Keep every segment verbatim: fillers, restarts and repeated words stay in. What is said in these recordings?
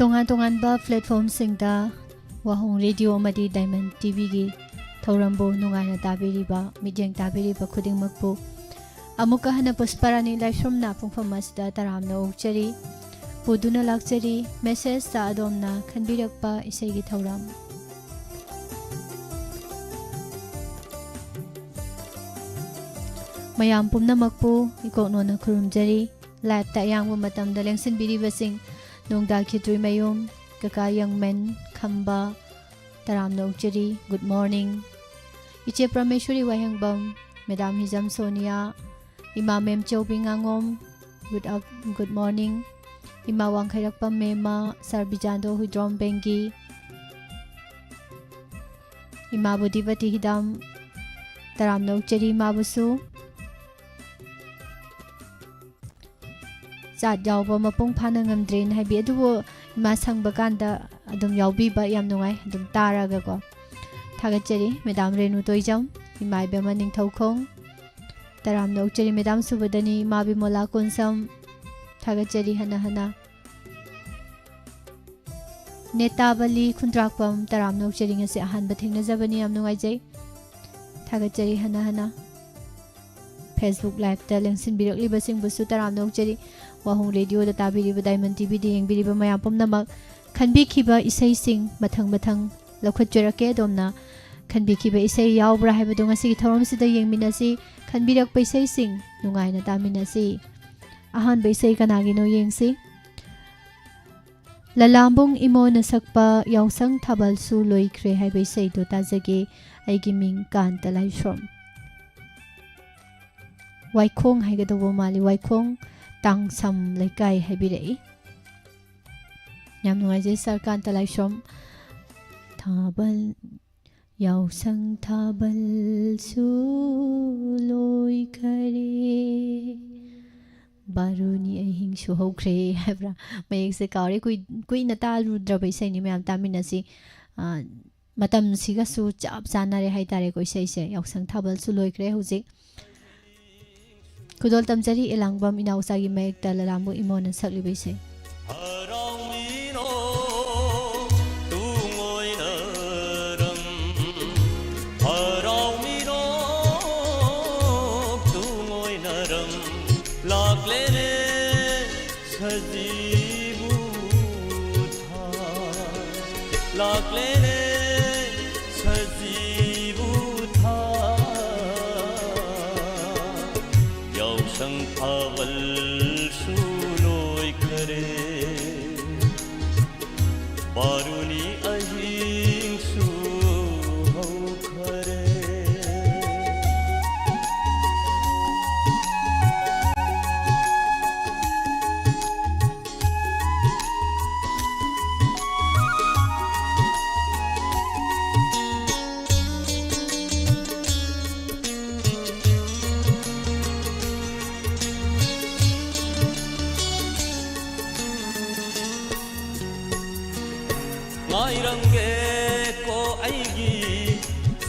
ꯇꯣꯉꯥꯟ ꯇꯣꯉꯥꯟꯕ platformꯁꯤꯡꯗ ꯋꯥꯍꯣꯡ ꯔꯦꯗꯤꯑꯣ ꯑꯃꯗꯤ ꯗꯥꯏꯃꯟ ꯇꯤꯚꯤꯒꯤ ꯊꯧꯔꯝꯕꯨ ꯅꯨꯡꯉꯥꯏꯅ ꯇꯥꯕꯤꯔꯤꯕ, ꯃꯤꯠꯌꯦꯡ ꯇꯥꯕꯤꯔꯤꯕ ꯈꯨꯗꯤꯡꯃꯛꯄꯨ ꯑꯃꯨꯛꯀ ꯍꯟꯅ ꯄꯨꯁꯄꯥꯔꯥꯅꯤ ꯂꯥꯏꯁ꯭ꯔꯝꯅ ꯄꯨꯡꯐꯝ ꯑꯁꯤꯗ ꯇꯔꯥꯝꯅ ꯑꯣꯛꯆꯔꯤ꯫ ꯄꯨꯗꯨꯅ ꯂꯥꯛꯆꯔꯤ messageꯇ ꯑꯗꯣꯝꯅ ꯈꯟꯕꯤꯔꯛꯄ ꯏꯁꯩꯒꯤ ꯊꯧꯔꯝ꯫ ꯃꯌꯥꯝ ꯄꯨꯝꯅꯃꯛꯄꯨ ꯏꯀꯣꯛꯅꯣꯅ ꯈꯨꯔꯨꯝꯖꯔꯤ꯫ Liveꯇ ꯑꯌꯥꯡꯕ ꯃꯇꯝꯗ ꯂꯦꯡꯁꯤꯟꯕꯤꯔꯤꯕꯁꯤꯡ ꯅꯣꯡꯗꯥ ꯈꯦꯇ꯭ꯔꯤꯃꯌꯨꯝ, ꯀꯀꯥ ꯌꯪꯃꯦꯟ ꯈꯝꯕ, ꯇꯔꯥꯝꯅ ꯑꯣꯛꯆꯔꯤ, good morning꯫ ꯏꯆꯦ ꯄ꯭ꯔꯃꯦꯁꯣꯔꯤ ꯋꯥꯍꯦꯡꯕꯝ, Madam ꯍꯤꯖꯝ ꯁꯣꯅꯤꯌꯥ, ꯏꯃꯥ ꯃꯦꯝꯆꯧꯕꯤ ꯉꯥꯉꯣꯝ, good up-, good morning꯫ ꯏꯃꯥ ꯋꯥꯡꯈꯩꯔꯛꯄꯝ ꯃꯦꯝꯃ, Sir ꯕꯤꯖꯥꯟꯗꯣ ꯍꯨꯏꯗ꯭ꯔꯣꯝ ꯕꯦꯡꯒꯤ, ꯏꯃꯥ ꯕꯨꯙꯤꯄꯇꯤ ꯍꯤꯗꯥꯝ, ꯇꯔꯥꯝꯅ ꯑꯣꯛꯆꯔꯤ ꯏꯃꯥꯕꯨꯁꯨ꯫ Chat ꯌꯥꯎꯕ ꯃꯄꯨꯡ ꯐꯥꯅ ꯉꯝꯗ꯭ꯔꯦꯅ ꯍꯥꯏꯕꯤ, ꯑꯗꯨꯕꯨ ꯏꯃꯥ ꯁꯪꯕ ꯀꯥꯟꯗ ꯑꯗꯨꯝ ꯌꯥꯎꯕꯤꯕ ꯌꯥꯝ ꯅꯨꯡꯉꯥꯏ, ꯑꯗꯨꯝ ꯇꯥꯔꯒꯀꯣ꯫ ꯊꯥꯒꯠꯆꯔꯤ Madam ꯔꯦꯅꯨ ꯇꯣꯏꯖꯝ, ꯏꯃꯥ ꯏꯕꯦꯝꯃ ꯅꯤꯡꯊꯧꯈꯣꯡ, ꯇꯔꯥꯝꯅ ꯑꯣꯛꯆꯔꯤ꯫ Madam ꯁꯨꯕꯗꯅꯤ, ꯏꯃꯥ ꯕꯤꯃꯣꯂꯥ ꯀꯣꯟꯁꯝ, ꯊꯥꯒꯠꯆꯔꯤ ꯍꯟꯅ ꯍꯟꯅ꯫ ꯅꯦꯇꯥꯕꯂꯤ ꯈꯨꯟꯗ꯭ꯔꯥꯛꯄꯝ, ꯇꯔꯥꯝꯅ ꯑꯣꯛꯆꯔꯤ, ꯉꯁꯤ ꯑꯍꯥꯟꯕ ꯊꯦꯡꯅꯖꯕꯅꯤ, ꯌꯥꯝ ꯅꯨꯡꯉꯥꯏꯖꯩ, ꯊꯥꯒꯠꯆꯔꯤ ꯍꯟꯅ ꯍꯟꯅ꯫ Facebook Liveꯇ ꯂꯦꯡꯁꯤꯟꯕꯤꯔꯛꯂꯤꯕꯁꯤꯡꯕꯨꯁꯨ ꯇꯔꯥꯝꯅ ꯑꯣꯛꯆꯔꯤ꯫ ꯋꯥꯍꯣꯡ ꯔꯦꯗꯤꯑꯣꯗ ꯇꯥꯕꯤꯔꯤꯕ, ꯗꯥꯏꯃꯟ ꯇꯤꯚꯤꯗ ꯌꯦꯡꯕꯤꯔꯤꯕ ꯃꯌꯥꯝ ꯄꯨꯝꯅꯃꯛ, ꯈꯟꯕꯤꯈꯤꯕ ꯏꯁꯩꯁꯤꯡ ꯃꯊꯪ ꯃꯊꯪ ꯂꯧꯈꯠꯆꯔꯛꯀꯦ꯫ ꯑꯗꯣꯝꯅ ꯈꯟꯕꯤꯈꯤꯕ ꯏꯁꯩ ꯌꯥꯎꯕ꯭ꯔꯥ ꯍꯥꯏꯕꯗꯨ ꯉꯁꯤꯒꯤ ꯊꯧꯔꯝꯁꯤꯗ ꯌꯦꯡꯃꯤꯟꯅꯁꯤ꯫ ꯈꯟꯕꯤꯔꯛꯄ ꯏꯁꯩꯁꯤꯡ ꯅꯨꯡꯉꯥꯏꯅ ꯇꯥꯃꯤꯟꯅꯁꯤ꯫ ꯑꯍꯥꯟꯕ ꯏꯁꯩ ꯀꯅꯥꯒꯤꯅꯣ ꯌꯦꯡꯁꯤ꯫ ꯂꯂꯥꯝꯕꯨꯡ ꯏꯃꯣꯅ ꯁꯛꯄ ꯌꯥꯎꯁꯪ ꯊꯥꯕꯜꯁꯨ ꯂꯣꯏꯈ꯭ꯔꯦ ꯍꯥꯏꯕ ꯏꯁꯩꯗꯣ ꯇꯥꯖꯒꯦ꯫ ꯑꯩꯒꯤ ꯃꯤꯡ ꯀꯥꯟꯇ ꯂꯥꯏꯁ꯭ꯔꯣꯝ꯫ ꯋꯥꯏꯈꯣꯡ ꯍꯥꯏꯒꯗꯧꯕ ꯃꯥꯜꯂꯤ, ꯋꯥꯏꯈꯣꯡ ꯇꯥꯡꯁꯝ ꯂꯩꯀꯥꯏ ꯍꯥꯏꯕꯤꯔꯛꯏ꯫ ꯌꯥꯝ ꯅꯨꯡꯉꯥꯏꯖꯩ Sir ꯀꯥꯟꯇ ꯂꯥꯏꯁ꯭ꯔꯣꯝ꯫ ꯊꯥꯕꯜ, ꯌꯥꯎꯁꯪ ꯊꯥꯕꯜꯁꯨ ꯂꯣꯏꯈꯔꯦ, ꯕꯥꯔꯨꯅꯤ ꯑꯍꯤꯡꯁꯨ ꯍꯧꯈ꯭ꯔꯦ ꯍꯥꯏꯕ꯭ꯔꯥ? ꯃꯌꯦꯛꯁꯦ ꯀꯥꯎꯔꯦ꯫ ꯀꯨꯏ-, ꯀꯨꯏꯅ ꯇꯥꯔꯨꯗ꯭ꯔꯕ ꯏꯁꯩꯅꯤ, ꯃꯌꯥꯝ ꯇꯥꯃꯤꯟꯅꯁꯤ꯫ ꯑ, ꯃꯇꯝꯁꯤꯒꯁꯨ ꯆꯞ ꯆꯥꯟꯅꯔꯦ ꯍꯥꯏꯇꯥꯔꯦꯀꯣ, ꯏꯁꯩꯁꯦ꯫ ꯌꯥꯎꯁꯪ ꯊꯥꯕꯜꯁꯨ ꯂꯣꯏꯈ꯭ꯔꯦ ꯍꯧꯖꯤꯛ꯫ ꯈꯨꯗꯣꯜ ꯇꯝꯖꯔꯤ ꯏꯂꯥꯡꯕꯝ ꯏꯅꯥꯎꯆꯥꯒꯤ ꯃꯌꯦꯛꯇ ꯂꯂꯥꯝꯕꯨ ꯏꯃꯣꯅ ꯁꯛꯂꯤꯕ ꯏꯁꯩ꯫ ꯁꯖꯤꯕꯨ ꯊꯥ ꯂꯥꯛꯂꯦꯅꯦ, ꯁꯖꯤꯕꯨ ꯊꯥ꯫ ꯌꯥꯎꯁꯪ ꯊꯥꯕꯜꯁꯨ ꯂꯣꯏꯈꯔꯦ, ꯕꯥꯔꯨꯅꯤ ꯑꯍꯤꯡꯁꯨ ꯍꯧꯈꯔꯦ꯫ ꯉꯥꯏꯔꯝꯒꯦꯀꯣ ꯑꯩꯒꯤ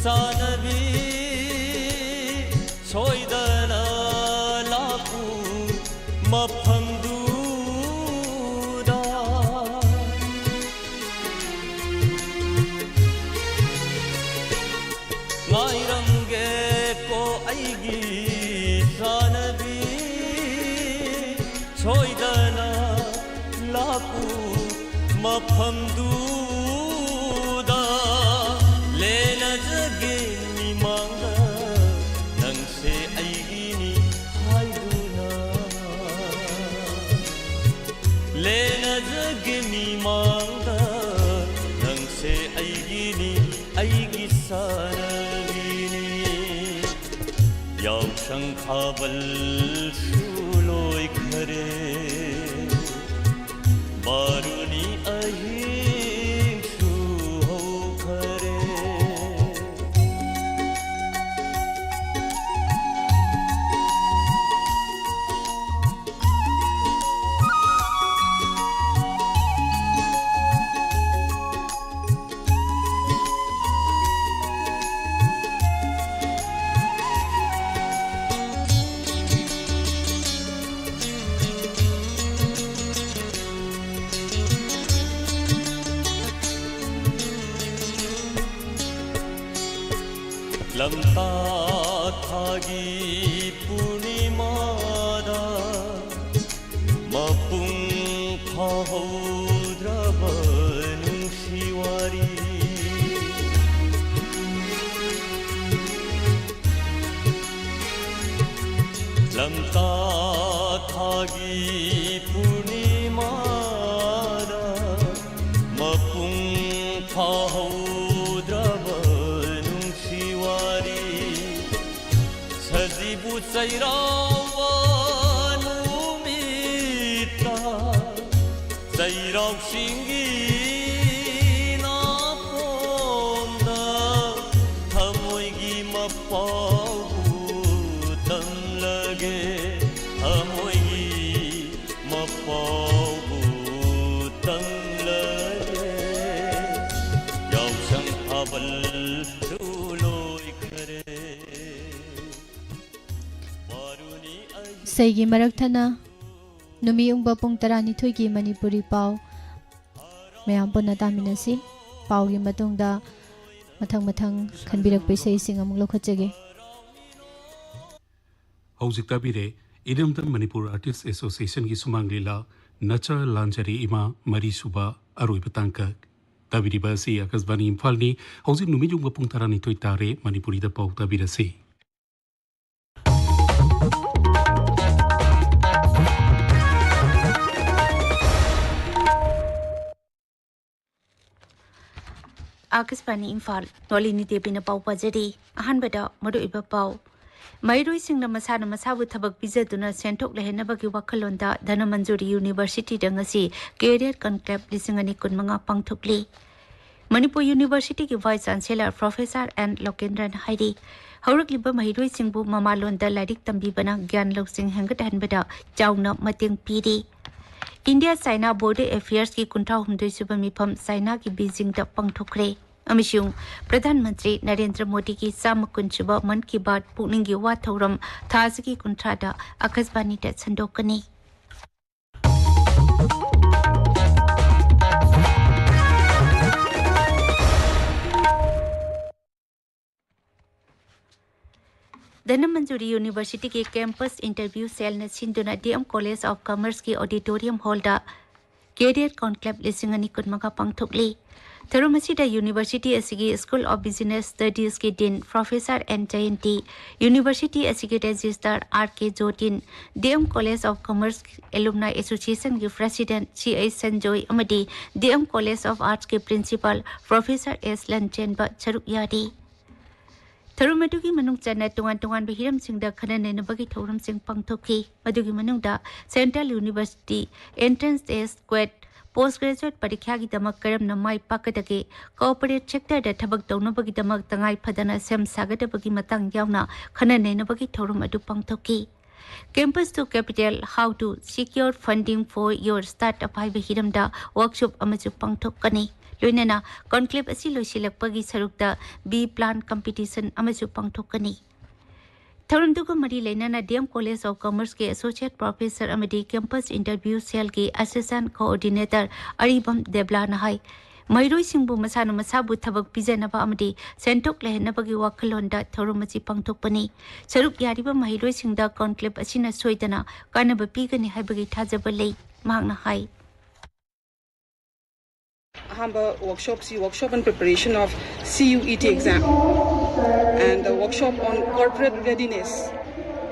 ꯆꯥꯅꯕꯤ, ꯁꯣꯏꯗꯅ ꯂꯥꯛꯎ ꯃꯐꯝꯗꯨꯗ꯫ ꯉꯥꯏꯔꯝꯒꯦꯀꯣ ꯑꯩꯒꯤ ꯆꯥꯅꯕꯤ, ꯁꯣꯏꯗꯅ ꯂꯥꯛꯎ ꯃꯐꯝꯗꯨꯗ꯫ ꯂꯦꯅꯖꯒꯦ ꯃꯤꯃꯥꯡꯗ ꯅꯪꯁꯦ ꯑꯩꯒꯤꯅꯤ ꯍꯥꯏꯗꯨꯅ꯫ ꯂꯦꯅꯖꯒꯦ ꯃꯤꯃꯥꯡꯗ ꯅꯪꯁꯦ ꯑꯩꯒꯤꯅꯤ, ꯑꯩꯒꯤ ꯁꯥꯟꯅꯕꯤꯅꯤ꯫ ꯌꯥꯎꯁꯪ ꯊꯥꯕꯜꯁꯨ ꯂꯣꯏꯈꯔꯦ, ꯕꯥꯔꯨꯅꯤ ꯑꯍꯤꯡꯁꯨ ꯍꯧꯈꯔꯦ꯫ ꯂꯝꯇꯥ ꯊꯥꯒꯤ ꯄꯨꯔꯅꯤꯃꯥꯗ ꯃꯄꯨꯡ ꯍꯧꯗ꯭ꯔꯕ ꯅꯨꯡꯁꯤ ꯋꯥꯔꯤ꯫ ꯂꯝꯇꯥ ꯊꯥꯒꯤ ꯄꯨꯔꯅꯤꯃꯥꯗ ꯃꯄꯨꯡ ꯐꯥꯍꯧꯗ꯭ꯔꯕ ꯅꯨꯡꯁꯤ ꯋꯥꯔꯤ꯫ ꯁꯖꯤꯕꯨ ꯆꯩꯔꯥꯎꯕ ꯅꯨꯃꯤꯠꯇ ꯆꯩꯔꯥꯎꯁꯤꯡꯒꯤ ꯅꯥꯄꯣꯝꯗ ꯊꯃꯣꯏꯒꯤ ꯃꯄꯥꯎꯕꯨ ꯇꯝꯂꯒꯦ, ꯊꯃꯣꯏꯒꯤ ꯃꯄꯥꯎꯕꯨ ꯇꯝꯂꯒꯦ꯫ ꯌꯥꯎꯁꯪ ꯊꯥꯕꯜꯁꯨ ꯂꯣꯏꯈ꯭ꯔꯦ꯫ ꯏꯁꯩꯒꯤ ꯃꯔꯛ ꯊꯠꯅ ꯅꯨꯃꯤꯠ ꯌꯨꯡꯕ ꯄꯨꯡ ꯇꯔꯥꯅꯤꯊꯣꯏꯒꯤ ꯃꯅꯤꯄꯨꯔꯤ ꯄꯥꯎ ꯃꯌꯥꯝ ꯄꯨꯟꯅ ꯇꯥꯃꯤꯟꯅꯁꯤ꯫ ꯄꯥꯎꯒꯤ ꯃꯇꯨꯡꯗ ꯃꯊꯪ ꯃꯊꯪ ꯈꯟꯕꯤꯔꯛꯄ ꯏꯁꯩꯁꯤꯡ ꯑꯃꯨꯛ ꯂꯧꯈꯠꯆꯒꯦ꯫ ꯍꯧꯖꯤꯛ ꯇꯥꯕꯤꯔꯦ ꯏꯔꯝꯗꯝ ꯃꯅꯤꯄꯨꯔ ꯑꯥꯔꯇꯤꯁ ꯑꯦꯁꯣꯁꯤꯌꯦꯁꯟꯒꯤ ꯁꯨꯃꯥꯡ ꯂꯤꯂꯥ ꯅꯆꯥ ꯂꯥꯟꯖꯔꯤ ꯏꯃꯥ ꯃꯔꯤꯁꯨꯕ ꯑꯔꯣꯏꯕ ꯇꯥꯡꯀꯛ꯫ ꯇꯥꯕꯤꯔꯤꯕ ꯑꯁꯤ ꯑꯥꯀꯥꯁꯕꯥꯅꯤ ꯏꯝꯐꯥꯜꯅꯤ꯫ ꯍꯧꯖꯤꯛ ꯅꯨꯃꯤꯠ ꯌꯨꯡꯕ ꯄꯨꯡ ꯇꯔꯥꯅꯤꯊꯣꯏ ꯇꯥꯔꯦ꯫ ꯃꯅꯤꯄꯨꯔꯤꯗ ꯄꯥꯎ ꯇꯥꯕꯤꯔꯁꯤ꯫ ꯑꯥꯀꯥꯁꯕꯥꯅꯤ ꯏꯝꯐꯥꯜ, ꯅꯣꯂꯤꯅꯤ ꯗꯦꯕꯤꯅ ꯄꯥꯎ ꯄꯥꯖꯔꯤ꯫ ꯑꯍꯥꯟꯕꯗ ꯃꯔꯨꯑꯣꯏꯕ ꯄꯥꯎ꯫ ꯃꯍꯩꯔꯣꯏꯁꯤꯡꯅ ꯃꯁꯥꯅ ꯃꯁꯥꯕꯨ ꯊꯕꯛ ꯄꯤꯖꯗꯨꯅ ꯁꯦꯟꯊꯣꯛ ꯂꯩꯍꯟꯅꯕꯒꯤ ꯋꯥꯈꯜꯂꯣꯟꯗ ꯙꯅꯃꯟꯖꯨꯔꯤ ꯌꯨꯅꯤꯚꯔꯁꯤꯇꯤꯗ ꯉꯁꯤ ꯀꯦꯔꯤꯌꯔ ꯀꯟꯀ꯭ꯂꯦꯕ ꯂꯤꯁꯤꯡ ꯑꯅꯤ ꯀꯨꯟꯃꯉꯥ ꯄꯥꯡꯊꯣꯛꯂꯤ꯫ ꯃꯅꯤꯄꯨꯔ ꯌꯨꯅꯤꯚꯔꯁꯤꯇꯤꯒꯤ vice chancellor professor N Lokendra ꯍꯥꯏꯔꯤ, ꯍꯧꯔꯛꯂꯤꯕ ꯃꯍꯩꯔꯣꯏꯁꯤꯡꯕꯨ ꯃꯃꯥꯂꯣꯟꯗ ꯂꯥꯏꯔꯤꯛ ꯇꯝꯕꯤꯕꯅ ꯒ꯭ꯌꯥꯟ ꯂꯧꯁꯤꯡ ꯍꯦꯟꯒꯠꯍꯟꯕꯗ ꯆꯥꯎꯅ ꯃꯇꯦꯡ ꯄꯤꯔꯤ꯫ ꯏꯟꯗꯤꯌꯥ ꯆꯥꯏꯅꯥ ꯕꯣꯔꯗꯔ ꯑꯦꯐꯤꯌꯔꯁꯀꯤ ꯀꯨꯟꯊ꯭ꯔꯥ ꯍꯨꯝꯗꯣꯏ ꯁꯨꯕ ꯃꯤꯐꯝ ꯆꯥꯏꯅꯥꯒꯤ ꯕꯤꯖꯤꯡꯗ ꯄꯥꯡꯊꯣꯛꯈ꯭ꯔꯦ꯫ ꯑꯃꯁꯨꯡ ꯄ꯭ꯔꯙꯥꯟ ꯃꯟꯇ꯭ꯔꯤ ꯅꯔꯦꯟꯗ꯭ꯔ ꯃꯣꯗꯤꯒꯤ ꯆꯥꯝꯃ ꯀꯨꯟ ꯁꯨꯕ ꯃꯟ ꯀꯤ ꯕꯥꯠ ꯄꯨꯛꯅꯤꯡꯒꯤ ꯋꯥ ꯊꯧꯔꯝ ꯊꯥ ꯑꯁꯤꯒꯤ ꯀꯨꯟꯊ꯭ꯔꯥꯗ ꯑꯀꯥꯁꯕꯥꯅꯤꯗ ꯁꯟꯗꯣꯛꯀꯅꯤ꯫ ꯙꯅꯃꯟꯖꯨꯔꯤ ꯌꯨꯅꯤꯚꯔꯁꯤꯇꯤꯒꯤ ꯀꯦꯝꯄꯁ ꯏꯟꯇꯔꯚ꯭ꯌꯨ ꯁꯦꯜꯅ ꯁꯤꯟꯗꯨꯅ ꯗꯤ ꯑꯦꯝ ꯀꯣꯂꯦꯖ ꯑꯣꯐ ꯀꯃꯔꯁꯀꯤ ꯑꯣꯗꯤꯇꯣꯔꯤꯌꯝ ꯍꯣꯜꯗ Career Conclave ꯂꯤꯁꯤꯡ ꯑꯅꯤ ꯀꯨꯟꯃꯉꯥ ꯄꯥꯡꯊꯣꯛꯂꯤ꯫ ꯊꯧꯔꯝ ꯑꯁꯤꯗ ꯌꯨꯅꯤꯚꯔꯁꯤꯇꯤ ꯑꯁꯤꯒꯤ School of Business Studies ꯀꯤ Dean Professor N Jayanti, university ꯑꯁꯤꯒꯤ Registrar R K Jotin, D M College of Commerce Alumni Association ꯒꯤ President C H Sanjoy ꯑꯃꯗꯤ D M College of Arts ꯀꯤ Principal Professor S ꯂꯟꯆꯦꯟꯕ ꯁꯔꯨꯛ ꯌꯥꯔꯤ꯫ ꯊꯧꯔꯝ ꯑꯗꯨꯒꯤ ꯃꯅꯨꯡ ꯆꯟꯅ ꯇꯣꯉꯥꯟ ꯇꯣꯉꯥꯟꯕ ꯍꯤꯔꯝꯁꯤꯡꯗ ꯈꯟꯅ ꯅꯩꯅꯕꯒꯤ ꯊꯧꯔꯝꯁꯤꯡ ꯄꯥꯡꯊꯣꯛꯈꯤ꯫ ꯃꯗꯨꯒꯤ ꯃꯅꯨꯡꯗ Central University Entrance Test, CUET, Post Graduate ꯄꯔꯤꯈ꯭ꯌꯥꯒꯤꯗꯃꯛ ꯀꯔꯝꯅ ꯃꯥꯏ ꯄꯥꯛꯀꯗꯒꯦ, Corporate Sector ꯗ ꯊꯕꯛ ꯇꯧꯅꯕꯒꯤꯗꯃꯛ ꯇꯉꯥꯏ ꯐꯗꯅ ꯁꯦꯝ ꯁꯥꯒꯗꯕꯒꯤ ꯃꯇꯥꯡ ꯌꯥꯎꯅ ꯈꯟꯅ ꯅꯩꯅꯕꯒꯤ ꯊꯧꯔꯝ ꯑꯗꯨ ꯄꯥꯡꯊꯣꯛꯈꯤ꯫ Campus to Capital, How to Secure Funding for Your Startup ꯍꯥꯏꯕ ꯍꯤꯔꯝꯗ workshop ꯑꯃꯁꯨ ꯄꯥꯡꯊꯣꯛꯀꯅꯤ꯫ ꯂꯣꯏꯅꯅ conclave ꯑꯁꯤ ꯂꯣꯏꯁꯤꯜꯂꯛꯄꯒꯤ ꯁꯔꯨꯛꯇ B Plan Competition ꯑꯃꯁꯨ ꯄꯥꯡꯊꯣꯛꯀꯅꯤ꯫ ꯊꯧꯔꯝꯗꯨꯒ ꯃꯔꯤ ꯂꯩꯅꯅ D M College of Commerce ꯀꯤ Associate Professor ꯑꯃꯗꯤ Campus Interview Cell ꯒꯤ Assistant Coordinator ꯑꯔꯤꯕꯝ ꯗꯦꯕ꯭ꯂꯥꯅ ꯍꯥꯏ, ꯃꯍꯩꯔꯣꯏꯁꯤꯡꯕꯨ ꯃꯁꯥꯅ ꯃꯁꯥꯕꯨ ꯊꯕꯛ ꯄꯤꯖꯅꯕ ꯑꯃꯗꯤ ꯁꯦꯟꯊꯣꯛ ꯂꯩꯍꯟꯅꯕꯒꯤ ꯋꯥꯈꯜꯂꯣꯟꯗ ꯊꯧꯔꯝ ꯑꯁꯤ ꯄꯥꯡꯊꯣꯛꯄꯅꯤ꯫ ꯁꯔꯨꯛ ꯌꯥꯔꯤꯕ ꯃꯍꯩꯔꯣꯏꯁꯤꯡꯗ conclave ꯑꯁꯤꯅ ꯁꯣꯏꯗꯅ ꯀꯥꯟꯅꯕ ꯄꯤꯒꯅꯤ ꯍꯥꯏꯕꯒꯤ ꯊꯥꯖꯕ ꯂꯩ, ꯃꯍꯥꯛꯅ ꯍꯥꯏ꯫ ꯑꯍꯥꯟꯕ workshop ꯁꯤ Workshop on Preparation of C U E T Exam and the Workshop on Corporate Readiness,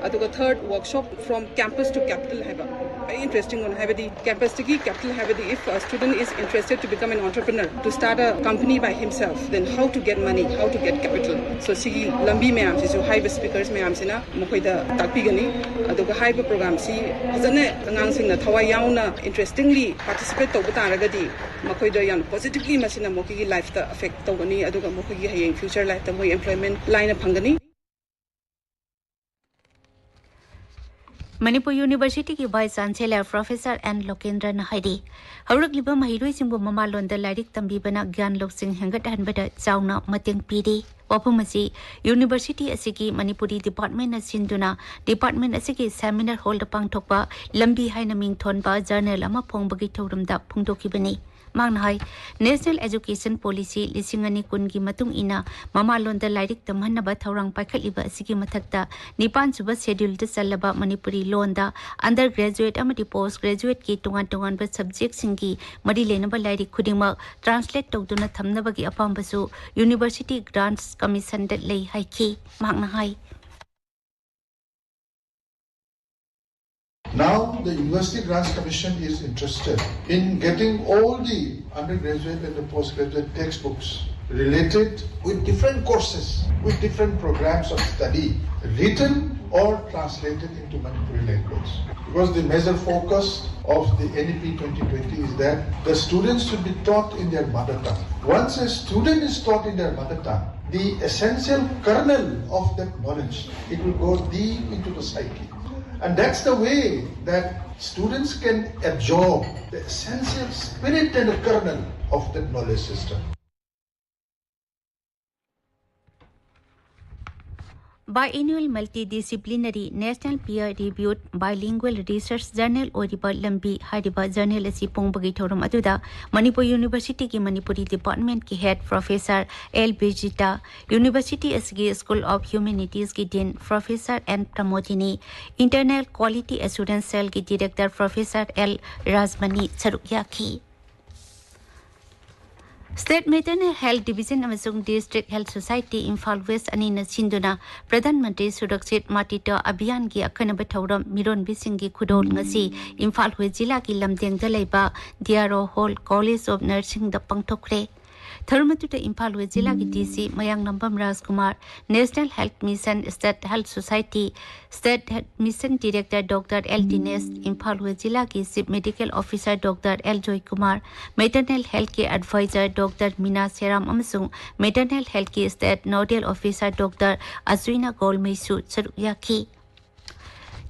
ꯑꯗꯨꯒ third Workshop from Campus to Capital ꯍꯥꯏꯕ꯫ Very interesting one, ꯍꯥꯏꯕꯗꯤ campus ꯇꯒꯤ capital ꯍꯥꯏꯕꯗꯤ, if a student is interested to become an entrepreneur, to start a company by himself, then how to get money, how to get capital. So ꯁꯤꯒꯤ ꯂꯝꯕꯤ ꯃꯌꯥꯝꯁꯤꯁꯨ ꯍꯥꯏꯔꯤꯕ speakers ꯃꯌꯥꯝꯁꯤꯅ ꯃꯈꯣꯏꯗ ꯇꯥꯛꯄꯤꯒꯅꯤ꯫ ꯑꯗꯨꯒ ꯍꯥꯏꯔꯤꯕ program ꯁꯤ ꯐꯖꯅ ꯑꯉꯥꯡꯁꯤꯡꯅ ꯊꯋꯥꯏ ꯌꯥꯎꯅ interestingly participate ꯇꯧꯕ ꯇꯥꯔꯒꯗꯤ ꯃꯈꯣꯏꯗ ꯌꯥꯝ positively ꯃꯁꯤꯅ ꯃꯈꯣꯏꯒꯤ life ꯇ affect ꯇꯧꯒꯅꯤ, ꯑꯗꯨꯒ ꯃꯈꯣꯏꯒꯤ ꯍꯌꯦꯡ future life ꯇ ꯃꯣꯏ employment ꯂꯥꯏꯅ ꯐꯪꯒꯅꯤ꯫ ꯃꯅꯤꯄꯨꯔ ꯌꯨꯅꯤꯚꯔꯁꯤꯇꯤꯒꯤ Vice Chancellor Professor N ꯂꯣꯀꯦꯟꯗ꯭ꯔꯅ ꯍꯥꯏꯔꯤ, ꯍꯧꯔꯛꯂꯤꯕ ꯃꯍꯩꯔꯣꯏꯁꯤꯡꯕꯨ ꯃꯃꯥꯂꯣꯟꯗ ꯂꯥꯏꯔꯤꯛ ꯇꯝꯕꯤꯕꯅ ꯒ꯭ꯌꯥꯟ ꯂꯧꯁꯤꯡ ꯍꯦꯟꯒꯠꯍꯟꯕꯗ ꯆꯥꯎꯅ ꯃꯇꯦꯡ ꯄꯤꯔꯤ꯫ ꯋꯥꯐꯝ ꯑꯁꯤ ꯌꯨꯅꯤꯚꯔꯁꯤꯇꯤ ꯑꯁꯤꯒꯤ ꯃꯅꯤꯄꯨꯔꯤ department ꯅ ꯁꯤꯟꯗꯨꯅ department ꯑꯁꯤꯒꯤ seminar hall ꯗ ꯄꯥꯡꯊꯣꯛꯄ ꯂꯝꯕꯤ ꯍꯥꯏꯅ ꯃꯤꯡꯊꯣꯟꯕ journal ꯑꯃ ꯐꯣꯡꯕꯒꯤ ꯊꯧꯔꯝꯗ ꯐꯣꯡꯗꯣꯛꯈꯤꯕꯅꯤ꯫ ꯃꯍꯥꯛꯅ ꯍꯥꯏ, National Education Policy ꯂꯤꯁꯤꯡ ꯑꯅꯤ ꯀꯨꯟꯒꯤ ꯃꯇꯨꯡ ꯏꯟꯅ ꯃꯃꯥꯂꯣꯟꯗ ꯂꯥꯏꯔꯤꯛ ꯇꯝꯍꯟꯅꯕ ꯊꯧꯔꯥꯡ ꯄꯥꯏꯈꯠꯂꯤꯕ ꯑꯁꯤꯒꯤ ꯃꯊꯛꯇ, ꯅꯤꯄꯥꯟ ꯁꯨꯕ ꯁꯦꯗ꯭ꯌꯨꯜꯗ ꯆꯜꯂꯕ ꯃꯅꯤꯄꯨꯔꯤ ꯂꯣꯟꯗ undergraduate ꯑꯃꯗꯤ post graduateꯀꯤ ꯇꯣꯉꯥꯟ ꯇꯣꯉꯥꯟꯕ subjectꯁꯤꯡꯒꯤ ꯃꯔꯤ ꯂꯩꯅꯕ ꯂꯥꯏꯔꯤꯛ ꯈꯨꯗꯤꯡꯃꯛ translate ꯇꯧꯗꯨꯅ ꯊꯝꯅꯕꯒꯤ ꯑꯄꯥꯝꯕꯁꯨ University Grants Commissionꯗ ꯂꯩ ꯍꯥꯏꯈꯤ꯫ ꯃꯍꯥꯛꯅ ꯍꯥꯏ, Now, the University Grants Commission is interested in getting all the undergraduate and the postgraduate textbooks related with different courses, with different programs of study, written or translated into Manipuri language. Because the major focus of the N E P twenty twenty is that the students should be taught in their mother tongue. Once a student is taught in their mother tongue, the essential kernel of that knowledge, it will go deep into the psyche. And that's the way that students can absorb the essential spirit and the kernel of that knowledge system. Biannual Multidisciplinary National Peer Reviewed Bilingual Research Journal ꯑꯣꯏꯔꯤꯕ ꯂꯝꯕꯤ ꯍꯥꯏꯔꯤꯕ journal ꯑꯁꯤ ꯐꯣꯡꯕꯒꯤ ꯊꯧꯔꯝ ꯑꯗꯨꯗ Manipur Universityꯒꯤ Manipuri departmentꯀꯤ head Professor L ꯕꯤꯖꯤꯇꯥ, University ꯑꯁꯤꯒꯤ School of Humanitiesꯀꯤ Dean Professor N Pramodini, Internal Quality Assurance Cellꯒꯤ Director Professor L Rajmani ꯁꯔꯨꯛ ꯌꯥꯈꯤ꯫ State Maternal Health Division ꯑꯃꯁꯨꯡ District Health Society Imphal West ꯑꯅꯤꯅ ꯁꯤꯟꯗꯨꯅ ꯄ꯭ꯔꯙꯥꯟ ꯃꯟꯇ꯭ꯔꯤ ꯁꯨꯔꯛꯁꯤꯠ ꯃꯥꯇ꯭ꯔꯤꯇ꯭ꯋ ꯑꯚꯤꯌꯥꯟꯒꯤ ꯑꯈꯟꯅꯕ ꯊꯧꯔꯝ ꯃꯤꯔꯣꯟꯕꯤꯁꯤꯡꯒꯤ ꯈꯨꯗꯣꯜ ꯉꯁꯤ ꯏꯝꯐꯥꯜ West ꯖꯤꯂꯥꯒꯤ ꯂꯝꯗꯦꯡꯗ ꯂꯩꯕ D R O Hall College of Nursingꯗ ꯄꯥꯡꯊꯣꯛꯈ꯭ꯔꯦ꯫ ꯊꯧꯔꯝ ꯑꯗꯨꯗ ꯏꯝꯐꯥꯜ West ꯖꯤꯂꯥꯒꯤ D C ꯃꯌꯥꯡꯂꯝꯕꯝ ꯔꯥꯖꯀꯨꯃꯥꯔ, National Health Mission, State Health Society, State Health Mission Director Doctor L ꯗꯤꯅꯦꯁ, ꯏꯝꯐꯥꯜ West ꯖꯤꯂꯥꯒꯤ Chief Medical Officer Doctor L Joykumar, Maternal Healthꯀꯤ Advisor Doctor ꯃꯤꯅꯥ ꯁꯦꯔꯥꯝ ꯑꯃꯁꯨꯡ Maternal Healthꯀꯤ State Nodal Officer Doctor ꯑꯆꯨꯏꯅ ꯒꯣꯜꯃꯩꯁꯨ ꯁꯔꯨꯛ ꯌꯥꯈꯤ꯫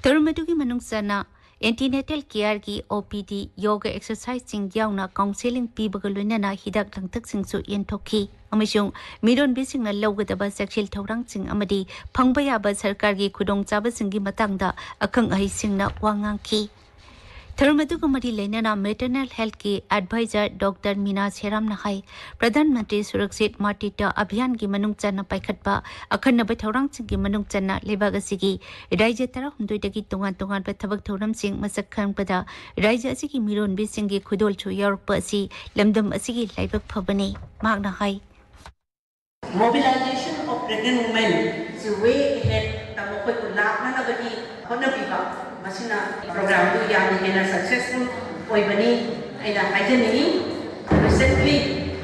ꯊꯧꯔꯝ ꯑꯗꯨꯒꯤ ꯃꯅꯨꯡ ꯆꯟꯅ antenatal careꯒꯤ O P D, yoga exerciseꯁꯤꯡ ꯌꯥꯎꯅ counselling ꯄꯤꯕꯒ ꯂꯣꯏꯅꯅ ꯍꯤꯗꯥꯛ ꯂꯥꯡꯊꯛꯁꯤꯡꯁꯨ ꯌꯦꯟꯊꯣꯛꯈꯤ ꯑꯃꯁꯨꯡ ꯃꯤꯔꯣꯟꯕꯤꯁꯤꯡꯅ ꯂꯧꯒꯗꯕ ꯆꯦꯛꯁꯤꯜ ꯊꯧꯔꯥꯡꯁꯤꯡ ꯑꯃꯗꯤ ꯐꯪꯕ ꯌꯥꯕ ꯁꯔꯀꯥꯔꯒꯤ ꯈꯨꯗꯣꯡꯆꯥꯕꯁꯤꯡꯒꯤ ꯃꯇꯥꯡꯗ ꯑꯈꯪ ꯑꯍꯩꯁꯤꯡꯅ ꯋꯥ ꯉꯥꯡꯈꯤ꯫ ꯊꯧꯔꯝ ꯑꯗꯨꯒ ꯃꯔꯤ ꯂꯩꯅꯅ ꯃꯦꯇꯔꯅꯦꯜ ꯍꯦꯜꯊꯀꯤ ꯑꯦꯗꯚꯥꯏꯖꯔ ꯗꯣꯛꯇꯔ ꯃꯤꯅꯥ ꯁꯦꯔꯥꯝꯅ ꯍꯥꯏ, ꯄ꯭ꯔꯙꯥꯟ ꯃꯟꯇ꯭ꯔꯤ ꯁꯨꯔꯛꯁꯤꯠ ꯃꯥꯇ꯭ꯔꯤꯇ꯭ꯌ ꯑꯚꯤꯌꯥꯟꯒꯤ ꯃꯅꯨꯡ ꯆꯟꯅ ꯄꯥꯏꯈꯠꯄ ꯑꯈꯟꯅꯕ ꯊꯧꯔꯥꯡꯁꯤꯡꯒꯤ ꯃꯅꯨꯡ ꯆꯟꯅ ꯂꯩꯕꯥꯛ ꯑꯁꯤꯒꯤ ꯔꯥꯖ꯭ꯌ ꯇꯔꯥꯍꯨꯝꯗꯣꯏꯗꯒꯤ ꯇꯣꯉꯥꯟ ꯇꯣꯉꯥꯟꯕ ꯊꯕꯛ ꯊꯧꯔꯝꯁꯤꯡ ꯃꯁꯛ ꯈꯪꯕꯗ ꯔꯥꯖ꯭ꯌ ꯑꯁꯤꯒꯤ ꯃꯤꯔꯣꯟꯕꯤꯁꯤꯡꯒꯤ ꯈꯨꯗꯣꯜꯁꯨ ꯌꯥꯎꯔꯛꯄ ꯑꯁꯤ ꯂꯝꯗꯝ ꯑꯁꯤꯒꯤ ꯂꯥꯏꯕꯛ ꯐꯕꯅꯤ꯫ ꯃꯍꯥꯛꯅ ꯍꯥꯏ꯫ Mobilization of pregnant women ꯁꯤ way ahead ꯇ ꯃꯈꯣꯏꯕꯨ ꯂꯥꯛꯅꯅꯕꯒꯤ ꯍꯣꯠꯅꯕꯤꯕ, ꯃꯁꯤꯅ ꯄ꯭ꯔꯣꯒ꯭ꯔꯥꯝꯗꯨ ꯌꯥꯝꯅ ꯍꯦꯟꯅ ꯁꯛꯁꯦꯁꯐꯨꯜ ꯑꯣꯏꯕꯅꯤ ꯑꯩꯅ ꯍꯥꯏꯖꯅꯤꯡꯏ꯫ Recently,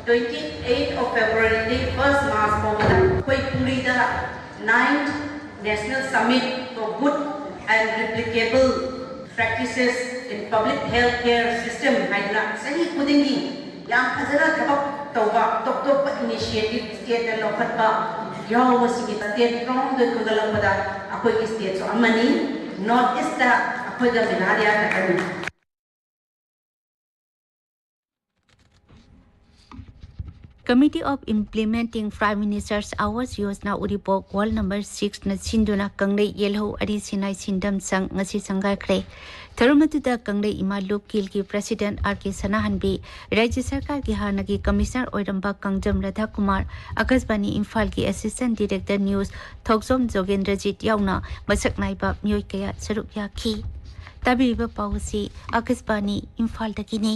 twenty eight of February ꯗꯒꯤ first March ꯐꯥꯎꯕꯗ ꯑꯩꯈꯣꯏ ꯄꯨꯔꯤꯗ ninth National Summit for Good and Replicable Practices in Public Health Care System ꯍꯥꯏꯗꯅ ꯆꯍꯤ ꯈꯨꯗꯤꯡꯒꯤ ꯌꯥꯝ ꯐꯖꯅ ꯊꯕꯛ ꯇꯧꯕ ꯇꯣꯞ ꯇꯣꯞꯄ ꯏꯅꯤꯁꯤꯌꯦꯇꯤꯚ ꯁ꯭ꯇꯦꯠꯅ ꯂꯧꯈꯠꯄ ꯌꯥꯎꯕꯁꯤꯒꯤ ꯁ꯭ꯇꯦꯠ ꯇꯔꯥꯍꯨꯝꯗꯣꯏ ꯈꯟꯒꯠꯂꯛꯄꯗ ꯑꯩꯈꯣꯏꯒꯤ ꯁ꯭ꯇꯦꯠꯁꯨ ꯑꯃꯅꯤ꯫ ꯅꯣꯔꯠ ꯏꯁꯇ ꯑꯩꯈꯣꯏꯒ ꯃꯦꯘꯥꯂꯌꯥ ꯈꯛꯇꯅꯤ꯫ Committee of Implementing Prime Minister's Awas Yojana Uripok World Number Six ꯅ ꯁꯤꯟꯗꯨꯅ ꯀꯪꯂꯩ ꯌꯦꯜꯍꯧ ꯑꯔꯤ ꯁꯤꯅꯥꯏ ꯁꯤꯟꯗꯝ ꯁꯪ ꯉꯁꯤ ꯁꯪꯒꯥꯏꯈ꯭ꯔꯦ꯫ ꯊꯧꯔꯝ ꯑꯗꯨꯗ ꯀꯪꯂꯩ ꯏꯃꯥ ꯂꯨꯞ ꯀꯤꯜꯒꯤ ꯄ꯭ꯔꯁꯤꯗꯦꯟꯠ ꯑꯥꯔ ꯀꯦ ꯁꯅꯥꯍꯟꯕꯤ, ꯔꯥꯖ꯭ꯌ ꯁꯔꯀꯥꯔꯒꯤ ꯍꯥꯟꯅꯒꯤ ꯀꯃꯤꯁꯅꯔ ꯑꯣꯏꯔꯝꯕ ꯀꯥꯡꯖꯝ ꯔꯥꯙꯥꯀꯨꯃꯥꯔ, ꯑꯀꯥꯁꯕꯥꯅꯤ ꯏꯝꯐꯥꯜꯒꯤ ꯑꯦꯁꯤꯁꯇꯦꯟꯠ ꯗꯤꯔꯦꯛꯇꯔ ꯅ꯭ꯌꯨꯁ ꯊꯣꯛꯆꯣꯝ ꯖꯣꯒꯦꯟꯗ꯭ꯔꯖꯤꯠ ꯌꯥꯎꯅ ꯃꯁꯛ ꯅꯥꯏꯕ ꯃꯤꯑꯣꯏ ꯀꯌꯥ ꯁꯔꯨꯛ ꯌꯥꯈꯤ꯫ ꯇꯥꯕꯤꯔꯤꯕ ꯄꯥꯎ ꯑꯁꯤ ꯑꯀꯥꯁꯕꯥꯅꯤ ꯏꯝꯐꯥꯜꯗꯒꯤꯅꯤ꯫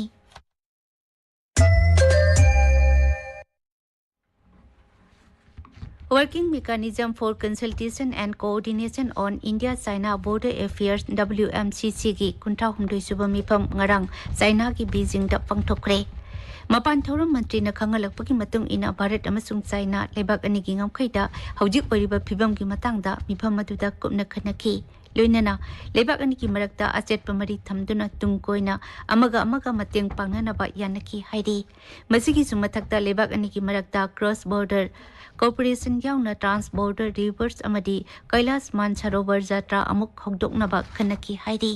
Working Mechanism for Consultation and Coordination on India-China Border Affairs, W M C C ꯒꯤ ꯀꯨꯟꯊ꯭ꯔꯥ ꯍꯨꯝꯗꯣꯏ ꯁꯨꯕ ꯃꯤꯐꯝ ꯉꯔꯥꯡ ꯆꯥꯏꯅꯥꯒꯤ ꯕꯤꯖꯤꯡꯗ ꯄꯥꯡꯊꯣꯛꯈ꯭ꯔꯦ꯫ ꯃꯄꯥꯟ ꯊꯧꯔꯝ ꯃꯟꯇ꯭ꯔꯤꯅ ꯈꯪꯍꯜꯂꯛꯄꯒꯤ ꯃꯇꯨꯡ ꯏꯟꯅ, ꯚꯥꯔꯠ ꯑꯃꯁꯨꯡ ꯆꯥꯏꯅꯥ ꯂꯩꯕꯥꯛ ꯑꯅꯤꯒꯤ ꯉꯝꯈꯩꯗ ꯍꯧꯖꯤꯛ ꯑꯣꯏꯔꯤꯕ ꯐꯤꯕꯝꯒꯤ ꯃꯇꯥꯡꯗ ꯃꯤꯐꯝ ꯑꯗꯨꯗ ꯀꯨꯞꯅ ꯈꯟꯅꯈꯤ꯫ ꯂꯣꯏꯅꯅ ꯂꯩꯕꯥꯛ ꯑꯅꯤꯒꯤ ꯃꯔꯛꯇ ꯑꯆꯦꯠꯄ ꯃꯔꯤ ꯊꯝꯗꯨꯅ ꯇꯨꯡ ꯀꯣꯏꯅ ꯑꯃꯒ ꯑꯃꯒ ꯃꯇꯦꯡ ꯄꯥꯡꯅꯅꯕ ꯌꯥꯅꯈꯤ ꯍꯥꯏꯔꯤ꯫ ꯃꯁꯤꯒꯤꯁꯨ ꯃꯊꯛꯇ ꯂꯩꯕꯥꯛ ꯑꯅꯤꯒꯤ ꯃꯔꯛꯇ cross border cooperation ꯌꯥꯎꯅ trans border rivers ꯑꯃꯗꯤ ꯀꯩꯂꯥꯁ ꯃꯥꯟꯁꯔꯣꯚꯔ ꯖꯥꯇ꯭ꯔꯥ ꯑꯃꯨꯛ ꯍꯧꯗꯣꯛꯅꯕ ꯈꯟꯅꯈꯤ ꯍꯥꯏꯔꯤ꯫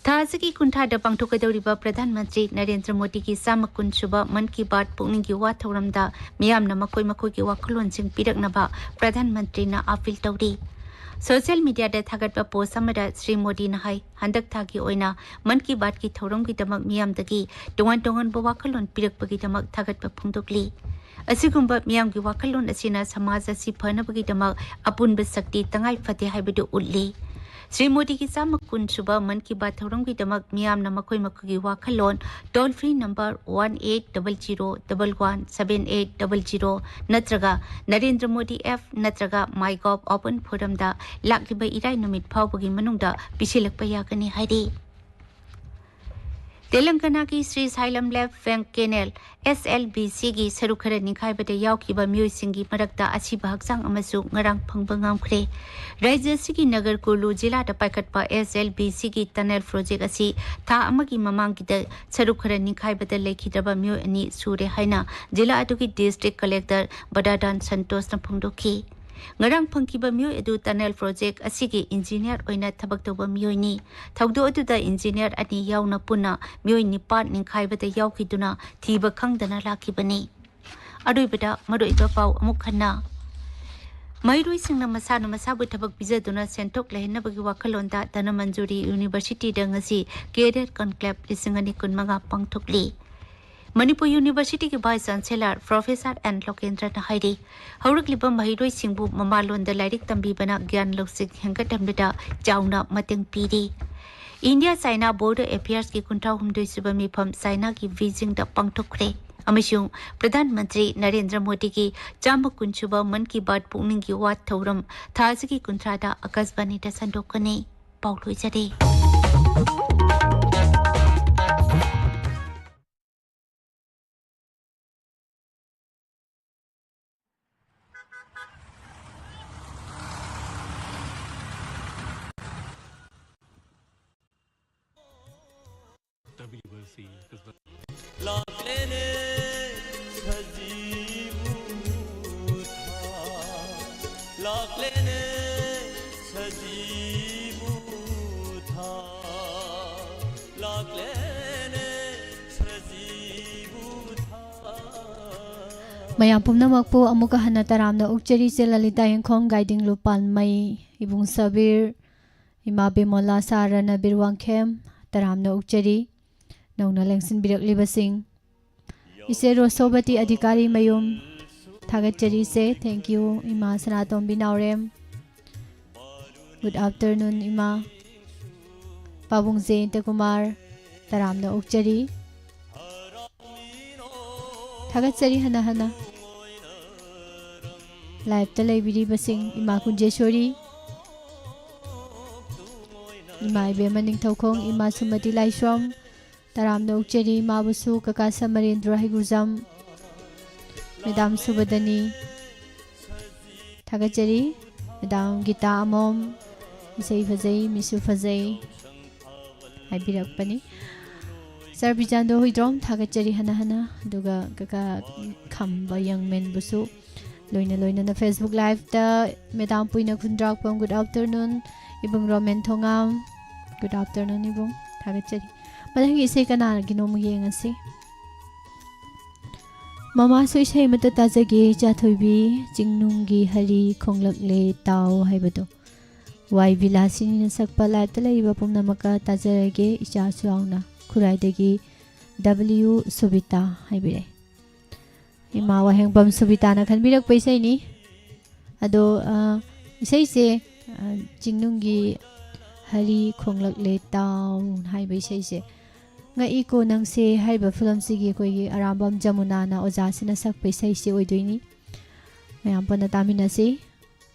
ꯊꯥ ꯑꯁꯤꯒꯤ ꯀꯨꯟꯊ꯭ꯔꯥꯗ ꯄꯥꯡꯊꯣꯛꯀꯗꯧꯔꯤꯕ ꯄ꯭ꯔꯙꯥꯟ ꯃꯟꯇ꯭ꯔꯤ ꯅꯔꯦꯟꯗ꯭ꯔ ꯃꯣꯗꯤꯒꯤ ꯆꯥꯝꯃ ꯀꯨꯟ ꯁꯨꯕ ꯃꯟ ꯀꯤ ꯕꯥꯠ ꯄꯨꯛꯅꯤꯡꯒꯤ ꯋꯥ ꯊꯧꯔꯝꯗ ꯃꯤꯌꯥꯝꯅ ꯃꯈꯣꯏ ꯃꯈꯣꯏꯒꯤ ꯋꯥꯈꯜꯂꯣꯟꯁꯤꯡ ꯄꯤꯔꯛꯅꯕ ꯄ꯭ꯔꯙꯥꯟ ꯃꯟꯇ꯭ꯔꯤꯅ ꯑꯥꯄꯤꯜ ꯇꯧꯔꯤ꯫ ꯁꯣꯁꯤꯌꯦꯜ ꯃꯤꯗꯤꯌꯥꯗ ꯊꯥꯒꯠꯄ ꯄꯣꯁ ꯑꯃꯗ ꯁ꯭ꯔꯤ ꯃꯣꯗꯤꯅ ꯍꯥꯏ, ꯍꯟꯗꯛ ꯊꯥꯒꯤ ꯑꯣꯏꯅ ꯃꯟ ꯀꯤ ꯕꯥꯠꯀꯤ ꯊꯧꯔꯝꯒꯤꯗꯃꯛ ꯃꯤꯌꯥꯝꯗꯒꯤ ꯇꯣꯉꯥꯟ ꯇꯣꯉꯥꯟꯕ ꯋꯥꯈꯜꯂꯣꯟ ꯄꯤꯔꯛꯄꯒꯤꯗꯃꯛ ꯊꯥꯒꯠꯄ ꯐꯣꯡꯗꯣꯛꯂꯤ꯫ ꯑꯁꯤꯒꯨꯝꯕ ꯃꯤꯌꯥꯝꯒꯤ ꯋꯥꯈꯜꯂꯣꯟ ꯑꯁꯤꯅ ꯁꯃꯥꯖ ꯑꯁꯤ ꯐꯅꯕꯒꯤꯗꯃꯛ ꯑꯄꯨꯟꯕ ꯁꯛꯇꯤ ꯇꯉꯥꯏ ꯐꯗꯦ ꯍꯥꯏꯕꯗꯨ ꯎꯠꯂꯤ꯫ ꯁ꯭ꯔꯤ ꯃꯣꯗꯤꯒꯤ ꯆꯥꯝꯃ ꯀꯨꯟ ꯁꯨꯕ ꯃꯟ ꯀꯤ ꯕꯥꯠ ꯊꯧꯔꯝꯒꯤꯗꯃꯛ ꯃꯤꯌꯥꯝꯅ ꯃꯈꯣꯏ ꯃꯈꯣꯏꯒꯤ ꯋꯥꯈꯜꯂꯣꯟ toll free number one eight double zero double one seven eight double zero ꯅꯠꯇ꯭ꯔꯒ ꯅꯔꯦꯟꯗ꯭ꯔ ꯃꯣꯗꯤ ꯑꯦꯞ ꯅꯠꯇ꯭ꯔꯒ ꯃꯥꯏ ꯒꯣꯚ ꯑꯣꯄꯟ ꯐꯣꯔꯝꯗ ꯂꯥꯛꯂꯤꯕ ꯏꯔꯥꯏ ꯅꯨꯃꯤꯠ ꯐꯥꯎꯕꯒꯤ ꯃꯅꯨꯡꯗ ꯄꯤꯁꯤꯜꯂꯛꯄ ꯌꯥꯒꯅꯤ ꯍꯥꯏꯔꯤ꯫ ꯇꯦꯂꯪꯒꯅꯥꯒꯤ ꯁ꯭ꯔꯤ ꯁꯥꯏꯂꯝ ꯂꯦꯐ ꯕꯦꯡꯛ ꯀꯦꯅꯦꯜ, ꯑꯦꯁ ꯑꯦꯜ ꯕꯤ ꯁꯤꯒꯤ ꯁꯔꯨꯛ ꯈꯔ ꯅꯤꯡꯈꯥꯏꯕꯗ ꯌꯥꯎꯈꯤꯕ ꯃꯤꯑꯣꯏꯁꯤꯡꯒꯤ ꯃꯔꯛꯇ ꯑꯁꯤꯕ ꯍꯛꯆꯥꯡ ꯑꯃꯁꯨ ꯉꯔꯥꯡ ꯐꯪꯕ ꯉꯝꯈ꯭ꯔꯦ꯫ ꯔꯥꯖ꯭ꯌ ꯑꯁꯤꯒꯤ ꯅꯒꯔ ꯀꯨꯂꯨ ꯖꯤꯂꯥꯗ ꯄꯥꯏꯈꯠꯄ ꯑꯦꯁ ꯑꯦꯜ ꯕꯤ ꯁꯤꯒꯤ ꯇꯅꯦꯜ ꯄ꯭ꯔꯣꯖꯦꯛ ꯑꯁꯤ ꯊꯥ ꯑꯃꯒꯤ ꯃꯃꯥꯡꯒꯤꯗ ꯁꯔꯨꯛ ꯈꯔ ꯅꯤꯡꯈꯥꯏꯕꯗ ꯂꯩꯈꯤꯗ꯭ꯔꯕ ꯃꯤꯑꯣꯏ ꯑꯅꯤ ꯁꯨꯔꯦ ꯍꯥꯏꯅ ꯖꯤꯂꯥ ꯑꯗꯨꯒꯤ ꯗꯤꯁꯇ꯭ꯔꯤꯛ ꯀꯂꯦꯛꯇꯔ ꯕꯗꯥꯗꯥꯟ ꯁꯟꯇꯣꯁꯅ ꯐꯣꯡꯗꯣꯛꯈꯤ꯫ ꯉꯔꯥꯡ ꯐꯪꯈꯤꯕ ꯃꯤꯑꯣꯏ ꯑꯗꯨ ꯇꯅꯦꯜ ꯄ꯭ꯔꯣꯖꯦꯛ ꯑꯁꯤꯒꯤ ꯏꯟꯖꯤꯅꯤꯌꯔ ꯑꯣꯏꯅ ꯊꯕꯛ ꯇꯧꯕ ꯃꯤꯑꯣꯏꯅꯤ꯫ ꯊꯧꯗꯣꯛ ꯑꯗꯨꯗ ꯏꯟꯖꯤꯅꯤꯌꯔ ꯑꯅꯤ ꯌꯥꯎꯅ ꯄꯨꯟꯅ ꯃꯤꯑꯣꯏ ꯅꯤꯄꯥꯟ ꯅꯤꯡꯈꯥꯏꯕꯗ ꯌꯥꯎꯈꯤꯗꯨꯅ ꯊꯤꯕ ꯈꯪꯗꯅ ꯂꯥꯛꯈꯤꯕꯅꯤ꯫ ꯑꯔꯣꯏꯕꯗ ꯃꯔꯨꯑꯣꯏꯕ ꯄꯥꯎ ꯑꯃꯨꯛ ꯍꯟꯅ꯫ ꯃꯍꯩꯔꯣꯏꯁꯤꯡꯅ ꯃꯁꯥꯅ ꯃꯁꯥꯕꯨ ꯊꯕꯛ ꯄꯤꯖꯗꯨꯅ ꯁꯦꯟꯊꯣꯛ ꯂꯩꯍꯟꯅꯕꯒꯤ ꯋꯥꯈꯜꯂꯣꯟꯗ ꯙꯅꯃꯟꯖꯨꯔꯤ ꯌꯨꯅꯤꯚꯔꯁꯤꯇꯤꯗ ꯉꯁꯤ ꯀꯦꯔꯤꯌꯔ ꯀꯟꯀ꯭ꯂꯦꯕ ꯂꯤꯁꯤꯡ ꯑꯅꯤ ꯀꯨꯟꯃꯉꯥ ꯄꯥꯡꯊꯣꯛꯂꯤ꯫ ꯃꯅꯤꯄꯨꯔ ꯌꯨꯅꯤꯚꯔꯁꯤꯇꯤꯒꯤ ꯚꯥꯏꯁ ꯆꯥꯟꯁꯦꯂꯔ ꯄ꯭ꯔꯣꯐꯦꯁꯔ ꯑꯦꯟ ꯂꯣꯀꯦꯟꯗ꯭ꯔꯅ ꯍꯥꯏꯔꯤ, ꯍꯧꯔꯛꯂꯤꯕ ꯃꯍꯩꯔꯣꯏꯁꯤꯡꯕꯨ ꯃꯃꯥꯂꯣꯟꯗ ꯂꯥꯏꯔꯤꯛ ꯇꯝꯕꯤꯕꯅ ꯒ꯭ꯌꯥꯟ ꯂꯧꯁꯤꯡ ꯍꯦꯟꯒꯠꯍꯟꯕꯗ ꯆꯥꯎꯅ ꯃꯇꯦꯡ ꯄꯤꯔꯤ꯫ ꯏꯟꯗꯤꯌꯥ ꯆꯥꯏꯅꯥ ꯕꯣꯔꯗꯔ ꯑꯦꯐꯤꯌꯔꯁꯀꯤ ꯀꯨꯟꯊ꯭ꯔꯥ ꯍꯨꯝꯗꯣꯏ ꯁꯨꯕ ꯃꯤꯐꯝ ꯆꯥꯏꯅꯥꯒꯤ ꯕꯤꯖꯤꯡꯗ ꯄꯥꯡꯊꯣꯛꯈ꯭ꯔꯦ ꯑꯃꯁꯨꯡ ꯄ꯭ꯔꯙꯥꯟ ꯃꯟꯇ꯭ꯔꯤ ꯅꯔꯦꯟꯗ꯭ꯔ ꯃꯣꯗꯤꯒꯤ ꯆꯥꯝꯃ ꯀꯨꯟ ꯁꯨꯕ ꯃꯟ ꯀꯤ ꯕꯥꯠ ꯄꯨꯛꯅꯤꯡꯒꯤ ꯋꯥ ꯊꯧꯔꯝ ꯊꯥ ꯑꯁꯤꯒꯤ ꯀꯨꯟꯊ꯭ꯔꯥꯗ ꯑꯀꯥꯁꯕꯥꯅꯤꯗ ꯁꯟꯗꯣꯛꯀꯅꯤ꯫ ꯄꯥꯎ ꯂꯣꯏꯖꯔꯦ꯫ ꯂꯥꯛꯂꯦꯅꯦ ꯁꯖꯤꯕꯨ ꯊꯥ, ꯂꯥꯛꯂꯦꯅꯦ ꯁꯖꯤꯕꯨ ꯊꯥ, ꯂꯥꯛꯂꯦꯅꯦ ꯁꯖꯤꯕꯨ ꯊꯥ꯫ ꯃꯌꯥꯝ ꯄꯨꯝꯅꯃꯛꯄꯨ ꯑꯃꯨꯛꯀ ꯍꯟꯅ ꯇꯔꯥꯝꯅ ꯑꯣꯛꯆꯔꯤ꯫ ꯏꯆꯦ ꯂꯂꯤꯇꯥ ꯌꯦꯡꯈꯣꯝ, ꯒꯥꯏꯗꯤꯡ ꯂꯨꯄꯥꯜꯃꯩ꯫ ꯏꯕꯨꯡ ꯁꯕꯤꯔ, ꯏꯃꯥ ꯕꯤꯃꯣꯂꯥ, ꯁꯥꯔ ꯔꯅꯕꯤꯔ ꯋꯥꯡꯈꯦꯝ, ꯇꯔꯥꯝꯅ ꯑꯣꯛꯆꯔꯤ꯫ ꯅꯧꯅ ꯂꯦꯡꯁꯤꯟꯕꯤꯔꯛꯂꯤꯕꯁꯤꯡ, ꯏꯆꯦ ꯔꯣꯁꯣꯕꯇꯤ ꯑꯙꯤꯀꯥꯔꯤ ꯃꯌꯨꯝ, ꯊꯥꯒꯠꯆꯔꯤ ꯏꯆꯦ꯫ Thank you, ꯏꯃꯥ ꯁꯅꯥꯇꯣꯝꯕꯤ ꯅꯥꯎꯔꯦꯝ꯫ Good afternoon, ꯏꯃꯥ꯫ ꯄꯥꯕꯨꯡ ꯖꯌꯟꯇ ꯀꯨꯃꯥꯔ, ꯇꯔꯥꯝꯅ ꯑꯣꯛꯆꯔꯤ꯫ ꯊꯥꯒꯠꯆꯔꯤ ꯍꯟꯅ ꯍꯟꯅ꯫ Live-ꯇ ꯂꯩꯕꯤꯔꯤꯕꯁꯤꯡ, ꯏꯃꯥ ꯀꯨꯟꯖꯦꯁꯣꯔꯤ, ꯏꯃꯥ ꯏꯕꯦꯝꯃ ꯅꯤꯡꯊꯧꯈꯣꯡ, ꯏꯃꯥ ꯁꯨꯃꯇꯤ ꯂꯥꯏꯁ꯭ꯔꯝ, ꯇꯔꯥꯝꯅ ꯑꯣꯛꯆꯔꯤ ꯏꯃꯥꯕꯨꯁꯨ, ꯀꯀꯥ ꯁꯃꯔꯦꯟꯗ꯭ꯔ ꯍꯩꯒꯨꯖꯝ, ꯃꯦꯗꯥꯝ ꯁꯨꯕꯗꯅꯤ, ꯊꯥꯒꯠꯆꯔꯤ꯫ ꯃꯦꯗꯥꯝ ꯒꯤꯇꯥ ꯑꯃꯣꯝ, ꯏꯁꯩ ꯐꯖꯩ, ꯃꯤꯁꯨ ꯐꯖꯩ ꯍꯥꯏꯕꯤꯔꯛꯄꯅꯤ꯫ ꯁꯥꯔ ꯕꯤꯖꯥꯟꯗꯣ ꯍꯨꯏꯗ꯭ꯔꯣꯝ, ꯊꯥꯒꯠꯆꯔꯤ ꯍꯟꯅ ꯍꯟꯅ꯫ ꯑꯗꯨꯒ ꯀꯀꯥ ꯈꯝꯕ ꯌꯪꯃꯦꯟꯕꯨꯁꯨ ꯂꯣꯏꯅ ꯂꯣꯏꯅꯅ Facebook Live-ꯇ ꯃꯦꯗꯥꯝ ꯄꯨꯏꯅ ꯈꯨꯟꯗ꯭ꯔꯥꯛꯄꯝ, good afternoon꯫ ꯏꯕꯨꯡ ꯔꯣꯃꯦꯟ ꯊꯣꯉꯥꯝ, good afternoon ꯏꯕꯨꯡ, ꯊꯥꯒꯠꯆꯔꯤ꯫ ꯃꯊꯪꯒꯤ ꯏꯁꯩ ꯀꯅꯥꯒꯤꯅꯣ ꯑꯃꯨꯛ ꯌꯦꯡꯉꯁꯤ꯫ ꯃꯃꯥꯁꯨ ꯏꯁꯩ ꯑꯃꯠꯇ ꯇꯥꯖꯒꯦ, ꯏꯆꯥ ꯊꯣꯏꯕꯤ, ꯆꯤꯡꯅꯨꯡꯒꯤ ꯍꯔꯤ ꯈꯣꯡꯂꯛꯂꯦ ꯇꯥꯎ ꯍꯥꯏꯕꯗꯣ꯫ ꯋꯥꯏ ꯕꯤꯂꯥꯁꯤꯅꯤꯅ ꯁꯛꯄ, live-ꯇ ꯂꯩꯔꯤꯕ ꯄꯨꯝꯅꯃꯛꯀ ꯇꯥꯖꯔꯒꯦ, ꯏꯆꯥꯁꯨ ꯌꯥꯎꯅ꯫ ꯈꯨꯔꯥꯏꯗꯒꯤ W ꯁꯨꯕꯤꯇꯥ ꯍꯥꯏꯕꯤꯔꯛꯑꯦ꯫ ꯏꯃꯥ ꯋꯥꯍꯦꯡꯕꯝ ꯁꯨꯕꯤꯇꯥꯅ ꯈꯟꯕꯤꯔꯛꯄ ꯏꯁꯩꯅꯤ꯫ ꯑꯗꯣ, ꯑ, ꯏꯁꯩꯁꯦ, ꯑ, ꯆꯤꯡꯅꯨꯡꯒꯤ ꯍꯔꯤ ꯈꯣꯡꯂꯛꯂꯦ ꯇꯥꯎ ꯍꯥꯏꯕ ꯏꯁꯩꯁꯦ, ꯉꯛꯏꯀꯣ ꯅꯪꯁꯦ ꯍꯥꯏꯔꯤꯕ ꯐꯤꯂꯝꯁꯤꯒꯤ ꯑꯩꯈꯣꯏꯒꯤ ꯑꯔꯥꯝꯕꯝ ꯖꯃꯨꯅꯥꯅ ꯑꯣꯖꯥꯁꯤꯅ ꯁꯛꯄ ꯏꯁꯩꯁꯤ ꯑꯣꯏꯗꯣꯏꯅꯤ꯫ ꯃꯌꯥꯝ ꯄꯨꯟꯅ ꯇꯥꯃꯤꯟꯅꯁꯤ꯫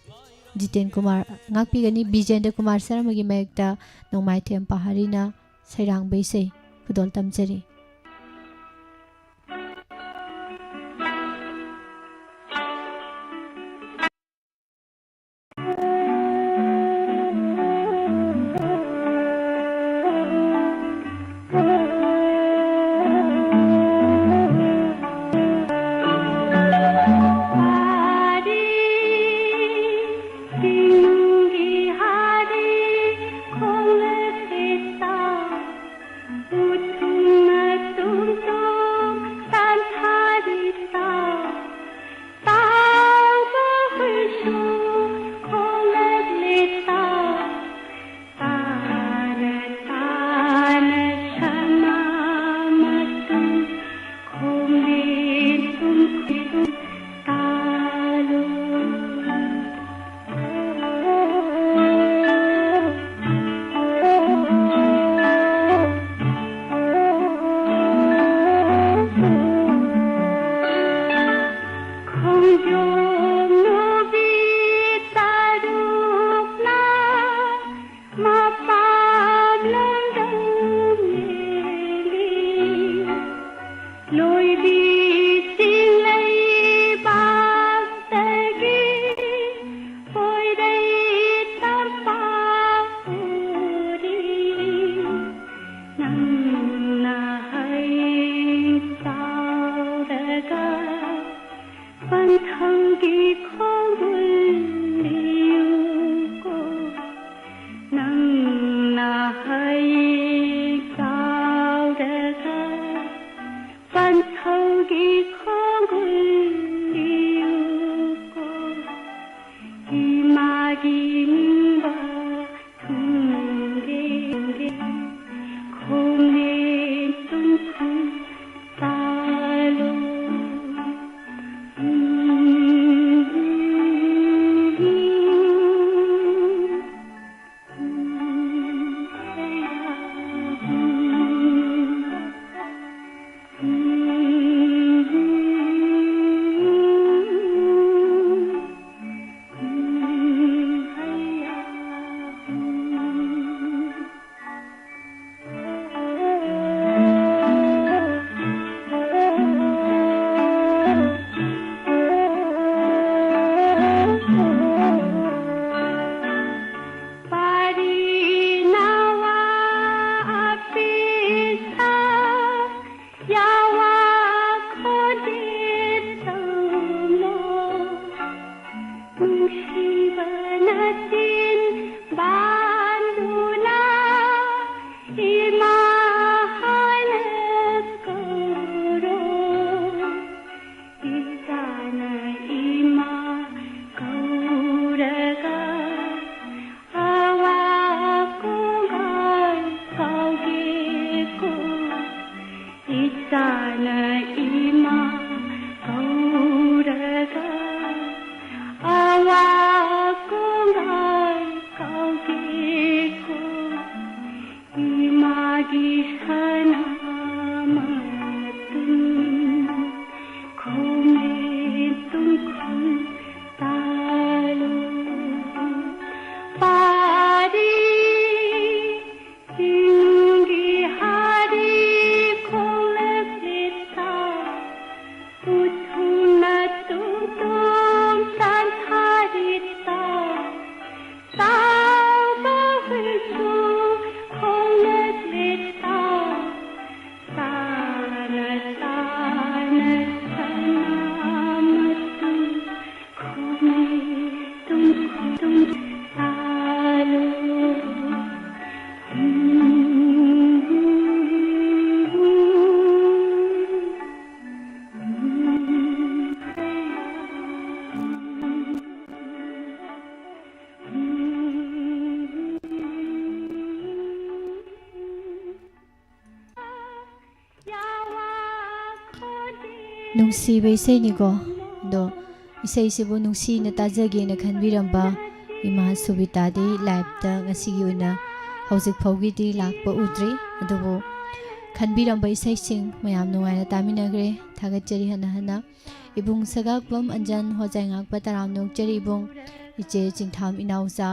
ꯖꯤꯇꯦꯟ ꯀꯨꯃꯥꯔ ꯉꯥꯛꯄꯤꯒꯅꯤ꯫ ꯕꯤꯖꯦꯟꯗ꯭ꯔ ꯀꯨꯃꯥꯔ ꯁꯔꯃꯒꯤ ꯃꯥꯌꯦꯛꯇ ꯅꯣꯡꯃꯥꯏꯊꯦꯝ ꯄꯍꯥꯔꯤꯅ ꯁꯩꯔꯥꯡꯕ ꯏꯁꯩ ꯈꯨꯗꯣꯜ ꯇꯝꯖꯔꯤ꯫ ꯆꯥꯅ ꯏꯃꯥ ꯀꯧꯔꯒ ꯑꯋꯥ ꯀꯣꯡꯒꯥꯏ ꯀꯧꯒꯦꯀꯣ꯫ ꯏꯃꯥꯒꯤ ꯁꯅꯥ ꯃꯇꯨꯝ ꯈꯣꯡꯃꯦ ꯇꯨꯡꯈꯨꯜ ꯇꯥꯂꯨ ꯄꯥꯔꯤ ꯆꯤꯡꯒꯤ ꯍꯥꯔꯤ ꯈꯣꯡꯂꯛꯂꯤꯇ ꯎꯊꯨꯅ ꯇꯨꯝ ꯇꯨꯝ ꯇꯥꯟꯊꯥꯔꯤꯇ ꯇꯥꯎꯕ ꯍꯨꯏꯁꯨ ꯈꯣꯡꯂꯛꯂꯤꯇ ꯇꯥꯅ ꯇꯥꯅ ꯁꯅꯥ ꯃꯇꯨꯝ ꯈꯣꯡꯂꯩ ꯇꯨꯝ ꯇꯨꯝ ꯇꯥꯂꯨ꯫ ꯅꯨꯡꯁꯤꯕ ꯏꯁꯩꯅꯤꯀꯣ꯫ ꯑꯗꯣ ꯏꯁꯩꯁꯤꯕꯨ ꯅꯨꯡꯁꯤꯅ ꯇꯥꯖꯒꯦꯅ ꯈꯟꯕꯤꯔꯝꯕ ꯏꯃꯥ ꯁꯨꯕꯤꯇꯥꯗꯤ ꯂꯥꯏꯞꯇ ꯉꯁꯤꯒꯤ ꯑꯣꯏꯅ ꯍꯧꯖꯤꯛ ꯐꯥꯎꯒꯤꯗꯤ ꯂꯥꯛꯄ ꯎꯗ꯭ꯔꯤ꯫ ꯑꯗꯨꯕꯨ ꯈꯟꯕꯤꯔꯝꯕ ꯏꯁꯩꯁꯤꯡ ꯃꯌꯥꯝ ꯅꯨꯡꯉꯥꯏꯅ ꯇꯥꯃꯤꯟꯅꯈ꯭ꯔꯦ꯫ ꯊꯥꯒꯠꯆꯔꯤ ꯍꯟꯅ ꯍꯟꯅ꯫ ꯏꯕꯨꯡ ꯁꯒꯥꯛꯄꯝ ꯑꯟꯖꯟ ꯍꯣꯖꯥꯏꯉꯥꯛꯄ ꯇꯔꯥꯝꯅ ꯑꯣꯛꯆꯔꯤ ꯏꯕꯨꯡ꯫ ꯏꯆꯦ ꯆꯤꯡꯊꯥꯝ ꯏꯅꯥꯎꯆꯥ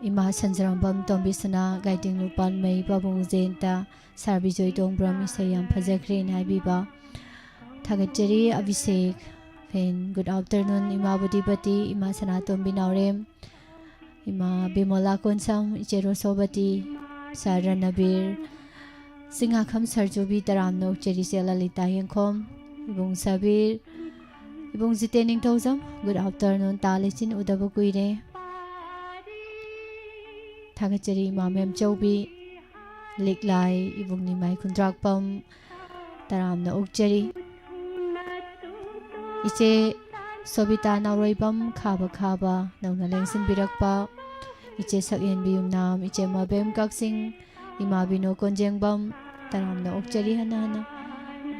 ꯏꯃꯥ ꯁꯟꯖꯔꯝꯕꯝ ꯇꯣꯝꯕꯤꯁꯅꯥ ꯒꯥꯏꯗꯤꯡ ꯂꯨꯄꯥꯟꯃꯩ ꯄꯥꯕꯨꯡ ꯖꯌꯟꯇ ꯁꯥꯔ ꯕꯤꯖꯣꯏ ꯇꯣꯡꯕ꯭ꯔꯝ ꯏꯁꯩ ꯌꯥꯝ ꯐꯖꯈ꯭ꯔꯦꯅ ꯍꯥꯏꯕꯤꯕ꯫ ꯊꯥꯒꯠꯆꯔꯤ ꯑꯕꯤꯁꯦꯛ ꯐꯦꯟ꯫ ꯒꯨꯗ ꯑꯥꯐꯇꯔꯅꯨꯟ ꯏꯃꯥ ꯕꯨꯙꯤꯄꯇꯤ, ꯏꯃꯥ ꯁꯅꯥꯇꯣꯝꯕꯤ ꯅꯥꯎꯔꯦꯝ, ꯏꯃꯥ ꯕꯤꯃꯣꯂꯥ ꯀꯣꯟꯁꯝ, ꯏꯆꯦ ꯔꯣꯁꯣꯕꯇꯤ, ꯁꯥꯔ ꯔꯅꯕꯤꯔ, ꯆꯤꯡꯉꯥꯈꯝ ꯁꯔꯖꯨꯕꯤ ꯇꯔꯥꯝꯅ ꯑꯣꯛꯆꯔꯤ ꯏꯆꯦ ꯂꯂꯤꯇꯥ ꯌꯦꯡꯈꯣꯝ, ꯏꯕꯨꯡ ꯁꯕꯤꯔ, ꯏꯕꯨꯡ ꯖꯤꯇꯦꯟ ꯅꯤꯡꯊꯧꯖꯝ꯫ ꯒꯨꯗ ꯑꯥꯐꯇꯔꯅꯨꯟ ꯇꯥ ꯂꯩꯆꯤꯟ ꯎꯗꯕ ꯀꯨꯏꯔꯦ꯫ ꯊꯥꯒꯠꯆꯔꯤ ꯏꯃꯥ ꯃꯦꯝꯆꯧꯕꯤ, ꯂꯤꯛꯂꯥꯏ ꯏꯕꯨꯡ ꯅꯤꯃꯥꯏ ꯈꯨꯟꯗ꯭ꯔꯥꯛꯄꯝ, ꯇꯔꯥꯝꯅ ꯑꯣꯛꯆꯔꯤ꯫ ꯏꯆꯦ ꯁꯣꯕꯤꯇꯥ ꯅꯥꯎꯔꯣꯏꯕꯝ ꯈꯥꯕ ꯈꯥꯕ ꯅꯧꯅ ꯂꯦꯡꯁꯤꯟꯕꯤꯔꯛꯄ, ꯏꯆꯦ ꯁꯛꯍꯦꯟꯕꯤ ꯌꯨꯝꯅꯥꯝ, ꯏꯆꯦ ꯃꯕꯦꯝ ꯀꯛꯆꯤꯡ, ꯏꯃꯥ ꯕꯤꯅꯣ ꯀꯣꯟꯖꯦꯡꯕꯝ, ꯇꯔꯥꯝꯅ ꯑꯣꯛꯆꯔꯤ, ꯍꯟꯅ ꯍꯟꯅ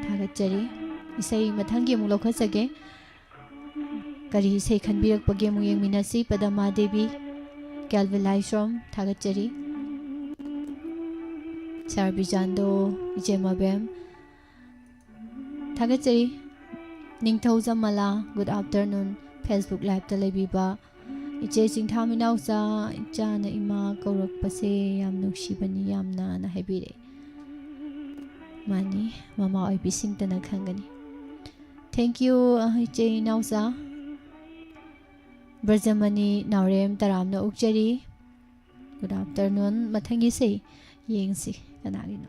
ꯊꯥꯒꯠꯆꯔꯤ꯫ ꯏꯁꯩ ꯃꯊꯪꯒꯤ ꯑꯃꯨꯛ ꯂꯧꯈꯠꯆꯒꯦ꯫ ꯀꯔꯤ ꯏꯁꯩ ꯈꯟꯕꯤꯔꯛꯄꯒꯦ ꯑꯃꯨꯛ ꯌꯦꯡꯃꯤꯟꯅꯁꯤ꯫ ꯄꯗꯃꯥ ꯗꯦꯕꯤ, ꯀꯦꯜꯚꯤꯟ ꯂꯥꯏꯁ꯭ꯔꯣꯝ, ꯊꯥꯒꯠꯆꯔꯤ꯫ ꯁꯥꯔ ꯕꯤꯖꯥꯟꯗꯣ, ꯏꯆꯦ ꯃꯕꯦꯝ, ꯊꯥꯒꯠꯆꯔꯤ꯫ ꯅꯤꯡꯊꯧꯖꯝ ꯃꯂꯥ, good afternoon꯫ Facebook liveꯇ ꯂꯩꯕꯤꯕ ꯏꯆꯦ ꯆꯤꯡꯊꯥꯝ ꯏꯅꯥꯎꯆꯥ, "ꯏꯆꯥꯅ ꯏꯃꯥ ꯀꯧꯔꯛꯄꯁꯦ ꯌꯥꯝ ꯅꯨꯡꯁꯤꯕꯅꯤ ꯌꯥꯝꯅ"ꯅ ꯍꯥꯏꯕꯤꯔꯛꯑꯦ꯫ ꯃꯥꯅꯤ, ꯃꯃꯥ ꯑꯣꯏꯕꯤꯁꯤꯡꯇꯅ ꯈꯪꯒꯅꯤ꯫ Thank you, ꯑ, ꯏꯆꯦ ꯏꯅꯥꯎꯆꯥ꯫ ꯕ꯭ꯔꯖꯃꯅꯤ ꯅꯥꯎꯔꯦꯝ, ꯇꯔꯥꯝꯅ ꯑꯣꯛꯆꯔꯤ꯫ Good afternoon꯫ ꯃꯊꯪꯒꯤꯁꯦ ꯌꯦꯡꯁꯤ ꯀꯅꯥꯒꯤꯅꯣ꯫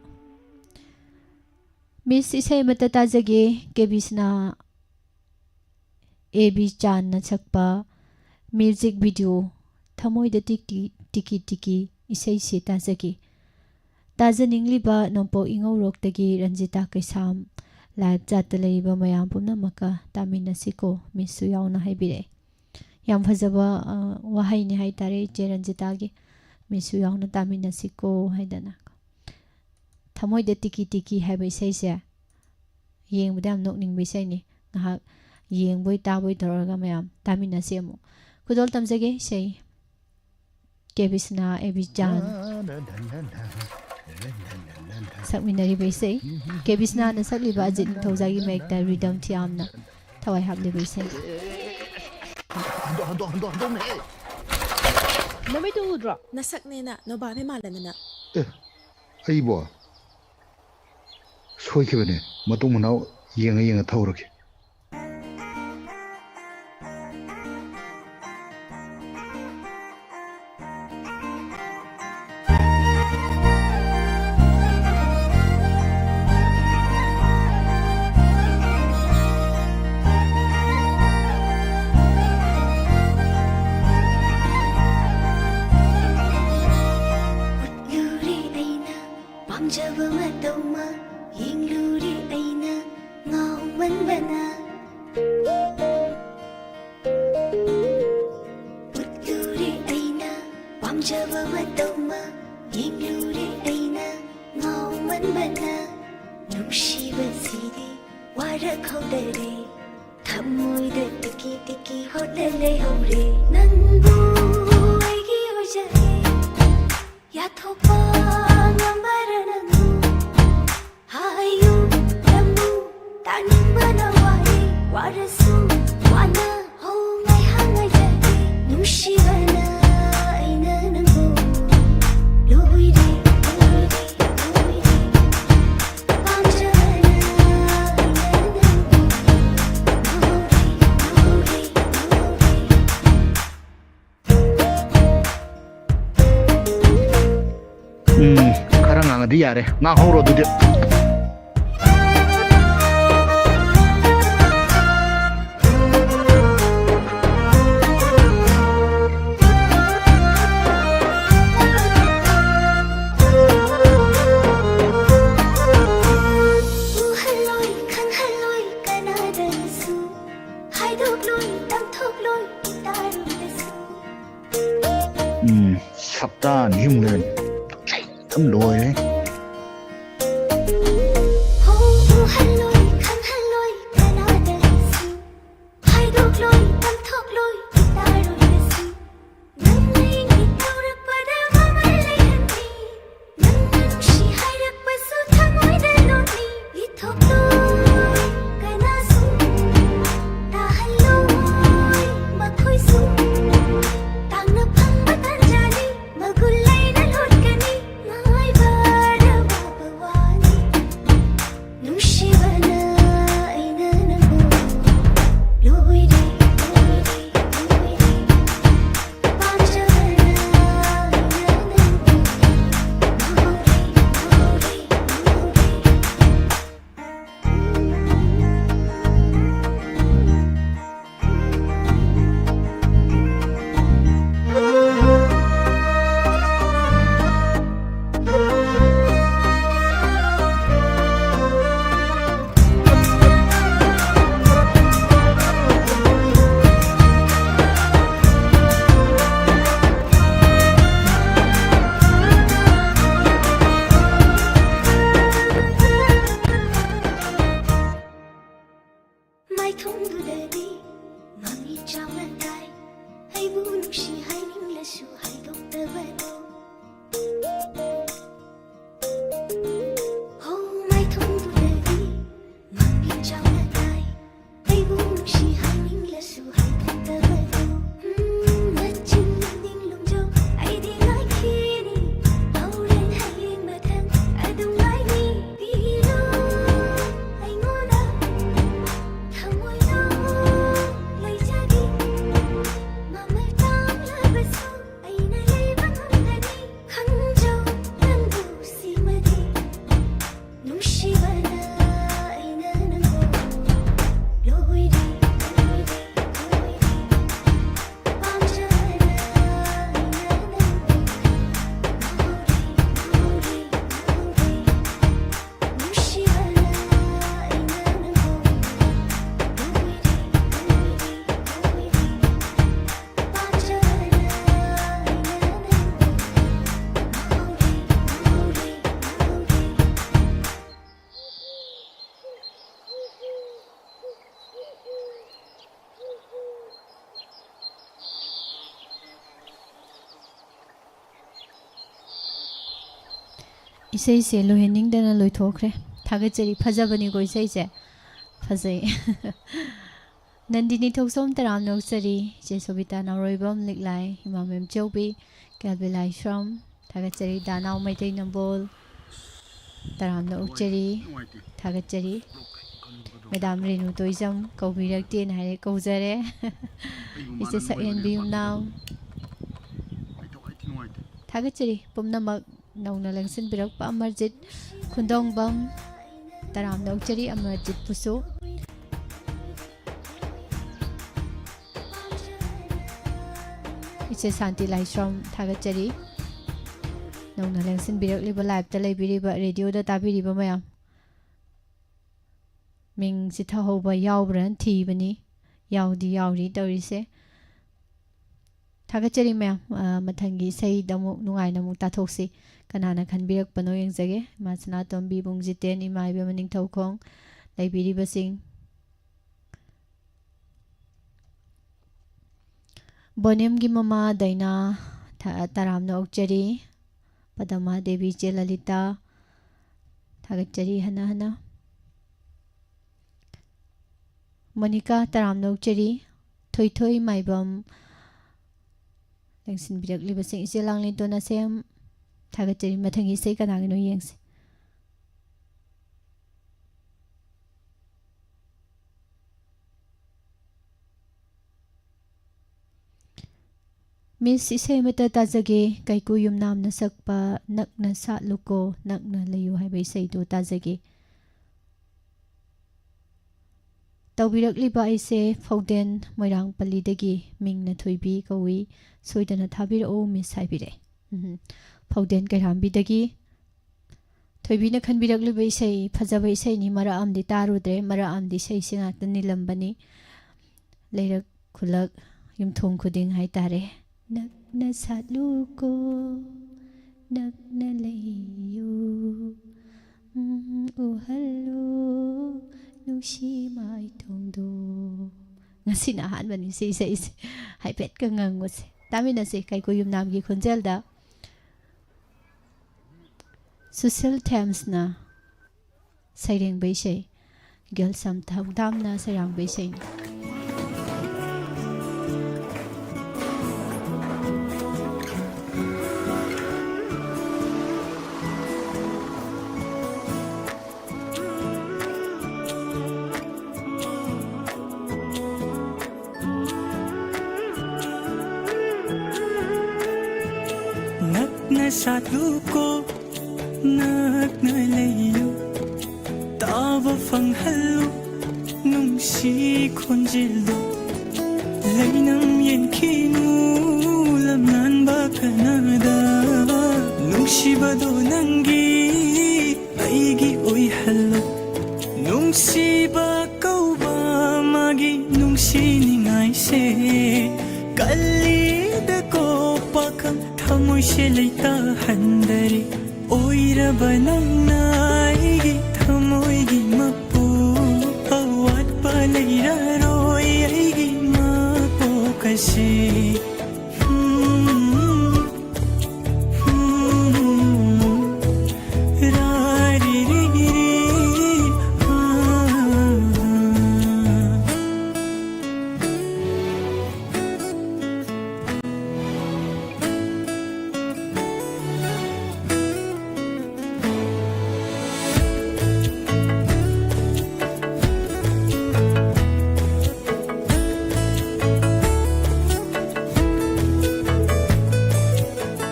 ꯃꯤꯁ, ꯏꯁꯩ ꯑꯃꯠꯇ ꯇꯥꯖꯒꯦ꯫ ꯀꯦ ꯕꯤꯁꯅꯥ, ꯑꯦ ꯕꯤ ꯆꯥꯟꯅ ꯁꯛꯄ music video ꯊꯃꯣꯏꯗ ꯇꯤꯀꯤ ꯇꯤꯀꯤ ꯇꯤꯀꯤ ꯏꯁꯩꯁꯤ ꯇꯥꯖꯒꯦ꯫ ꯇꯥꯖꯅꯤꯡꯂꯤꯕ ꯅꯣꯡꯄꯣꯛ ꯏꯉꯧꯔꯣꯛꯇꯒꯤ ꯔꯟꯖꯤꯇꯥ ꯀꯩꯁꯥꯝ, live chatꯇ ꯂꯩꯔꯤꯕ ꯃꯌꯥꯝ ꯄꯨꯝꯅꯃꯛꯀ ꯇꯥꯃꯤꯟꯅꯁꯤꯀꯣ, ꯃꯤꯁꯁꯨ ꯌꯥꯎꯅ ꯍꯥꯏꯕꯤꯔꯛꯑꯦ꯫ ꯌꯥꯝ ꯐꯖꯕ, ꯑ, ꯋꯥꯍꯩꯅꯤ ꯍꯥꯏꯇꯥꯔꯦ ꯏꯆꯦ ꯔꯟꯖꯤꯇꯥꯒꯤ, "ꯃꯤꯁꯁꯨ ꯌꯥꯎꯅ ꯇꯥꯃꯤꯟꯅꯁꯤꯀꯣ" ꯍꯥꯏꯗꯅ꯫ ꯊꯃꯣꯏꯗ ꯇꯤꯀꯤ ꯇꯤꯀꯤ ꯍꯥꯏꯕ ꯏꯁꯩꯁꯦ ꯌꯦꯡꯕꯗ ꯌꯥꯝ ꯅꯣꯛꯅꯤꯡꯕ ꯏꯁꯩꯅꯤ꯫ ꯉꯥꯏꯍꯥꯛ ꯌꯦꯡꯕꯣꯏ ꯇꯥꯕꯣꯏ ꯇꯧꯔꯒ ꯃꯌꯥꯝ ꯇꯥꯃꯤꯟꯅꯁꯤ ꯑꯃꯨꯛ꯫ ꯈꯨꯗꯣꯜ ꯇꯝꯖꯒꯦ ꯏꯁꯩ꯫ ꯀꯦ ꯕꯤꯁꯅꯥ, ꯑꯦ ꯕꯤ ꯆꯥꯟ ꯁꯛꯃꯤꯟꯅꯔꯤꯕ ꯏꯁꯩ꯫ ꯀꯦ ꯕꯤꯁꯅꯥꯅ ꯁꯛꯂꯤꯕ ꯑꯖꯤꯠ ꯅꯤꯡꯊꯧꯖꯥꯒꯤ ꯃꯌꯦꯛꯇ rhythm ꯊꯤꯌꯥꯝꯅ ꯊꯋꯥꯏ ꯍꯥꯞꯂꯤꯕ ꯏꯁꯩ꯫ ꯍꯟꯗꯣꯛ ꯍꯟꯗꯣꯛ ꯍꯟꯗꯣꯛ ꯍꯟꯗꯣꯛꯅꯦ꯫ ꯅꯃꯤꯠꯇꯨ ꯎꯗ꯭ꯔꯣ? ꯅꯁꯛꯅꯦꯅ ꯅꯣꯕꯥꯞ ꯍꯦꯛ ꯃꯥꯜꯂꯗꯅ꯫ ꯑꯦ, ꯑꯩꯕꯣ? ꯁꯣꯏꯈꯤꯕꯅꯦ꯫ ꯃꯇꯨꯡ ꯃꯅꯥꯎ ꯌꯦꯡꯉ ꯌꯦꯡꯉ ꯊꯧꯔꯒꯦ꯫ ꯎꯠꯂꯨꯔꯦ ꯑꯩꯅ ꯄꯥꯝꯖꯕ ꯃꯇꯧ ꯑꯃ, ꯌꯦꯡꯂꯨꯔꯦ ꯑꯩꯅ ꯉꯥꯎꯃꯟꯕꯅ꯫ ꯎꯠꯂꯨꯔꯦ ꯑꯩꯅ ꯄꯥꯝꯖꯕ ꯃꯇꯧ ꯑꯃ, ꯌꯦꯡꯂꯨꯔꯦ ꯑꯩꯅ ꯉꯥꯎꯃꯟꯕꯅ꯫ ꯅꯨꯡꯁꯤꯕꯁꯤꯗꯤ ꯋꯥꯔꯛꯍꯧꯗꯔꯦ꯫ ꯊꯃꯣꯏꯗ ꯇꯤꯀꯤ ꯇꯤꯀꯤ ꯍꯣꯠꯅ ꯂꯩꯍꯧꯔꯦ꯫ ꯅꯪꯕꯨ ꯑꯩꯒꯤ ꯑꯣꯏꯖꯒꯦ꯫ ꯌꯥꯊꯣꯛꯄ ꯉꯝꯕꯔ ꯅꯪꯕꯨ? ꯍꯥꯏꯌꯨ, ꯅꯪꯕꯨ ꯇꯥꯅꯤꯡꯕꯅ ꯋꯥꯔꯦ꯫ ꯋꯥꯔꯁꯨ ꯋꯥꯅ ꯍꯧ ꯉꯥꯏꯍꯥꯛ ꯉꯥꯏꯖꯒꯦ꯫ ꯅꯨꯡꯁꯤꯕꯅ ꯑꯩꯅ ꯅꯪꯕꯨ ꯂꯣꯏꯔꯦ, ꯂꯣꯏꯔꯦ, ꯂꯣꯏꯔꯦ꯫ ꯄꯥꯝꯖꯕꯅ ꯑꯩꯅ ꯅꯪꯕꯨ ꯉꯥꯎꯔꯦ, ꯉꯥꯎꯔꯦ, ꯉꯥꯎꯔꯦ꯫ ꯎꯝ, ꯈꯔ ꯉꯥꯡꯉꯗꯤ ꯌꯥꯔꯦ꯫ ꯉꯥꯡꯍꯧꯔꯣ ꯑꯗꯨꯗꯤ꯫ ꯎꯍꯜꯂꯣꯏ, ꯈꯪꯍꯜꯂꯣꯏ ꯀꯅꯥꯗꯁꯨ, ꯍꯥꯏꯗꯣꯛꯂꯣꯏ, ꯇꯝꯊꯣꯛꯂꯣꯏ ꯏꯇꯥꯔꯨꯗꯁꯨ꯫ ꯎꯝ, ꯁꯞꯇꯥ ꯑꯅꯤ ꯑꯍꯨꯝ ꯂꯩꯔꯝꯃꯤ꯫ ꯆꯩ ꯑꯗꯨꯝ ꯂꯣꯏꯔꯦ꯫ ꯏꯁꯩꯁꯦ ꯂꯣꯏꯍꯟꯅꯤꯡꯗꯅ ꯂꯣꯏꯊꯣꯛꯈ꯭ꯔꯦ꯫ ꯊꯥꯒꯠꯆꯔꯤ꯫ ꯐꯖꯕꯅꯤꯀꯣ ꯏꯁꯩꯁꯦ꯫ ꯐꯖꯩ꯫ ꯅꯟꯗꯤꯅꯤ ꯊꯣꯛꯆꯣꯝ ꯇꯔꯥꯝꯅ ꯑꯣꯛꯆꯔꯤ꯫ ꯏꯆꯦ ꯁꯣꯕꯤꯇꯥ ꯅꯥꯎꯔꯣꯏꯕꯝ ꯂꯤꯛꯂꯥꯏ, ꯏꯃꯥ ꯃꯦꯝꯆꯧꯕꯤ, ꯀꯦꯜꯕꯤ ꯂꯥꯏꯁ꯭ꯔꯝ, ꯊꯥꯒꯠꯆꯔꯤ꯫ ꯗꯥꯅꯥꯎ ꯃꯩꯇꯩ ꯅꯝꯕꯣꯜ ꯇꯔꯥꯝꯅ ꯑꯣꯛꯆꯔꯤ꯫ ꯊꯥꯒꯠꯆꯔꯤ꯫ ꯃꯦꯗꯥꯝ ꯔꯦꯅꯨ ꯇꯣꯏꯖꯝ ꯀꯧꯕꯤꯔꯛꯇꯦꯅ ꯍꯥꯏꯔꯦ, ꯀꯧꯖꯔꯦ꯫ ꯏꯆꯦ ꯁꯛꯍꯦꯟꯕꯤ ꯌꯨꯝꯅꯥꯝ꯫ ꯊꯥꯒꯠꯆꯔꯤ ꯄꯨꯝꯅꯃꯛ꯫ ꯅꯧꯅ ꯂꯦꯡꯁꯤꯟꯕꯤꯔꯛꯄ ꯑꯃꯔꯖꯤꯠ ꯈꯨꯟꯗꯣꯡꯕꯝ ꯇꯔꯥꯝꯅ ꯑꯣꯛꯆꯔꯤ, ꯑꯃꯔꯖꯤꯠꯄꯨꯁꯨ꯫ ꯏꯆꯦ ꯁꯥꯟꯇꯤ ꯂꯥꯏꯁ꯭ꯔꯝ ꯊꯥꯒꯠꯆꯔꯤ꯫ ꯅꯧꯅ ꯂꯦꯡꯁꯤꯟꯕꯤꯔꯛꯂꯤꯕ, ꯂꯥꯏꯞꯇ ꯂꯩꯕꯤꯔꯤꯕ, ꯔꯦꯗꯤꯑꯣꯗ ꯇꯥꯕꯤꯔꯤꯕ ꯃꯌꯥꯝ꯫ ꯃꯤꯡ ꯆꯤꯊꯍꯧꯕ ꯌꯥꯎꯕ꯭ꯔꯥꯅ ꯊꯤꯕꯅꯤ꯫ ꯌꯥꯎꯗꯤ ꯌꯥꯎꯔꯤ ꯇꯧꯔꯤꯁꯦ꯫ ꯊꯥꯒꯠꯆꯔꯤ ꯃꯌꯥꯝ꯫ ꯑ, ꯃꯊꯪꯒꯤ ꯏꯁꯩꯗ ꯑꯃꯨꯛ ꯅꯨꯡꯉꯥꯏꯅ ꯑꯃꯨꯛ ꯇꯥꯊꯣꯛꯁꯤ꯫ ꯀꯅꯥꯅ ꯈꯟꯕꯤꯔꯛꯄꯅꯣ ꯌꯦꯡꯖꯒꯦ꯫ ꯏꯃꯥ ꯁꯅꯥꯇꯣꯝꯕꯤ, ꯏꯕꯨꯡ ꯖꯤꯇꯦꯟ, ꯏꯃꯥ ꯏꯕꯦꯝꯃ ꯅꯤꯡꯊꯧꯈꯣꯡ, ꯂꯩꯕꯤꯔꯤꯕꯁꯤꯡ꯫ ꯕꯣꯅꯦꯝꯒꯤ ꯃꯃꯥ ꯗꯥꯏꯅꯥ ꯊ-, ꯇꯔꯥꯝꯅ ꯑꯣꯛꯆꯔꯤ꯫ ꯄꯗꯃꯥ ꯗꯦꯕꯤ, ꯏꯆꯦ ꯂꯂꯤꯇꯥ, ꯊꯥꯒꯠꯆꯔꯤ ꯍꯟꯅ ꯍꯟꯅ꯫ ꯃꯣꯅꯤꯀꯥ ꯇꯔꯥꯝꯅ ꯑꯣꯛꯆꯔꯤ꯫ ꯊꯣꯏꯊꯣꯏ ꯃꯥꯏꯕꯝ, ꯂꯦꯡꯁꯤꯟꯕꯤꯔꯛꯂꯤꯕꯁꯤꯡ꯫ ꯏꯆꯦ ꯂꯥꯡꯂꯦꯟꯇꯣꯟ ꯑꯁꯦꯝ, ꯊꯥꯒꯠꯆꯔꯤ꯫ ꯃꯊꯪꯒꯤ ꯏꯁꯩ ꯀꯅꯥꯒꯤꯅꯣ ꯌꯦꯡꯁꯤ꯫ ꯃꯤꯁ, ꯏꯁꯩ ꯑꯃꯇ ꯇꯥꯖꯒꯦ꯫ ꯀꯥꯏꯀꯨ ꯌꯨꯝꯅꯥꯝꯅ ꯁꯛꯄ "ꯅꯛꯅ ꯁꯥꯠꯂꯨꯀꯣ, ꯅꯛꯅ ꯂꯩꯌꯨ" ꯍꯥꯏꯕ ꯏꯁꯩꯗꯨ ꯇꯥꯖꯒꯦ꯫ ꯇꯧꯕꯤꯔꯛꯂꯤꯕ ꯑꯩꯁꯦ ꯐꯧꯗꯦꯟ ꯃꯣꯏꯔꯥꯡ ꯄꯜꯂꯤꯗꯒꯤ, ꯃꯤꯡꯅ ꯊꯣꯏꯕꯤ ꯀꯧꯏ꯫ ꯁꯣꯏꯗꯅ ꯊꯥꯕꯤꯔꯛꯎ ꯃꯤꯁ ꯍꯥꯏꯕꯤꯔꯛꯑꯦ꯫ ꯎꯝ, ꯐꯧꯗꯦꯟ ꯀꯩꯔꯥꯝꯕꯤꯗꯒꯤ꯫ ꯊꯣꯏꯕꯤꯅ ꯈꯟꯕꯤꯔꯛꯂꯤꯕ ꯏꯁꯩ, ꯐꯖꯕ ꯏꯁꯩꯅꯤ꯫ ꯃꯔꯛ ꯑꯃꯗꯤ ꯇꯥꯔꯨꯗ꯭ꯔꯦ, ꯃꯔꯛ ꯑꯃꯗꯤ ꯏꯁꯩꯁꯤ ꯉꯥꯛꯇ ꯅꯤꯜꯂꯝꯕꯅꯤ꯫ ꯂꯩꯔꯛ ꯈꯨꯜꯂꯛ ꯌꯨꯝꯊꯣꯡ ꯈꯨꯗꯤꯡ ꯍꯥꯏꯇꯥꯔꯦ꯫ "ꯅꯛꯅ ꯁꯥꯠꯂꯨꯀꯣ, ꯅꯛꯅ ꯂꯩꯌꯨ, ꯎꯝ, ꯎꯍꯜꯂꯨ ꯅꯨꯡꯁꯤ ꯃꯥꯏꯊꯣꯡꯗꯣ"꯫ ꯉꯁꯤꯅ ꯑꯍꯥꯟꯕꯅꯤ ꯁꯤ ꯏꯁꯩꯁꯦ ꯍꯥꯏꯐꯦꯠꯀ ꯉꯪꯕꯁꯦ꯫ ꯇꯥꯃꯤꯟꯅꯁꯦ ꯀꯥꯏꯀꯨ ꯌꯨꯝꯅꯥꯝꯒꯤ ꯈꯣꯟꯖꯦꯜꯗ꯫ ꯁꯨꯁꯤꯜ ꯊꯦꯝꯁꯅ ꯁꯩꯔꯦꯡꯕ ꯏꯁꯩ, ꯒꯦꯜꯁꯝ ꯊꯧꯗꯥꯝꯅ ꯁꯩꯔꯥꯡꯕ ꯏꯁꯩꯅꯤ꯫ ꯅꯛꯅ ꯁꯥꯠꯂꯨꯀꯣ, ꯅꯛꯅ ꯂꯩꯌꯨ, ꯇꯥꯕ ꯐꯪꯍꯜꯂꯨ ꯅꯨꯡꯁꯤ ꯈꯣꯟꯖꯦꯜꯗꯣ꯫ ꯂꯩꯅꯝ ꯌꯦꯟꯈꯤꯅꯨ ꯂꯝꯂꯥꯟꯕ ꯀꯅꯥꯗ, ꯅꯨꯡꯁꯤꯕꯗꯣ ꯅꯪꯒꯤ ꯑꯩꯒꯤ ꯑꯣꯏꯍꯜꯂꯣ꯫ ꯅꯨꯡꯁꯤꯕ ꯀꯧꯕ ꯃꯥꯒꯤ ꯅꯨꯡꯁꯤꯅꯤꯡꯉꯥꯏꯁꯦ ꯀꯜꯂꯤꯗꯀꯣ ꯄꯥꯈꯪ ꯊꯃꯣꯏꯁꯦ ꯂꯩꯇꯥꯍꯟꯗꯔꯦ꯫ ꯑꯣꯏꯔꯕ ꯅꯪꯅ ꯑꯩꯒꯤ ꯊꯃꯣꯏꯒꯤ ꯃꯄꯨ, ꯑꯋꯥꯠꯄ ꯂꯩꯔꯔꯣꯏ ꯑꯩꯒꯤ ꯃꯄꯣꯛ ꯑꯁꯤ꯫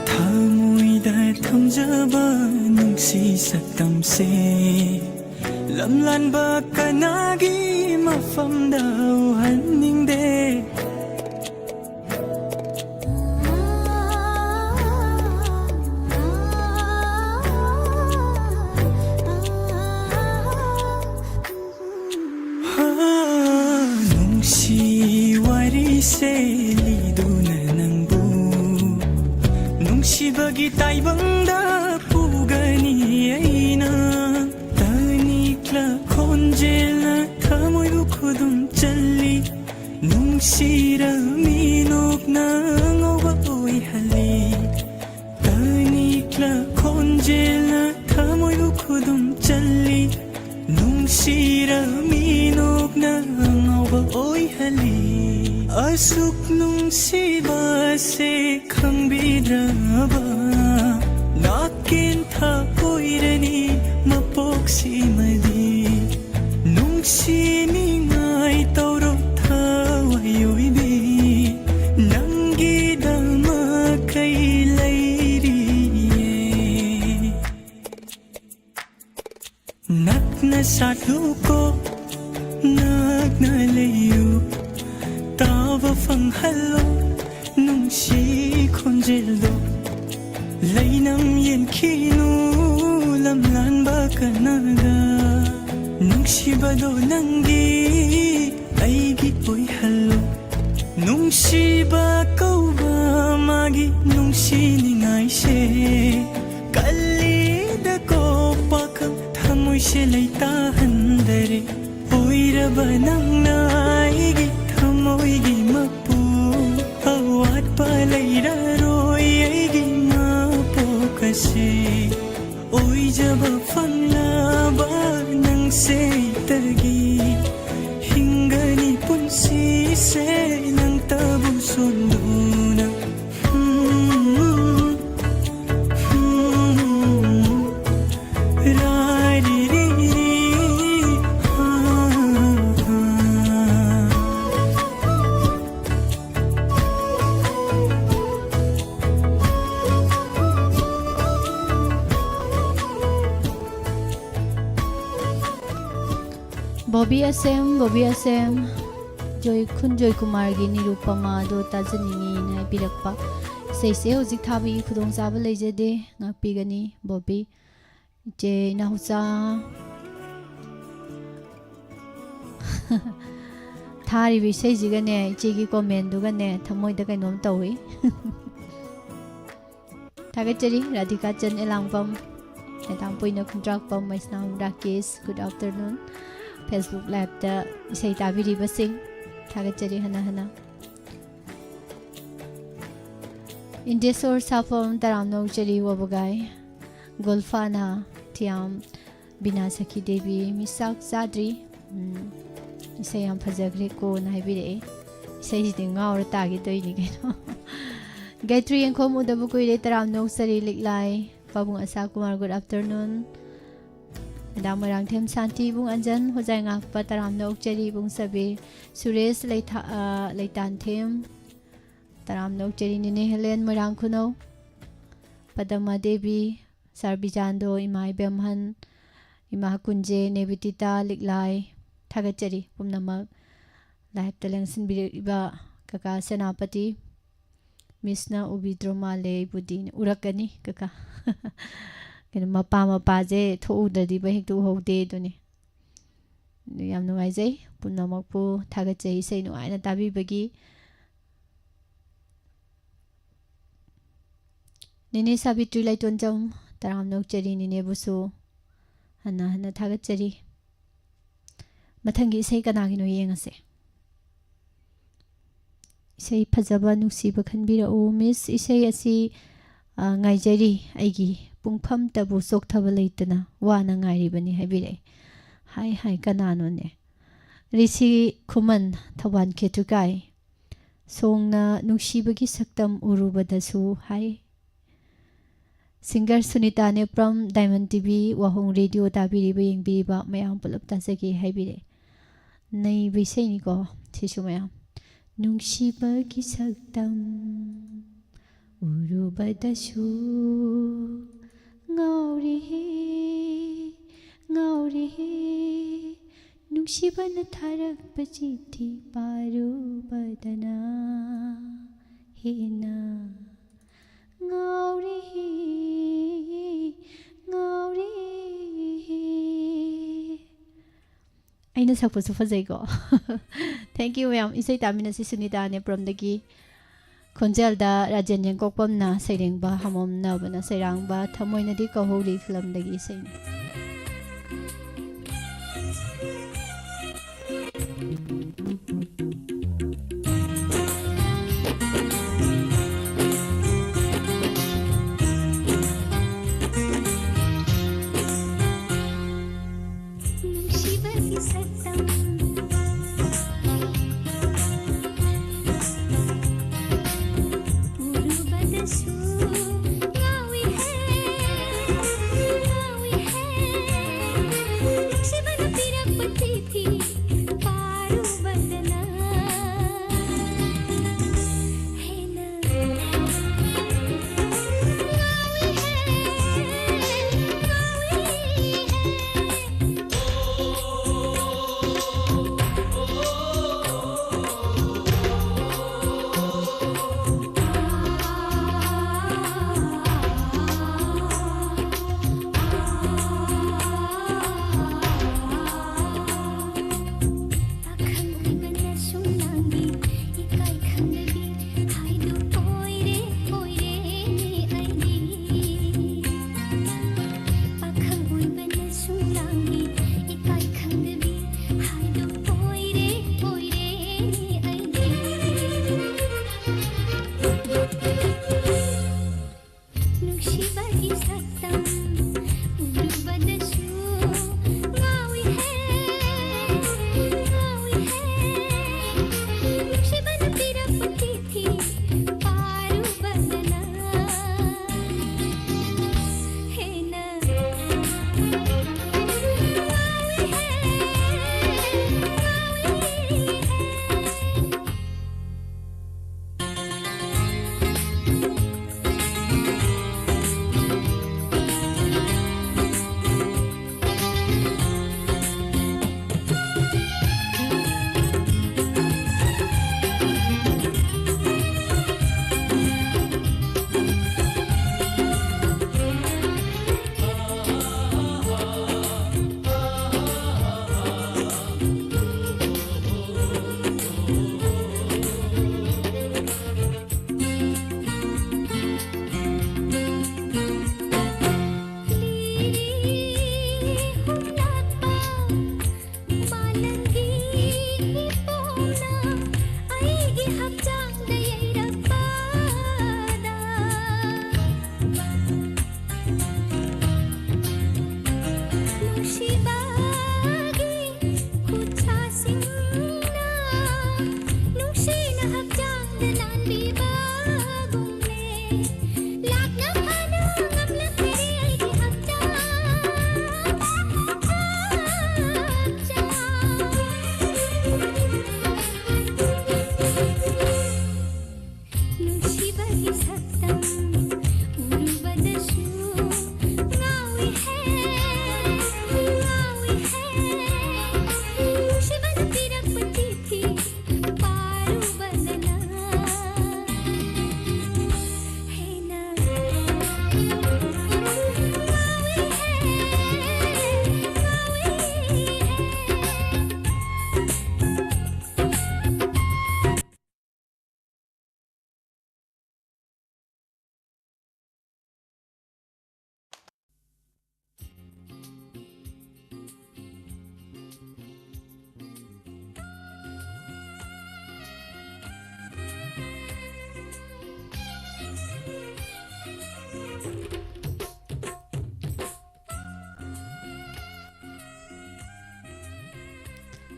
ꯊꯃꯣꯏꯗ ꯊꯝꯖꯕ ꯅꯨꯡꯁꯤ ꯁꯛꯇꯝꯁꯦ, ꯂꯝꯂꯥꯟꯕ ꯀꯅꯥꯒꯤ ꯃꯐꯝꯗ ꯎꯍꯟꯅꯤꯡꯗꯦ꯫ ꯅꯨꯡꯁꯤ ꯋꯥꯔꯤꯁꯦ ꯂꯤꯗꯨꯅ ꯅꯪꯕꯨ ꯅꯨꯡꯁꯤꯕꯒꯤ ꯇꯥꯏꯕꯪꯗ ꯄꯨꯒꯅꯤ ꯑꯩꯅ꯫ ꯇꯅꯤꯛꯂ ꯈꯣꯟꯖꯦꯜꯅ ꯊꯃꯣꯏꯕꯨ ꯈꯨꯗꯨꯝ ꯆꯜꯂꯤ, ꯅꯨꯡꯁꯤꯔ ꯃꯤꯅꯣꯛꯅ ꯑꯉꯧꯕ ꯑꯣꯏꯍꯜꯂꯤ꯫ ꯇꯅꯤꯛꯂ ꯈꯣꯟꯖꯦꯜꯅ ꯑꯗꯨꯝ ꯆꯜꯂꯤ, ꯅꯨꯡꯁꯤꯔꯝꯃꯤ ꯅꯣꯛꯅ ꯉꯥꯎꯕ ꯑꯣꯏꯍꯜꯂꯤ꯫ ꯑꯁꯨꯛ ꯅꯨꯡꯁꯤꯕꯁꯦ ꯈꯪꯕꯤꯗ꯭ꯔꯕ, ꯅꯥꯀꯦꯟꯊ ꯑꯣꯏꯔꯅꯤ ꯃꯄꯣꯛꯁꯤꯃꯗꯤ꯫ ꯅꯨꯡꯁꯤꯅꯤꯡꯉꯥꯏ ꯇꯧꯔꯣ ꯊꯋꯥꯏ ꯑꯣꯏꯕꯤ, ꯅꯪꯒꯤꯗꯃꯛ ꯑꯩ ꯂꯩꯔꯤꯌꯦ꯫ ꯅꯛꯅ ꯁꯥꯠꯂꯨꯀꯣ, ꯅꯛꯅ ꯂꯩꯌꯨ, ꯇꯥꯕ ꯐꯪꯍꯜꯂꯣ ꯅꯨꯡꯁꯤ ꯈꯣꯟꯖꯦꯜꯗꯣ꯫ ꯂꯩꯅꯝ ꯌꯦꯟꯈꯤꯅꯨ ꯂꯝꯂꯥꯟꯕ ꯀꯅꯥꯒ, ꯅꯨꯡꯁꯤꯕꯗꯣ ꯅꯪꯒꯤ ꯑꯩꯒꯤ ꯑꯣꯏꯍꯜꯂꯣ꯫ ꯅꯨꯡꯁꯤꯕ ꯀꯧꯕ ꯃꯥꯒꯤ ꯅꯨꯡꯁꯤꯅꯤꯡꯉꯥꯏꯁꯦ, ꯀꯜꯂꯤꯗꯀꯣ ꯄꯥꯈꯪ ꯊꯃꯣꯏꯁꯦ ꯂꯩꯇꯥꯍꯟꯗꯔꯦ꯫ ꯑꯣꯏꯔꯕ ꯅꯪꯅ ꯑꯩꯒꯤ ꯊꯃꯣꯏꯒꯤ ꯃꯄꯨ, ꯑꯋꯥꯠꯄ ꯂꯩꯔꯔꯣꯏ ꯑꯩꯒꯤ ꯃꯄꯣꯛ ꯑꯁꯦ꯫ ꯑꯣꯏꯖꯕ ꯐꯪꯂꯕ ꯅꯪꯁꯦ ꯑꯩꯇꯒꯤ, ꯍꯤꯡꯒꯅꯤ ꯄꯨꯟꯁꯤꯁꯦ ꯅꯪꯇꯕꯨ ꯁꯣꯟꯗꯨꯅ꯫ ꯕꯣꯕꯤ ꯑꯁꯦꯝ, ꯕꯣꯕꯤ ꯑꯁꯦꯝ, ꯖꯣꯏ, ꯈꯨꯟꯖꯣꯏ ꯀꯨꯃꯥꯔꯒꯤ ꯅꯤꯔꯨꯄꯃꯥꯗꯣ ꯇꯥꯖꯅꯤꯡꯉꯤꯅ ꯍꯥꯏꯕꯤꯔꯛꯄ꯫ ꯏꯁꯩꯁꯦ ꯍꯧꯖꯤꯛ ꯊꯥꯕꯒꯤ ꯈꯨꯗꯣꯡꯆꯥꯕ ꯂꯩꯖꯗꯦ, ꯉꯥꯛꯄꯤꯒꯅꯤ ꯕꯣꯕꯤ꯫ ꯏꯆꯦ ꯏꯅꯥꯎꯆꯥ꯫ ꯊꯥꯔꯤꯕ ꯏꯁꯩꯁꯤꯒꯅꯦ, ꯏꯆꯦꯒꯤ comment ꯗꯨꯒꯅꯦ, ꯊꯃꯣꯏꯗ ꯀꯩꯅꯣꯝ ꯇꯧꯏ꯫ ꯊꯥꯒꯠꯆꯔꯤ, ꯔꯥꯙꯤꯀꯥ ꯆꯟ ꯑꯦꯂꯥꯡꯕꯝ, ꯃꯦꯗꯥꯝ ꯄꯣꯏꯅ Khundrakpam, Maisnam Rakesh, good afternoon꯫ Facebook live ꯇ ꯏꯁꯩ ꯇꯥꯕꯤꯔꯤꯕꯁꯤꯡ, ꯊꯥꯒꯠꯆꯔꯤ ꯍꯟꯅ ꯍꯟꯅ꯫ ꯏꯟꯗꯦꯁꯣꯔ ꯁꯥꯐꯝ, ꯇꯔꯥꯝꯅ ꯑꯣꯛꯆꯔꯤ ꯋꯥꯕꯒꯥꯏ꯫ ꯒꯨꯜꯐꯥꯅꯥ, ꯊꯤꯌꯥꯝ ꯕꯤꯅꯥ ꯁꯈꯤ ꯗꯦꯕꯤ, ꯃꯤꯁ ꯆꯥꯛ ꯆꯥꯗ꯭ꯔꯤ꯫ ꯎꯝ, ꯏꯁꯩ ꯌꯥꯝ ꯐꯖꯈ꯭ꯔꯦꯀꯣꯅ ꯍꯥꯏꯕꯤꯔꯛꯑꯦ꯫ ꯏꯁꯩꯁꯤꯗꯤ ꯉꯥꯎꯔ ꯇꯥꯒꯦ ꯇꯧꯔꯤꯅꯤ ꯀꯩꯅꯣ꯫ ꯒꯥꯌꯇ꯭ꯔꯤ ꯌꯦꯡꯈꯣꯝ ꯎꯗꯕ ꯀꯨꯏꯔꯦ, ꯇꯔꯥꯝꯅ ꯑꯣꯛꯆꯔꯤ ꯂꯤꯛꯂꯥꯏ꯫ ꯄꯥꯕꯨꯡ Asha Kumar, good afternoon꯫ Madam Moirangthem Shanti, ꯏꯕꯨꯡ ꯑꯟꯖꯟ, ꯍꯣꯖꯥꯏ ꯉꯥꯛꯄ, ꯇꯔꯥꯝꯅ ꯑꯣꯛꯆꯔꯤ ꯏꯕꯨꯡ ꯁꯕꯤꯔ꯫ ꯁꯨꯔꯦꯁ ꯂꯩꯊꯥ-, ꯑ, ꯂꯩꯇꯥꯟꯊꯦꯝ, ꯇꯔꯥꯝꯅ ꯑꯣꯛꯆꯔꯤ ꯅꯦꯅꯦ ꯍꯦꯂꯦꯟ ꯃꯣꯏꯔꯥꯡ ꯈꯨꯅꯧ꯫ ꯄꯗꯃꯥ ꯗꯦꯕꯤ, ꯁꯥꯔ ꯕꯤꯖꯥꯟꯗꯣ, ꯏꯃꯥ ꯏꯕꯦꯝꯍꯟ, ꯏꯃꯥ ꯀꯨꯟꯖꯦ, ꯅꯦꯕꯤꯇꯤꯇꯥ ꯂꯤꯛꯂꯥꯏ, ꯊꯥꯒꯠꯆꯔꯤ ꯄꯨꯝꯅꯃꯛ꯫ ꯂꯥꯏꯞꯇ ꯂꯦꯡꯁꯤꯟꯕꯤꯔꯛꯏꯕ ꯀꯀꯥ ꯁꯦꯅꯥꯄꯇꯤ, ꯃꯤꯁꯅ ꯎꯕꯤꯗ꯭ꯔꯣ ꯃꯥꯜꯂꯦ ꯑꯩꯕꯨꯗꯤ꯫ ꯎꯔꯛꯀꯅꯤ ꯀꯀꯥ꯫ ꯀꯩꯅꯣ, ꯃꯄꯥ ꯃꯄꯥꯁꯦ ꯊꯣꯛꯎꯗ꯭ꯔꯗꯤꯕ ꯍꯦꯛꯇ ꯎꯍꯧꯗꯦ ꯑꯗꯨꯅꯤ꯫ ꯑꯗꯨ ꯌꯥꯝ ꯅꯨꯡꯉꯥꯏꯖꯩ ꯄꯨꯝꯅꯃꯛꯄꯨ ꯊꯥꯒꯠꯆꯩ ꯏꯁꯩ ꯅꯨꯡꯉꯥꯏꯅ ꯇꯥꯕꯤꯕꯒꯤ꯫ ꯅꯦꯅꯦ ꯁꯥꯕꯤꯇ꯭ꯔꯤ ꯂꯩꯇꯣꯟꯖꯝ, ꯇꯔꯥꯝꯅ ꯑꯣꯛꯆꯔꯤ ꯅꯦꯅꯦꯕꯨꯁꯨ꯫ ꯍꯟꯅ ꯍꯟꯅ ꯊꯥꯒꯠꯆꯔꯤ꯫ ꯃꯊꯪꯒꯤ ꯏꯁꯩ ꯀꯅꯥꯒꯤꯅꯣ ꯌꯦꯡꯉꯁꯦ꯫ ꯏꯁꯩ ꯐꯖꯕ ꯅꯨꯡꯁꯤꯕ ꯈꯟꯕꯤꯔꯛꯎ꯫ ꯃꯤꯁ, ꯏꯁꯩ ꯑꯁꯤ, ꯑ, ꯉꯥꯏꯖꯔꯤ꯫ ꯑꯩꯒꯤ ꯄꯨꯡꯐꯝꯇꯕꯨ ꯆꯣꯛꯊꯕ ꯂꯩꯇꯅ ꯋꯥꯅ ꯉꯥꯏꯔꯤꯕꯅꯤ ꯍꯥꯏꯕꯤꯔꯛꯑꯦ꯫ ꯍꯥꯏ ꯍꯥꯏ, ꯀꯅꯥꯅꯣꯅꯦ? ꯔꯤꯁꯤ ꯈꯨꯃꯟ, ꯊꯧꯕꯥꯜ ꯈꯦꯇ꯭ꯔꯤꯀꯥꯏ꯫ ꯁꯣꯡꯅ ꯅꯨꯡꯁꯤꯕꯒꯤ ꯁꯛꯇꯝ ꯎꯔꯨꯕꯗꯁꯨ ꯍꯥꯏ꯫ Singer Sunita Nepram, diamond TV, ꯋꯥꯍꯣꯡ ꯔꯦꯗꯤꯑꯣ ꯇꯥꯕꯤꯔꯤꯕ, ꯌꯦꯡꯕꯤꯔꯤꯕ ꯃꯌꯥꯝ ꯄꯨꯂꯞ ꯇꯥꯖꯒꯦ ꯍꯥꯏꯕꯤꯔꯛꯑꯦ꯫ ꯅꯩꯕ ꯏꯁꯩꯅꯤꯀꯣ ꯁꯤꯁꯨ ꯃꯌꯥꯝ꯫ ꯅꯨꯡꯁꯤꯕꯒꯤ ꯁꯛꯇꯝ ꯎꯔꯨꯕꯗꯁꯨ ꯉꯥꯎꯔꯦꯍꯦ, ꯉꯥꯎꯔꯦꯍꯦ꯫ ꯅꯨꯡꯁꯤꯕꯅ ꯊꯥꯔꯛꯄ ꯆꯤꯊꯤ ꯄꯥꯔꯨꯕꯗꯅ ꯍꯦꯟꯅ ꯉꯥꯎꯔꯦꯍꯦ, ꯉꯥꯎꯔꯦꯍꯦ꯫ ꯑꯩꯅ ꯁꯛꯄꯁꯨ ꯐꯖꯩꯀꯣ꯫ Thank you ꯃꯌꯥꯝ꯫ ꯏꯁꯩ ꯇꯥꯃꯤꯟꯅꯁꯤ ꯁꯨꯅꯤꯇꯥ ꯅꯦꯄ꯭ꯔꯝꯗꯒꯤ꯫ ꯈꯣꯟꯖꯦꯜꯗ ꯔꯥꯖꯦꯟ ꯌꯦꯡꯀꯣꯛꯄꯝꯅ ꯁꯩꯔꯦꯡꯕ, ꯍꯃꯣꯝ ꯅꯕꯅ ꯁꯩꯔꯥꯡꯕ ꯊꯃꯣꯏꯅꯗꯤ ꯀꯧꯍꯧꯔꯤ ꯐꯤꯂꯝꯗꯒꯤ ꯏꯁꯩꯅꯤ꯫ थी पारू बदना है ना। गावी है, गावी है।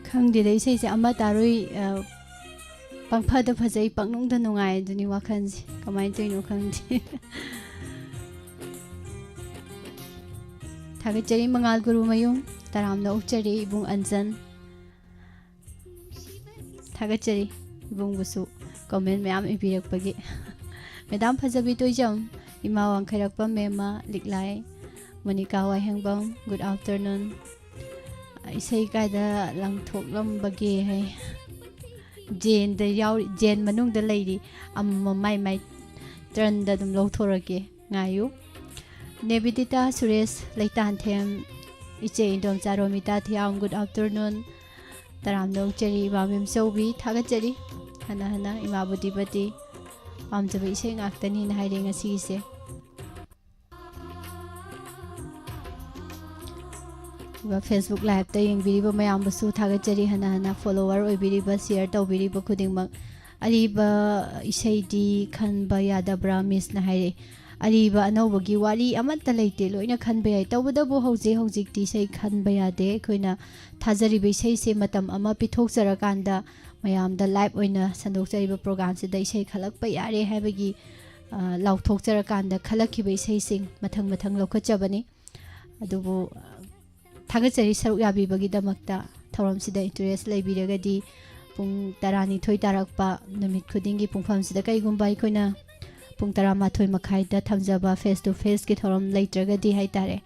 ꯈꯪꯗꯦꯗ, ꯏꯁꯩꯁꯦ ꯑꯃ ꯇꯥꯔꯨꯏ, ꯑ, ꯄꯪꯐꯗ ꯐꯖꯩ, ꯄꯪꯅꯨꯡꯗ ꯅꯨꯡꯉꯥꯏ, ꯑꯗꯨꯅꯤ ꯋꯥꯈꯜꯁꯦ꯫ ꯀꯃꯥꯏꯅ ꯇꯧꯔꯤꯅꯣ ꯈꯪꯗꯦ꯫ ꯊꯥꯒꯠꯆꯔꯤ ꯃꯉꯥꯜ ꯒꯨꯔꯨꯃꯌꯨꯝ, ꯇꯔꯥꯝꯅ ꯑꯣꯛꯆꯔꯤ ꯏꯕꯨꯡ ꯑꯟꯖꯟ꯫ ꯊꯥꯒꯠꯆꯔꯤ ꯏꯕꯨꯡꯕꯨꯁꯨ comment ꯃꯌꯥꯝ ꯏꯕꯤꯔꯛꯄꯒꯤ꯫ ꯃꯦꯗꯥꯝ ꯐꯖꯕꯤ ꯇꯣꯏꯖꯝ, ꯏꯃꯥ ꯋꯥꯡꯈꯩꯔꯛꯄꯝ ꯃꯦꯝꯃ, ꯂꯤꯛꯂꯥꯏ ꯃꯣꯅꯤꯀꯥ ꯋꯥꯍꯦꯡꯕꯝ, good afternoon꯫ ꯏꯁꯩ ꯀꯥꯏꯗ ꯂꯪꯊꯣꯛꯂꯝꯕꯒꯦ ꯍꯥꯏ꯫ ꯖꯦꯟꯗ ꯌꯥꯎꯔꯤ, ꯖꯦꯟ ꯃꯅꯨꯡꯗ ꯂꯩꯔꯤ꯫ ꯑꯃꯃꯝ ꯃꯥꯏ ꯃꯥꯏ turnꯗ ꯑꯗꯨꯝ ꯂꯧꯊꯣꯔꯛꯀꯦ, ꯉꯥꯏꯌꯨ꯫ ꯅꯦꯕꯤꯗꯤꯇꯥ ꯁꯨꯔꯦꯁ ꯂꯩꯇꯥꯟꯊꯦꯝ, ꯏꯆꯦ ꯏꯟꯗꯣꯝꯆꯥ ꯔꯣꯃꯤꯇꯥ ꯊꯤꯌꯥꯝ, good afternoon꯫ ꯇꯔꯥꯝꯅ ꯑꯣꯛꯆꯔꯤ ꯏꯃꯥ ꯃꯦꯝꯆꯧꯕꯤ, ꯊꯥꯒꯠꯆꯔꯤ ꯍꯟꯅ ꯍꯟꯅ ꯏꯃꯥ ꯕꯨꯙꯤꯄꯇꯤ꯫ ꯄꯥꯝꯖꯕ ꯏꯁꯩ ꯉꯥꯛꯇꯅꯤꯅ ꯍꯥꯏꯔꯦ ꯉꯁꯤꯒꯤꯁꯦ꯫ ꯑꯗꯨꯒ Facebook liveꯇ ꯌꯦꯡꯕꯤꯔꯤꯕ ꯃꯌꯥꯝꯕꯨꯁꯨ ꯊꯥꯒꯠꯆꯔꯤ ꯍꯟꯅ ꯍꯟꯅ꯫ Follower ꯑꯣꯏꯕꯤꯔꯤꯕ, share ꯇꯧꯕꯤꯔꯤꯕ ꯈꯨꯗꯤꯡꯃꯛ꯫ ꯑꯔꯤꯕ ꯏꯁꯩꯗꯤ ꯈꯟꯕ ꯌꯥꯗꯕ꯭ꯔꯥ ꯃꯤꯁꯅ ꯍꯥꯏꯔꯛꯏ꯫ ꯑꯔꯤꯕ ꯑꯅꯧꯕꯒꯤ ꯋꯥꯔꯤ ꯑꯃꯠꯇ ꯂꯩꯇꯦ, ꯂꯣꯏꯅ ꯈꯟꯕ ꯌꯥꯏ꯫ ꯇꯧꯕꯇꯕꯨ ꯍꯧꯖꯤꯛ ꯍꯧꯖꯤꯛꯇꯤ ꯏꯁꯩ ꯈꯟꯕ ꯌꯥꯗꯦ꯫ ꯑꯩꯈꯣꯏꯅ ꯊꯥꯖꯔꯤꯕ ꯏꯁꯩꯁꯦ ꯃꯇꯝ ꯑꯃ ꯄꯤꯊꯣꯛꯆꯔꯀꯥꯟꯗ ꯃꯌꯥꯝꯗ live ꯑꯣꯏꯅ ꯁꯟꯗꯣꯛꯆꯔꯤꯕ programꯁꯤꯗ ꯏꯁꯩ ꯈꯜꯂꯛꯄ ꯌꯥꯔꯦ ꯍꯥꯏꯕꯒꯤ, ꯑ, ꯂꯥꯎꯊꯣꯛꯆꯔꯀꯥꯟꯗ ꯈꯜꯂꯛꯈꯤꯕ ꯏꯁꯩꯁꯤꯡ ꯃꯊꯪ ꯃꯊꯪ ꯂꯧꯈꯠꯆꯕꯅꯤ꯫ ꯑꯗꯨꯕꯨ, ꯑ, ꯊꯥꯒꯠꯆꯔꯤ ꯁꯔꯨꯛ ꯌꯥꯕꯤꯕꯒꯤꯗꯃꯛꯇ꯫ ꯊꯧꯔꯝꯁꯤꯗ interest ꯂꯩꯕꯤꯔꯒꯗꯤ ꯄꯨꯡ ꯇꯔꯥꯅꯤꯊꯣꯏ ꯇꯥꯔꯛꯄ ꯅꯨꯃꯤꯠ ꯈꯨꯗꯤꯡꯒꯤ ꯄꯨꯡꯐꯝꯁꯤꯗ ꯀꯩꯒꯨꯝꯕ ꯑꯩꯈꯣꯏꯅ ꯄꯨꯡ ꯇꯔꯥꯃꯥꯊꯣꯏ ꯃꯈꯥꯏꯗ ꯊꯝꯖꯕ face to faceꯀꯤ ꯊꯧꯔꯝ ꯂꯩꯇ꯭ꯔꯒꯗꯤ ꯍꯥꯏꯇꯥꯔꯦ,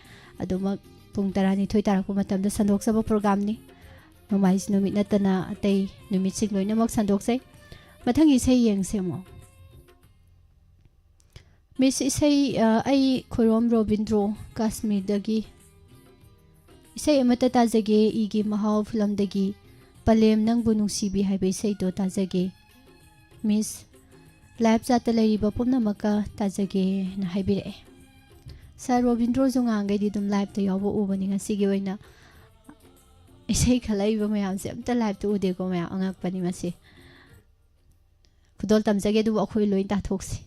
ꯑꯗꯨꯃꯛ ꯄꯨꯡ ꯇꯔꯥꯅꯤꯊꯣꯏ ꯇꯥꯔꯛꯄ ꯃꯇꯝꯗ ꯁꯟꯗꯣꯛꯆꯕ programꯅꯤ꯫ ꯅꯣꯡꯃꯥꯏꯖꯤꯡ ꯅꯨꯃꯤꯠ ꯅꯠꯇꯅ ꯑꯇꯩ ꯅꯨꯃꯤꯠꯁꯤꯡ ꯂꯣꯏꯅꯃꯛ ꯁꯟꯗꯣꯛꯆꯩ꯫ ꯃꯊꯪꯒꯤ ꯏꯁꯩ ꯌꯦꯡꯁꯦ ꯑꯃꯨꯛ꯫ ꯃꯤꯁ ꯏꯁꯩ, ꯑ, ꯑꯩ ꯈꯨꯔꯣꯝ ꯔꯣꯕꯤꯟꯗ꯭ꯔꯣ ꯀꯥꯁꯃꯤꯔꯗꯒꯤ꯫ ꯏꯁꯩ ꯑꯃꯠꯇ ꯇꯥꯖꯒꯦ, ꯏꯒꯤ ꯃꯍꯥꯎ ꯐꯤꯂꯝꯗꯒꯤ ꯄꯂꯦꯝ ꯅꯪꯕꯨ ꯅꯨꯡꯁꯤꯕꯤ ꯍꯥꯏꯕ ꯏꯁꯩꯗꯣ ꯇꯥꯖꯒꯦ꯫ ꯃꯤꯁ, live chatꯇ ꯂꯩꯔꯤꯕ ꯄꯨꯝꯅꯃꯛꯀ ꯇꯥꯖꯒꯦꯅ ꯍꯥꯏꯕꯤꯔꯛꯑꯦ꯫ ꯁꯥꯔ ꯔꯣꯕꯤꯟꯗ꯭ꯔꯣꯁꯨ ꯉꯍꯥꯟꯈꯩꯗꯤ ꯑꯗꯨꯝ liveꯇ ꯌꯥꯎꯕ ꯎꯕꯅꯤ, ꯉꯁꯤꯒꯤ ꯑꯣꯏꯅ ꯏꯁꯩ ꯈꯜꯂꯛꯏꯕ ꯃꯌꯥꯝꯁꯦ ꯑꯝꯇ liveꯇ ꯎꯗꯦꯀꯣ, ꯃꯌꯥꯝ ꯑꯉꯛꯄꯅꯤ ꯃꯁꯤ꯫ ꯈꯨꯗꯣꯜ ꯇꯝꯖꯒꯦ, ꯑꯗꯨꯕꯨ ꯑꯩꯈꯣꯏ ꯂꯣꯏ ꯇꯥꯊꯣꯛꯁꯤ꯫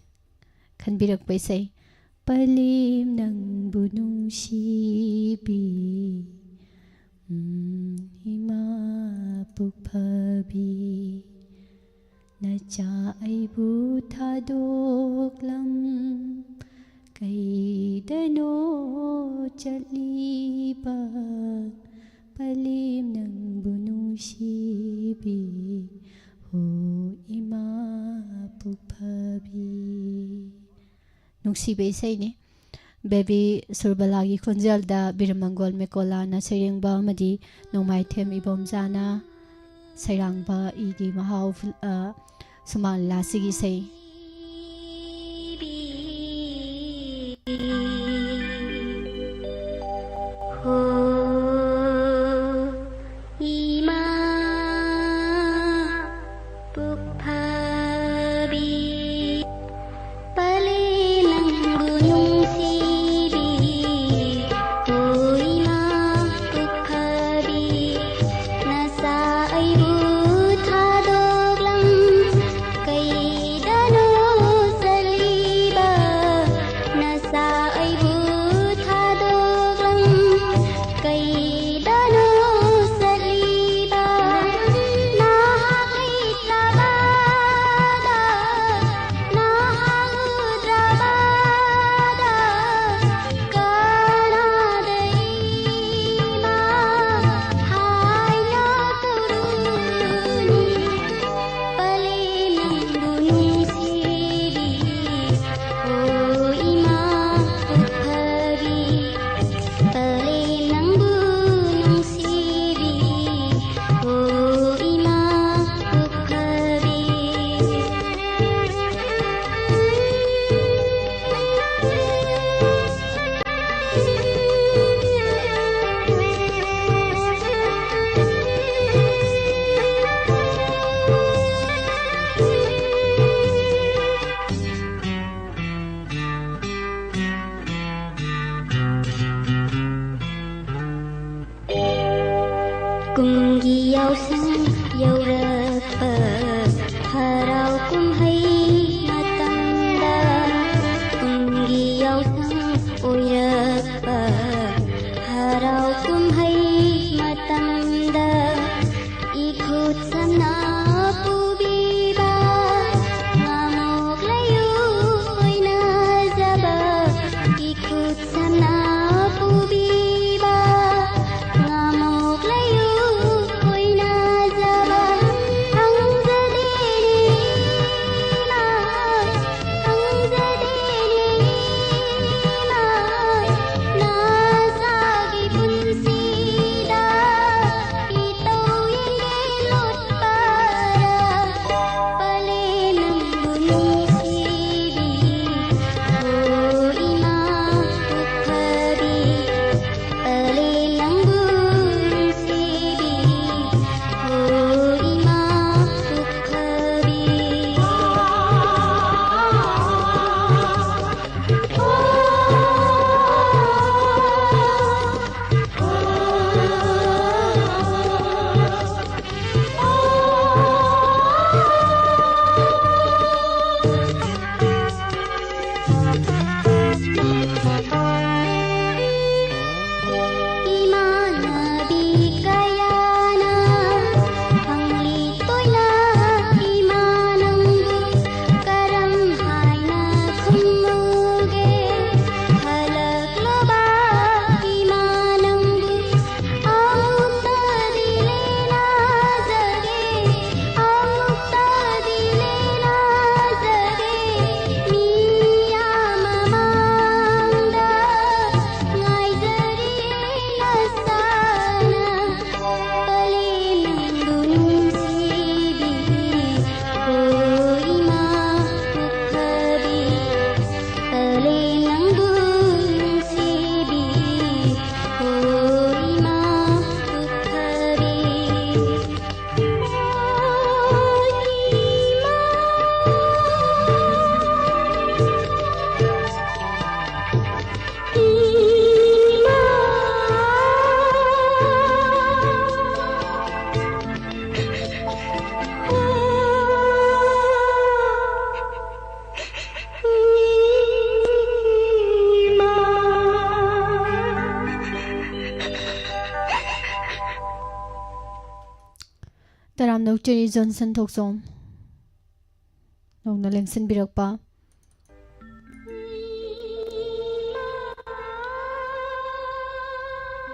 ꯈꯟꯕꯤꯔꯛꯄ ꯏꯁꯩ꯫ ꯄꯂꯦꯝ ꯅꯪꯕꯨ ꯅꯨꯡꯁꯤꯕꯤ, ꯎꯝ, ꯏꯃꯥ꯫ ꯄꯨꯛꯐꯕꯤ꯫ ꯅꯆꯥ ꯑꯩꯕꯨ ꯊꯥꯗꯣꯛꯂꯝ ꯀꯩꯗꯅꯣ ꯆꯠꯂꯤꯕ ꯄꯂꯦꯝ ꯅꯪꯕꯨ ꯅꯨꯡꯁꯤꯕꯤ ꯍꯣ ꯏꯃꯥ ꯄꯨꯛꯐꯕꯤ꯫ ꯅꯨꯡꯁꯤꯕ ꯏꯁꯩꯅꯤ꯫ ꯕꯦꯕꯤ ꯁꯨꯔꯕꯂꯥꯒꯤ ꯈꯣꯟꯖꯦꯜꯗ ꯕꯤꯔꯃꯪꯒꯣꯜ ꯃꯦꯀꯣꯂꯥꯅ ꯁꯩꯔꯦꯡꯕ ꯑꯃꯗꯤ ꯅꯣꯡꯃꯥꯏꯊꯦꯝ ꯏꯕꯣꯝꯆꯥꯅ ꯁꯩꯔꯥꯡꯕ ꯏꯒꯤ ꯃꯍꯥꯎ ꯐꯤꯜ-, ꯑ, ꯁꯨꯃꯥꯡ ꯂꯤꯂꯥꯁꯤꯒꯤ ꯏꯁꯩ꯫ ꯍꯣ ꯏꯃꯥ ꯄꯨꯛꯐꯕꯤ, ꯄꯂꯦꯝ ꯅꯪꯕꯨ ꯅꯨꯡꯁꯤꯕꯤ, ꯍꯣ ꯏꯃꯥ ꯄꯨꯛꯐꯕꯤ, ꯅꯆꯥ ꯑꯩꯕꯨ ꯊꯥꯗꯣꯛꯂꯝ ꯀꯩꯗꯅꯣ ꯆꯠꯂꯤꯕ, ꯅꯆꯥ ꯑꯩꯕꯨ ꯊꯥꯗꯣꯛꯂꯝ ꯀꯩꯗꯅꯣ ꯆꯠꯂꯤꯕ? ꯅꯍꯥꯛ ꯂꯩꯇ꯭ꯔꯕꯗ, ꯅꯍꯥꯛ ꯎꯗ꯭ꯔꯕꯗ ꯀꯅꯥꯗ ꯏꯃꯥ ꯍꯥꯏꯅ ꯀꯧꯔꯨꯅꯤ? ꯄꯂꯦꯝ ꯅꯪꯕꯨ ꯅꯨꯡꯁꯤꯕꯤ, ꯍꯣ ꯏꯃꯥ ꯄꯨꯛꯐꯕꯤ, ꯄꯂꯦꯝ ꯅꯪꯕꯨ ꯅꯨꯡꯁꯤꯕꯤ, ꯍꯣ ꯏꯃꯥ ꯄꯨꯛꯐꯕꯤ꯫ ꯀꯨꯝꯒꯤ ꯌꯥꯎꯁꯪ ꯌꯧꯔꯛꯄ, ꯍꯔꯥꯎ ꯀꯨꯝꯍꯩ ꯃꯇꯝꯗ, ꯀꯨꯝꯒꯤ ꯌꯥꯎꯁꯪ ꯑꯣꯏꯔꯛꯄ, ꯍꯔꯥꯎ ꯀꯨꯝꯍꯩ ꯃꯇꯝꯗ, ꯏ ꯇꯔꯥꯝꯅ ꯑꯣꯛꯆꯔꯤ ꯖꯣꯟꯁꯟ ꯊꯣꯛꯆꯣꯝ꯫ ꯅꯧꯅ ꯂꯦꯡꯁꯤꯟꯕꯤꯔꯛꯄ꯫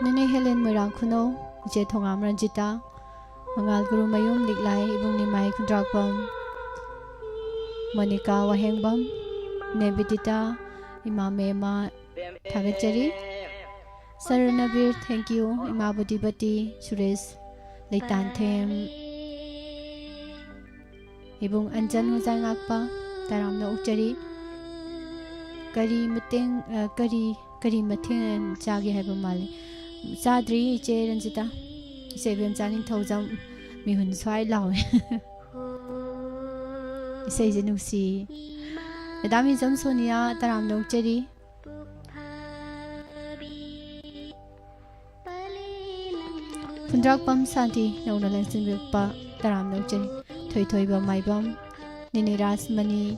ꯅꯦꯅꯦ ꯍꯦꯂꯦꯟ ꯃꯣꯏꯔꯥꯡ ꯈꯨꯅꯧ, ꯏꯆꯦ ꯊꯣꯉꯥꯝ ꯔꯟꯖꯤꯇꯥ, ꯃꯉꯥꯜ ꯒꯨꯔꯨꯃꯌꯨꯝ ꯂꯤꯛꯂꯥꯏ ꯏꯕꯨꯡ ꯅꯤꯃꯥꯏ ꯈꯨꯟꯗ꯭ꯔꯥꯛꯄꯝ, ꯃꯣꯅꯤꯀꯥ ꯋꯥꯍꯦꯡꯕꯝ, ꯅꯦꯕꯤꯗꯤꯇꯥ, ꯏꯃꯥ ꯃꯦꯃꯥ, ꯊꯥꯒꯠꯆꯔꯤ꯫ ꯁꯔꯅꯕꯤꯔ, thank you꯫ ꯏꯃꯥ ꯕꯨꯙꯤꯄꯇꯤ, ꯁꯨꯔꯦꯁ ꯂꯩꯇꯥꯟꯊꯦꯝ, ꯏꯕꯨꯡ ꯑꯟꯖꯟ ꯍꯣꯖꯥꯏꯉꯥꯛꯄ, ꯇꯔꯥꯝꯅ ꯑꯣꯛꯆꯔꯤ꯫ ꯀꯔꯤ ꯃꯇꯦꯡ, ꯑ, ꯀꯔꯤ, ꯀꯔꯤ ꯃꯊꯦꯜ ꯆꯥꯒꯦ ꯍꯥꯏꯕ ꯃꯥꯜꯂꯤ꯫ ꯆꯥꯗ꯭ꯔꯤ, ꯏꯆꯦ ꯔꯟꯖꯤꯇꯥ꯫ ꯏꯆꯦ ꯏꯕꯦꯝꯆꯥ ꯅꯤꯡꯊꯧꯖꯝ, ꯃꯤꯍꯨꯟ ꯁ꯭ꯋꯥꯏ ꯂꯥꯎꯋꯦ꯫ ꯏꯁꯩꯁꯦ ꯅꯨꯡꯁꯤ꯫ ꯃꯦꯗꯥꯝ ꯏꯖꯝ ꯁꯣꯅꯤꯌꯥ, ꯇꯔꯥꯝꯅ ꯑꯣꯛꯆꯔꯤ꯫ ꯈꯨꯟꯗ꯭ꯔꯥꯛꯄꯝ ꯁꯥꯟꯇꯤ, ꯅꯧꯅ ꯂꯦꯡꯁꯤꯟꯕꯤꯔꯛꯄ, ꯇꯔꯥꯝꯅ ꯑꯣꯛꯆꯔꯤ꯫ ꯊꯣꯏꯊꯣꯏꯕ ꯃꯥꯏꯕꯝ, ꯅꯤꯅꯤ ꯔꯥꯖꯃꯅꯤ,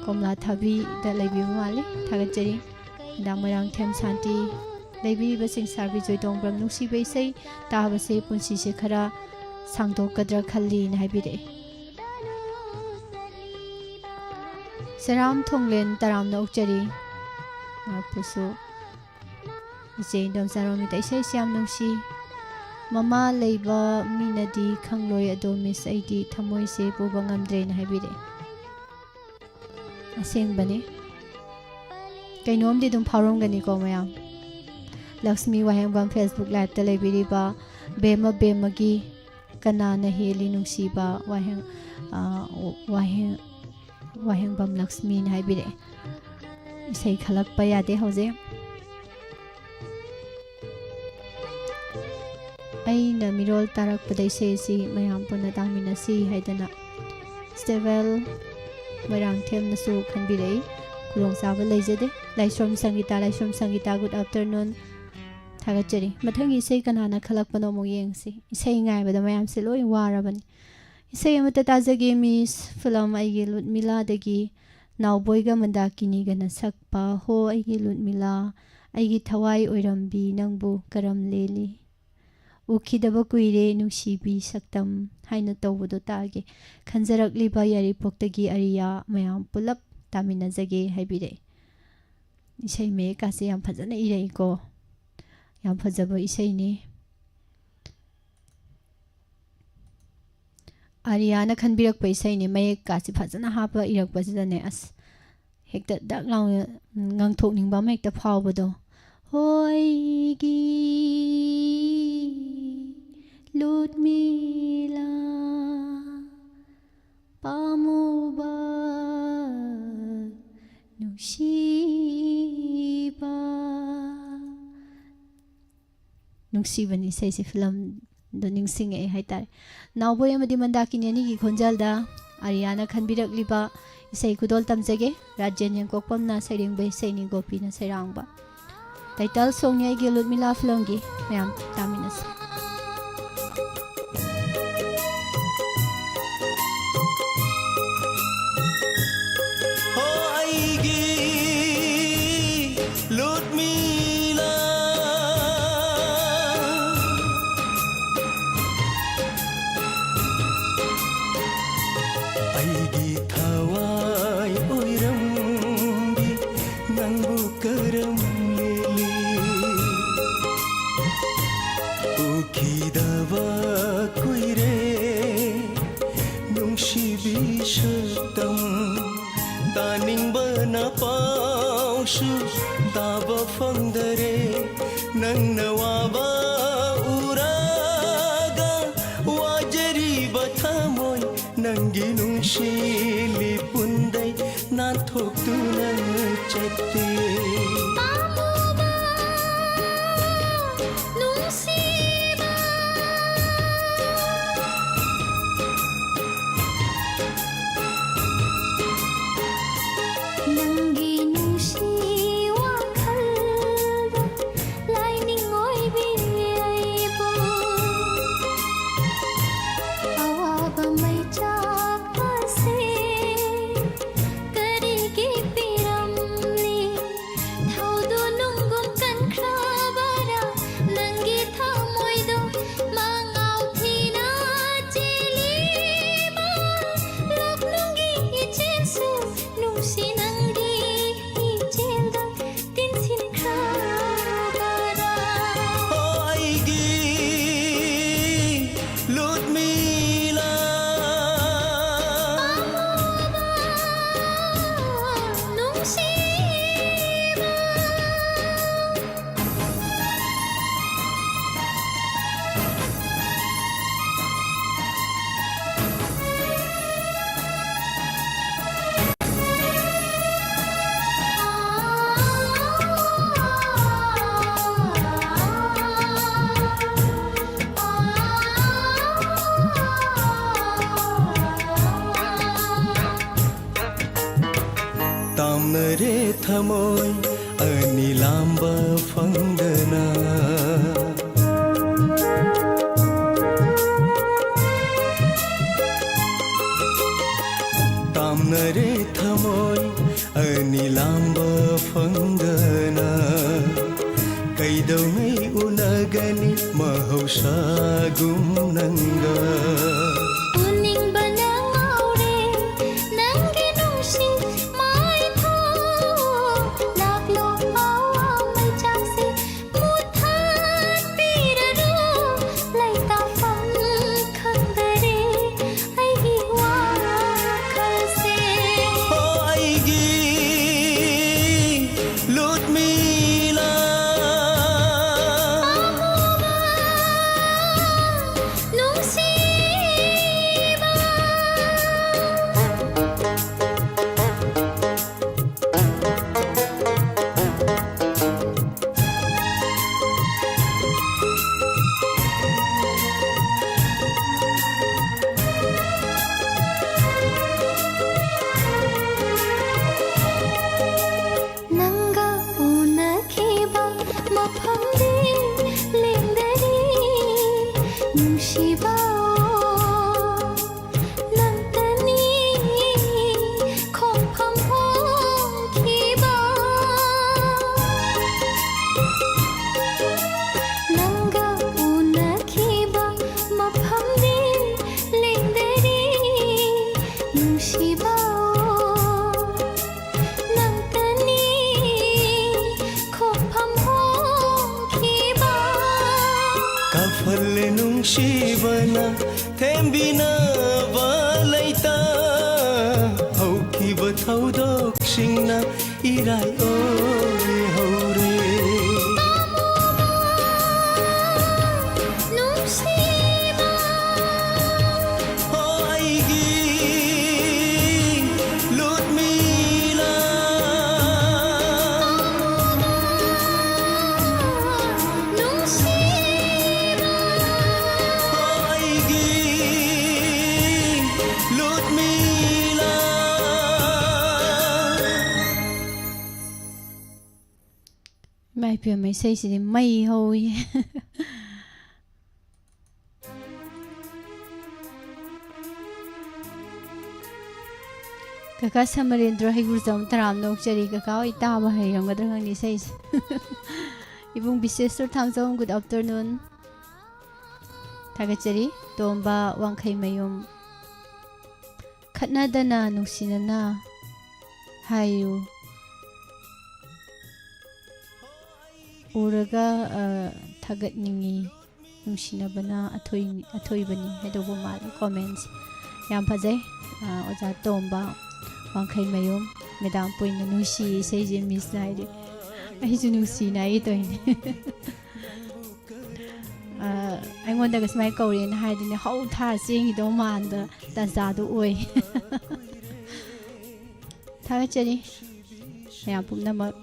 ꯀꯣꯝꯂꯥ ꯊꯥꯕꯤꯗ ꯂꯩꯕꯤꯕ ꯃꯥꯜꯂꯤ, ꯊꯥꯒꯠꯆꯔꯤ꯫ ꯃꯦꯗꯥꯝ ꯃꯣꯏꯔꯥꯡꯊꯦꯝ ꯁꯥꯟꯇꯤ, ꯂꯩꯕꯤꯔꯤꯕꯁꯤꯡ ꯁꯥꯔ ꯕꯤꯖꯣꯏ ꯇꯣꯡꯕ꯭ꯔꯝ, ꯅꯨꯡꯁꯤꯕ ꯏꯁꯩ ꯇꯥꯕꯁꯦ ꯄꯨꯟꯁꯤꯁꯦ ꯈꯔ ꯁꯥꯡꯗꯣꯛꯀꯗ꯭ꯔꯥ ꯈꯜꯂꯤꯅ ꯍꯥꯏꯕꯤꯔꯛꯑꯦ꯫ ꯁꯦꯔꯥꯝ ꯊꯣꯡꯂꯦꯟ, ꯇꯔꯥꯝꯅ ꯑꯣꯛꯆꯔꯤ꯫ ꯃꯍꯥꯛꯄꯨꯁꯨ ꯏꯆꯦ ꯏꯟꯗꯣꯝꯆꯥ ꯔꯣꯃꯤꯇꯥ, ꯏꯁꯩꯁꯤ ꯌꯥꯝ ꯅꯨꯡꯁꯤ꯫ ꯃꯃꯥ ꯂꯩꯕ ꯃꯤꯅꯗꯤ ꯈꯪꯂꯣꯏ, ꯑꯗꯣ ꯃꯤꯁ, ꯑꯩꯗꯤ ꯊꯃꯣꯏꯁꯦ ꯄꯨꯕ ꯉꯝꯗ꯭ꯔꯦꯅ ꯍꯥꯏꯕꯤꯔꯛꯑꯦ꯫ ꯑꯁꯦꯡꯕꯅꯦ꯫ ꯀꯩꯅꯣꯝꯗꯤ ꯑꯗꯨꯝ ꯐꯥꯎꯔꯝꯒꯅꯤꯀꯣ ꯃꯌꯥꯝ꯫ ꯂꯛꯁꯃꯤ ꯋꯥꯍꯦꯡꯕꯝ Facebook liveꯇ ꯂꯩꯕꯤꯔꯤꯕ ꯕꯦꯝꯃ ꯕꯦꯝꯃꯒꯤ ꯀꯅꯥꯅ ꯍꯦꯜꯂꯤ ꯅꯨꯡꯁꯤꯕ ꯋꯥꯍꯦꯡ-, ꯑ, ꯋꯥꯍꯦꯡ-, ꯋꯥꯍꯦꯡꯕꯝ ꯂꯛꯁꯃꯤꯅ ꯍꯥꯏꯕꯤꯔꯛꯑꯦ꯫ ꯏꯁꯩ ꯈꯜꯂꯛꯄ ꯌꯥꯗꯦ ꯍꯧꯖꯤꯛ꯫ ꯑꯩꯅ ꯃꯤꯔꯣꯜ ꯇꯥꯔꯛꯄꯗ ꯏꯁꯩ ꯑꯁꯤ ꯃꯌꯥꯝ ꯄꯨꯟꯅ ꯇꯥꯃꯤꯟꯅꯁꯤ ꯍꯥꯏꯗꯅ ꯁ꯭ꯇꯦꯕꯦꯜ ꯃꯣꯏꯔꯥꯡꯊꯦꯝꯅꯁꯨ ꯈꯟꯕꯤꯔꯛꯏ꯫ ꯈꯨꯗꯣꯡꯆꯥꯕ ꯂꯩꯖꯗꯦ꯫ ꯂꯥꯏꯁ꯭ꯔꯝ ꯁꯪꯒꯤꯇꯥ, ꯂꯥꯏꯁ꯭ꯔꯝ ꯁꯪꯒꯤꯇꯥ, good afternoon꯫ ꯊꯥꯒꯠꯆꯔꯤ꯫ ꯃꯊꯪꯒꯤ ꯏꯁꯩ ꯀꯅꯥꯅ ꯈꯜꯂꯛꯄꯅꯣ ꯑꯃꯨꯛ ꯌꯦꯡꯁꯤ꯫ ꯏꯁꯩ ꯉꯥꯏꯕꯗ ꯃꯌꯥꯝꯁꯦ ꯂꯣꯏ ꯋꯥꯔꯕꯅꯤ꯫ ꯏꯁꯩ ꯑꯃꯠꯇ ꯇꯥꯖꯒꯦ, ꯃꯤꯁ꯫ ꯐꯤꯂꯝ ꯑꯩꯒꯤ ꯂꯨꯠꯃꯤꯂꯥꯗꯒꯤ ꯅꯥꯎꯕꯣꯏꯒ ꯃꯟꯗꯥꯀꯤꯅꯤꯒꯅ ꯁꯛꯄ ꯍꯣ ꯑꯩꯒꯤ ꯂꯨꯠꯃꯤꯂꯥ, ꯑꯩꯒꯤ ꯊꯋꯥꯏ ꯑꯣꯏꯔꯝꯕꯤ ꯅꯪꯕꯨ ꯀꯔꯝ ꯂꯦꯜꯂꯤ? ꯎꯈꯤꯗꯕ ꯀꯨꯏꯔꯦ ꯅꯨꯡꯁꯤꯕꯤ ꯁꯛꯇꯝ ꯍꯥꯏꯅ ꯇꯧꯕꯗꯣ ꯇꯥꯒꯦ꯫ ꯈꯟꯖꯔꯛꯂꯤꯕ ꯌꯥꯏꯔꯤꯄꯣꯛꯇꯒꯤ ꯑꯔꯤꯌꯥ ꯃꯌꯥꯝ ꯄꯨꯂꯞ ꯇꯥꯃꯤꯟꯅꯖꯒꯦ ꯍꯥꯏꯕꯤꯔꯛꯏ꯫ ꯏꯁꯩ ꯃꯌꯦꯛꯀꯥꯁꯦ ꯌꯥꯝ ꯐꯖꯅ ꯏꯔꯛꯏꯀꯣ꯫ ꯌꯥꯝ ꯐꯖꯕ ꯏꯁꯩꯅꯤ꯫ ꯑꯔꯤꯌꯥꯅ ꯈꯟꯕꯤꯔꯛꯄ ꯏꯁꯩꯅꯤ꯫ ꯃꯌꯦꯛꯀꯥꯁꯦ ꯐꯖꯅ ꯍꯥꯞꯄ ꯏꯔꯛꯄꯁꯤꯗꯅꯦ, ꯑꯁ, ꯍꯦꯛꯇ ꯗꯛ ꯂꯥꯎꯅ ꯉꯪꯊꯣꯛꯅꯤꯡꯕ ꯑꯃ ꯍꯦꯛꯇ ꯐꯥꯎꯕꯗꯣ꯫ ꯍꯣꯏꯒꯤ ꯂꯨꯠꯃꯤꯂꯥ ꯄꯥꯝꯃꯨꯕ ꯅꯨꯡꯁꯤꯕ꯫ ꯅꯨꯡꯁꯤꯕꯅꯤ ꯏꯁꯩꯁꯦ, ꯐꯤꯂꯝꯗꯣ ꯅꯤꯡꯁꯤꯡꯉꯛꯑꯦ ꯍꯥꯏꯇꯥꯔꯦ꯫ ꯅꯥꯎꯕꯣꯏ ꯑꯃꯗꯤ ꯃꯟꯗꯥꯀꯤꯅꯤ ꯑꯅꯤꯒꯤ ꯈꯣꯟꯖꯦꯜꯗ ꯑꯔꯤꯌꯥꯅ ꯈꯟꯕꯤꯔꯛꯂꯤꯕ ꯏꯁꯩ ꯈꯨꯗꯣꯜ ꯇꯝꯖꯒꯦ꯫ ꯔꯥꯖꯦꯟ ꯌꯦꯡꯀꯣꯛꯄꯝꯅ ꯁꯩꯔꯦꯡꯕ ꯏꯁꯩꯅꯤ, ꯒꯣꯄꯤꯅ ꯁꯩꯔꯥꯡꯕ꯫ ꯇꯥꯏꯇꯜ ꯁꯣꯡꯅꯤ ꯑꯩꯒꯤ ꯂꯨꯠꯃꯤꯂꯥ ꯐꯤꯂꯝꯒꯤ꯫ ꯃꯌꯥꯝ ꯇꯥꯃꯤꯟꯅꯁꯤ꯫ ꯍꯣ ꯑꯩꯒꯤ ꯂꯨꯠꯃꯤꯂꯥ, ꯑꯩꯒꯤ ꯊꯋꯥꯏ ꯑꯣꯏꯔꯝꯕꯤ ꯅꯪꯕꯨ ꯀꯔꯝ ꯂꯦꯜꯂꯤ? ꯎꯈꯤꯗꯕ ꯀꯨꯏꯔꯦ ꯅꯨꯡꯁꯤꯕꯤ ꯁꯛꯇꯝ, ꯇꯥꯅꯤꯡꯕꯅ ꯄꯥꯎꯁꯨ ꯇꯥꯕ ꯐꯪꯗꯔꯦ꯫ ꯅꯪꯅ ꯋꯥꯕ ꯎꯔꯒ ꯋꯥꯖꯔꯤꯕ ꯊꯃꯣꯏ, ꯅꯪꯒꯤ ꯅꯨꯡꯁꯤ ꯂꯤꯄꯨꯟꯗꯩ ꯅꯥꯟꯊꯣꯛꯇꯨꯅ ꯆꯠꯇꯦ꯫ ꯄꯥꯝꯃꯨꯕ ꯅꯨꯡꯁꯤꯕ, ꯅꯪꯒꯤ ꯅꯨꯡꯁꯤ ꯋꯥꯈꯜꯗ ꯂꯥꯏꯅꯤꯡ ꯑꯣꯏꯕꯤ ꯑꯩꯕꯨ꯫ ꯑꯋꯥꯕ ꯃꯩꯆꯥꯛ ꯑꯁꯤ ꯀꯔꯤꯒꯤ ꯄꯤꯔꯝꯂꯤ? ꯔꯦ ꯊꯃꯣꯏ ꯑꯅꯤ ꯂꯥꯝꯕ ꯐꯪꯗꯅ꯫ ꯇꯥꯝꯅꯔꯦ ꯊꯃꯣꯏ ꯑꯅꯤ ꯂꯥꯝꯕ ꯐꯪꯗꯅ꯫ ꯀꯩꯗꯧꯉꯩ ꯎꯅꯒꯅꯤ ꯃꯍꯧꯁꯥꯒꯨꯝ ꯅꯪꯒ? ꯎꯅꯤꯡꯕꯅ ꯉꯥꯎꯔꯦ ꯅꯪꯒꯤ ꯅꯨꯡꯁꯤ ꯃꯥꯏꯊꯣꯡ꯫ ꯂꯥꯛꯂꯣ ꯍꯋꯥ ꯃꯩꯆꯥꯛꯁꯦ ꯃꯨꯊꯠꯄꯤꯔꯔꯣ꯫ ꯂꯩꯇꯥꯐꯝ ꯈꯪꯗꯔꯦ ꯑꯩꯒꯤ ꯋꯥꯈꯜꯁꯦ꯫ ꯑꯣ ꯑꯩꯒꯤ ꯂꯨꯠꯃꯤꯂꯥ꯫ ꯑꯃꯨꯕ ꯅꯨꯡꯁꯤꯕ꯫ ꯅꯪꯒ ꯎꯅꯈꯤꯕ ꯃꯐꯝꯗꯤ ꯂꯦꯡꯗꯔꯤ ꯅꯨꯡꯁꯤꯕ꯫ ꯅꯪꯇꯅꯤ ꯈꯣꯡꯐꯝ ꯍꯣꯡꯈꯤꯕ꯫ ꯅꯪꯒ ꯎꯅꯈꯤꯕ ꯃꯐꯝꯗꯤ ꯂꯦꯡꯗꯔꯤ ꯅꯨꯡꯁꯤꯕ꯫ ꯅꯪꯇꯅꯤ ꯈꯣꯡꯐꯝ ꯍꯣꯡꯈꯤꯕ꯫ ꯀꯥꯐꯜꯂꯦ ꯅꯨꯡꯁꯤꯕꯅ ꯊꯦꯝꯕꯤꯅꯕ ꯂꯩꯇ꯫ ꯍꯧꯈꯤꯕ ꯊꯧꯗꯣꯛꯁꯤꯡꯅ ꯏꯔꯥꯏ ꯑꯣꯏꯍꯧꯔꯦ꯫ ꯅꯨꯡꯁꯤꯕ꯫ ꯍꯣ ꯑꯩꯒꯤ ꯂꯨꯠꯃꯤꯂꯥ꯫ ꯅꯨꯡꯁꯤꯕ꯫ ꯍꯣ ꯑꯩꯒꯤ ꯂꯨꯠꯃꯤꯂꯥ꯫ ꯏꯕꯦꯝꯃ, ꯏꯁꯩꯁꯤꯗꯤ ꯃꯩ ꯍꯧꯏ꯫ ꯀꯀꯥ ꯁꯃꯔꯦꯟꯗ꯭ꯔ ꯍꯩꯒ꯭ꯔꯨꯖꯝ ꯇꯔꯥꯝꯅ ꯑꯣꯛꯆꯔꯤ꯫ ꯀꯀꯥ ꯍꯣꯏ ꯇꯥꯕ ꯍꯩꯔꯝꯒꯗ꯭ꯔꯥ ꯈꯪꯗꯦ ꯏꯁꯩꯁꯦ꯫ ꯏꯕꯨꯡ ꯕꯤꯁꯦꯁꯣꯔ ꯊꯥꯡꯖꯝ, good afternoon꯫ ꯊꯥꯒꯠꯆꯔꯤ꯫ ꯇꯣꯝꯕ ꯋꯥꯡꯈꯩꯃꯌꯨꯝ꯫ ꯈꯠꯅꯗꯅ ꯅꯨꯡꯁꯤꯅꯅ ꯍꯥꯏꯌꯨ꯫ ꯎꯔꯒ, ꯑ, ꯊꯥꯒꯠꯅꯤꯡꯉꯤ꯫ ꯅꯨꯡꯁꯤꯅꯕꯅ ꯑꯊꯣꯏ-, ꯑꯊꯣꯏꯕꯅꯤ ꯍꯥꯏꯗꯧꯕ ꯃꯥꯜꯂꯦ comments꯫ ꯌꯥꯝ ꯐꯖꯩ꯫ ꯑ, ꯑꯣꯖꯥ ꯇꯣꯝꯕ ꯋꯥꯡꯈꯩꯃꯌꯨꯝ꯫ ꯃꯦꯗꯥꯝ ꯄꯣꯏꯅ ꯅꯨꯡꯁꯤ ꯏꯁꯩꯁꯦ ꯃꯤꯁꯅ ꯍꯥꯏꯗꯤ꯫ ꯑꯩꯁꯨ ꯅꯨꯡꯁꯤꯅ ꯍꯥꯏꯒꯦ ꯇꯧꯔꯤꯅꯦ꯫ ꯑ, ꯑꯩꯉꯣꯟꯗꯒ ꯁꯨꯃꯥꯏꯅ ꯀꯧꯔꯦꯅ ꯍꯥꯏꯗꯤꯅꯦ, ꯍꯧ ꯊꯥ ꯆꯦꯟꯈꯤꯗꯧ ꯃꯥꯟꯕ ꯇꯥꯟꯖꯥꯗꯨ ꯑꯣꯏ꯫ ꯊꯥꯒꯠꯆꯔꯤ ꯃꯌꯥꯝ ꯄꯨꯝꯅꯃꯛ꯫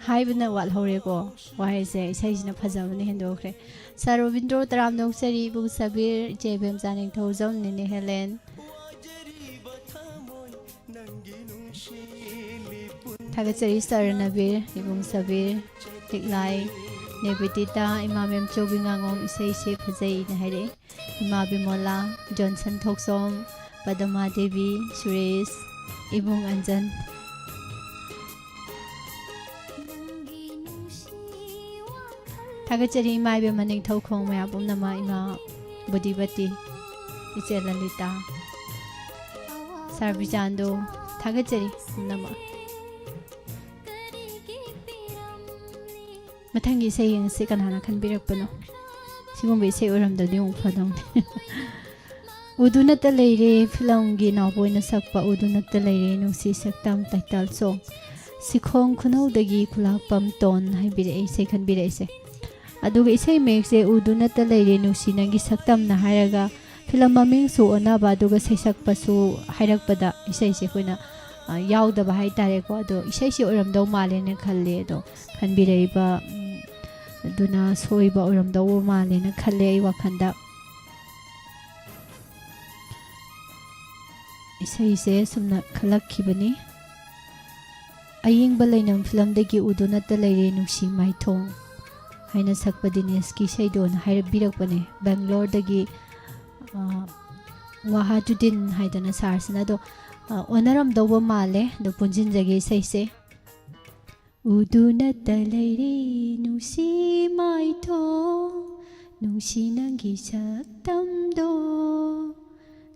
ꯍꯥꯏꯕꯅ ꯋꯥꯠꯍꯧꯔꯦꯀꯣ ꯋꯥꯍꯩꯁꯦ, ꯏꯁꯩꯁꯤꯅ ꯐꯖꯕꯅ ꯍꯦꯟꯗꯣꯛꯈ꯭ꯔꯦ꯫ ꯁꯥꯔ ꯔꯣꯕꯤꯟꯗ꯭ꯔꯣ ꯇꯔꯥꯝꯅ ꯑꯣꯛꯆꯔꯤ, ꯏꯕꯨꯡ ꯁꯕꯤꯔ, ꯏꯆꯦ ꯏꯕꯦꯝꯆꯥ ꯅꯤꯡꯊꯧꯖꯝ, ꯅꯦꯅꯦ ꯍꯦꯂꯦꯟ꯫ ꯊꯥꯒꯠꯆꯔꯤ ꯁꯥꯔ ꯔꯅꯕꯤꯔ, ꯏꯕꯨꯡ ꯁꯕꯤꯔ, ꯂꯤꯛꯂꯥꯏ, ꯅꯦꯕꯤꯗꯤꯇꯥ, ꯏꯃꯥ ꯃꯦꯝꯆꯧꯕꯤ ꯉꯥꯉꯣꯝ, ꯏꯁꯩꯁꯦ ꯐꯖꯩꯅ ꯍꯥꯏꯔꯛꯏ꯫ ꯏꯃꯥ ꯕꯤꯃꯣꯂꯥ, ꯖꯣꯟꯁꯟ ꯊꯣꯛꯆꯣꯝ, ꯄꯗꯃꯥ ꯗꯦꯕꯤ, ꯁꯨꯔꯦꯁ, ꯏꯕꯨꯡ ꯑꯟꯖꯟ꯫ ꯊꯥꯒꯠꯆꯔꯤ ꯏꯃꯥ ꯏꯕꯦꯝꯃ ꯅꯤꯡꯊꯧꯈꯣꯡ ꯃꯌꯥꯝ ꯄꯨꯝꯅꯃꯛ, ꯏꯃꯥ ꯕꯨꯙꯤꯕꯇꯤ, ꯏꯆꯦ ꯂꯂꯤꯇꯥ, ꯁꯥꯔ ꯕꯤꯖꯥꯟꯗꯣ, ꯊꯥꯒꯠꯆꯔꯤ ꯄꯨꯝꯅꯃꯛ꯫ ꯃꯊꯪꯒꯤ ꯏꯁꯩ ꯌꯦꯡꯁꯤ, ꯀꯅꯥꯅ ꯈꯟꯕꯤꯔꯛꯄꯅꯣ? ꯁꯤꯒꯨꯝꯕ ꯏꯁꯩ ꯑꯣꯏꯔꯝꯗ꯭ꯔꯗꯤ ꯑꯃꯨꯛ ꯐꯗꯧꯅꯤ꯫ ꯎꯗꯨꯅꯇ ꯂꯩꯔꯦ ꯐꯤꯂꯝꯒꯤ ꯅꯥꯎꯕꯣꯏꯅ ꯁꯛꯄ ꯎꯗꯨꯅꯇ ꯂꯩꯔꯦ ꯅꯨꯡꯁꯤ ꯁꯛꯇꯝ title song꯫ ꯁꯤꯈꯣꯡ ꯈꯨꯅꯧꯗꯒꯤ ꯈꯨꯂꯥꯛꯄꯝ ꯇꯣꯟ ꯍꯥꯏꯕꯤꯔꯛꯑꯦ ꯏꯁꯩ ꯈꯟꯕꯤꯔꯛꯏꯁꯦ꯫ ꯑꯗꯨꯒ ꯏꯁꯩ ꯃꯌꯦꯛꯁꯦ ꯎꯗꯨꯅꯇ ꯂꯩꯔꯦ ꯅꯨꯡꯁꯤ ꯅꯪꯒꯤ ꯁꯛꯇꯝꯅ ꯍꯥꯏꯔꯒ ꯐꯤꯂꯝ ꯃꯃꯤꯡꯁꯨ ꯑꯣꯟꯅꯕ ꯑꯗꯨꯒ ꯁꯩꯁꯛꯄꯁꯨ ꯍꯥꯏꯔꯛꯄꯗ ꯏꯁꯩꯁꯦ ꯑꯩꯈꯣꯏꯅ, ꯑ, ꯌꯥꯎꯗꯕ ꯍꯥꯏꯇꯥꯔꯦꯀꯣ꯫ ꯑꯗꯣ ꯏꯁꯩꯁꯦ ꯑꯣꯏꯔꯝꯗꯧ ꯃꯥꯜꯂꯦꯅ ꯈꯜꯂꯦ꯫ ꯑꯗꯣ ꯈꯟꯕꯤꯔꯛꯏꯕ, ꯎꯝ, ꯑꯗꯨꯅ ꯁꯣꯏꯕ ꯑꯣꯏꯔꯝꯗꯧꯕ ꯃꯥꯜꯂꯦꯅ ꯈꯜꯂꯦ ꯑꯩ ꯋꯥꯈꯜꯗ꯫ ꯏꯁꯩꯁꯦ ꯁꯨꯝꯅ ꯈꯜꯂꯛꯈꯤꯕꯅꯤ꯫ ꯑꯌꯦꯡꯕ ꯂꯩꯅꯝ ꯐꯤꯂꯝꯗꯒꯤ "ꯎꯗꯨꯅꯇ ꯂꯩꯔꯦ ꯅꯨꯡꯁꯤ ꯃꯥꯏꯊꯣꯡ" ꯍꯥꯏꯅ ꯁꯛꯄ ꯗꯤꯅꯦꯁꯀꯤ ꯏꯁꯩꯗꯣꯅ ꯍꯥꯏꯕꯤꯔꯛꯄꯅꯦ꯫ ꯕꯦꯡꯒ꯭ꯂꯣꯔꯗꯒꯤ, ꯑ, ꯋꯥꯍꯥꯖꯨꯗꯤꯟ ꯍꯥꯏꯗꯅ ꯁꯥꯔꯁꯤꯅ꯫ ꯑꯗꯣ, ꯑ, ꯑꯣꯟꯅꯔꯝꯗꯧꯕ ꯃꯥꯜꯂꯦ꯫ ꯑꯗꯣ ꯄꯨꯟꯁꯤꯟꯖꯒꯦ ꯏꯁꯩꯁꯦ꯫ "ꯎꯗꯨꯅꯇ ꯂꯩꯔꯦ ꯅꯨꯡꯁꯤ ꯃꯥꯏꯊꯣꯡ, ꯅꯨꯡꯁꯤ ꯅꯪꯒꯤ ꯁꯛꯇꯝꯗꯣ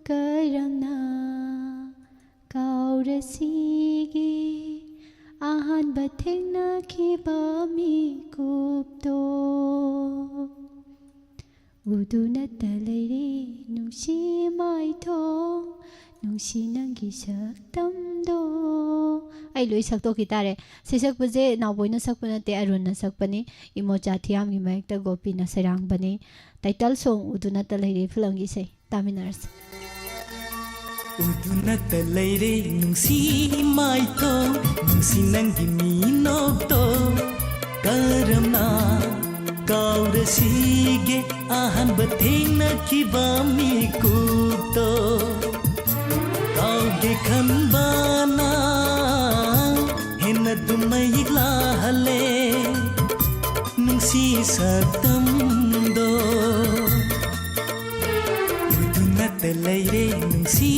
ꯀꯔꯝꯅ ꯀꯥꯎꯔꯁꯤꯒꯦ, ꯑꯍꯥꯟꯕ ꯊꯦꯡꯅꯈꯤꯕ ꯃꯤꯀꯨꯞꯇꯣ꯫ ꯎꯗꯨꯅꯇ ꯂꯩꯔꯦ ꯅꯨꯡꯁꯤ ꯃꯥꯏꯊꯣꯡ, ꯅꯨꯡꯁꯤ ꯅꯪꯒꯤ ꯁꯛꯇꯝꯗꯣ"꯫ ꯑꯩ ꯂꯣꯏ ꯁꯛꯇꯣꯛꯈꯤ ꯇꯥꯔꯦ꯫ ꯁꯩꯁꯛꯄꯁꯦ ꯅꯥꯎꯕꯣꯏꯅ ꯁꯛꯄ ꯅꯠꯇꯦ, ꯑꯔꯨꯟꯅ ꯁꯛꯄꯅꯤ꯫ ꯏꯃꯣꯆꯥ ꯊꯤꯌꯥꯝꯒꯤ ꯃꯥꯌꯦꯛꯇ ꯒꯣꯄꯤꯅ ꯁꯩꯔꯥꯡꯕꯅꯤ꯫ ꯇꯥꯏꯇꯜ ꯁꯣꯡ "ꯎꯗꯨꯅꯇ ꯂꯩꯔꯦ" ꯐꯤꯂꯝꯒꯤ ꯏꯁꯩ꯫ ꯇꯥꯃꯤꯟꯅꯔꯁꯤ꯫ "ꯎꯗꯨꯅꯇ ꯂꯩꯔꯦ ꯅꯨꯡꯁꯤ ꯃꯥꯏꯊꯣꯡ, ꯅꯨꯡꯁꯤ ꯅꯪꯒꯤ ꯃꯤꯅꯣꯛꯇꯣ ꯀꯔꯝꯅ ꯀꯥꯎꯔꯁꯤꯒꯦ, ꯑꯍꯥꯟꯕ ꯊꯦꯡꯅꯈꯤꯕ ꯃꯤꯀꯨꯞꯇꯣ꯫ ꯀꯥꯎꯒꯦ ꯈꯟꯕꯅ ꯍꯦꯟꯅ ꯑꯗꯨꯝ ꯃꯌꯦꯛ ꯂꯥꯍꯜꯂꯦ ꯅꯨꯡꯁꯤ ꯁꯛꯇꯝꯗꯣ꯫ ꯎꯗꯨꯅꯇ ꯂꯩꯔꯦ ꯅꯨꯡꯁꯤ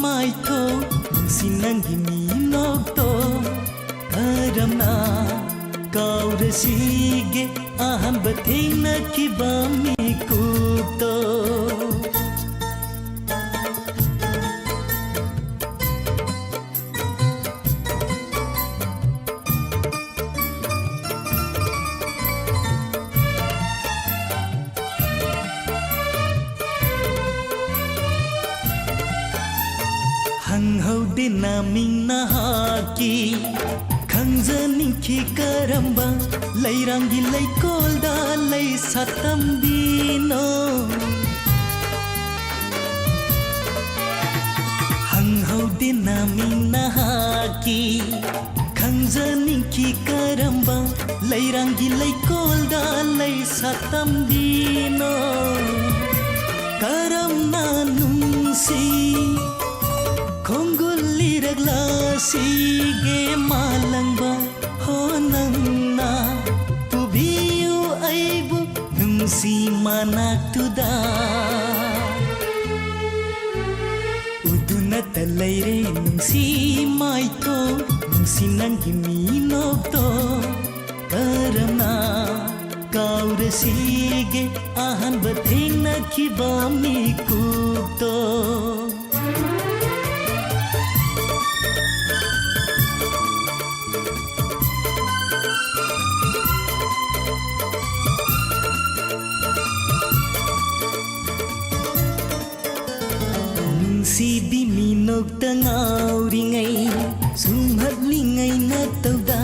ꯃꯥꯏꯊꯣꯡ, ꯅꯨꯡꯁꯤ ꯅꯪꯒꯤ ꯃꯤꯅꯣꯛꯇꯣ ꯀꯔꯝꯅ ꯀꯥꯎꯔꯁꯤꯒꯦ, ꯑꯍꯥꯟꯕ ꯊꯦꯡꯅꯈꯤꯕ ꯃꯤꯀꯨꯞꯇꯣ꯫ ꯍꯪꯍꯧꯗꯦ ꯅꯃꯤꯡ ꯅꯍꯥꯛꯀꯤ, ꯈꯪꯖꯅꯤꯡꯈꯤ ꯀꯔꯝꯕ ꯂꯩꯔꯥꯡꯒꯤ ꯂꯩꯀꯣꯜꯗ ꯂꯩ ꯁꯥꯠꯇꯝꯕꯤꯅꯣ꯫ ꯍꯪꯍꯧꯗꯦ ꯅꯃꯤꯡ ꯅꯍꯥꯛꯀꯤ, ꯈꯪꯖꯅꯤꯡꯈꯤ ꯀꯔꯝꯕ ꯂꯩꯔꯥꯡꯒꯤ ꯂꯩꯀꯣꯜꯗ ꯂꯩ ꯁꯥꯠꯇꯝꯕꯤꯅꯣ꯫ ꯀꯔꯝꯅ ꯅꯨꯡꯁꯤ ꯈꯣꯡꯒꯨꯜ ꯂꯤꯔꯛꯂꯁꯤꯒꯦ ꯃꯥꯂꯪ ꯍꯣ ꯅꯪꯅ ꯄꯨꯕꯤꯌꯨ ꯑꯩꯕꯨ ꯅꯨꯡꯁꯤ ꯃꯅꯥꯛꯇꯨꯗ꯫ ꯎꯗꯨꯅꯇ ꯂꯩꯔꯦ ꯅꯨꯡꯁꯤ ꯃꯥꯏꯊꯣꯡ, ꯅꯨꯡꯁꯤ ꯅꯪꯒꯤ ꯃꯤꯅꯣꯛꯇꯣ꯫ ꯀꯔꯝꯅ ꯀꯥꯎꯔꯁꯤꯒꯦ ꯑꯍꯥꯟꯕ ꯊꯦꯡꯅꯈꯤꯕ ꯃꯤꯀꯨꯞꯇꯣ꯫ ꯅꯨꯡꯁꯤꯕꯤ ꯃꯤꯅꯣꯛꯇ ꯉꯥꯎꯔꯤꯉꯩ, ꯁꯨꯝꯍꯠꯂꯤꯉꯩ ꯅꯇꯧꯗ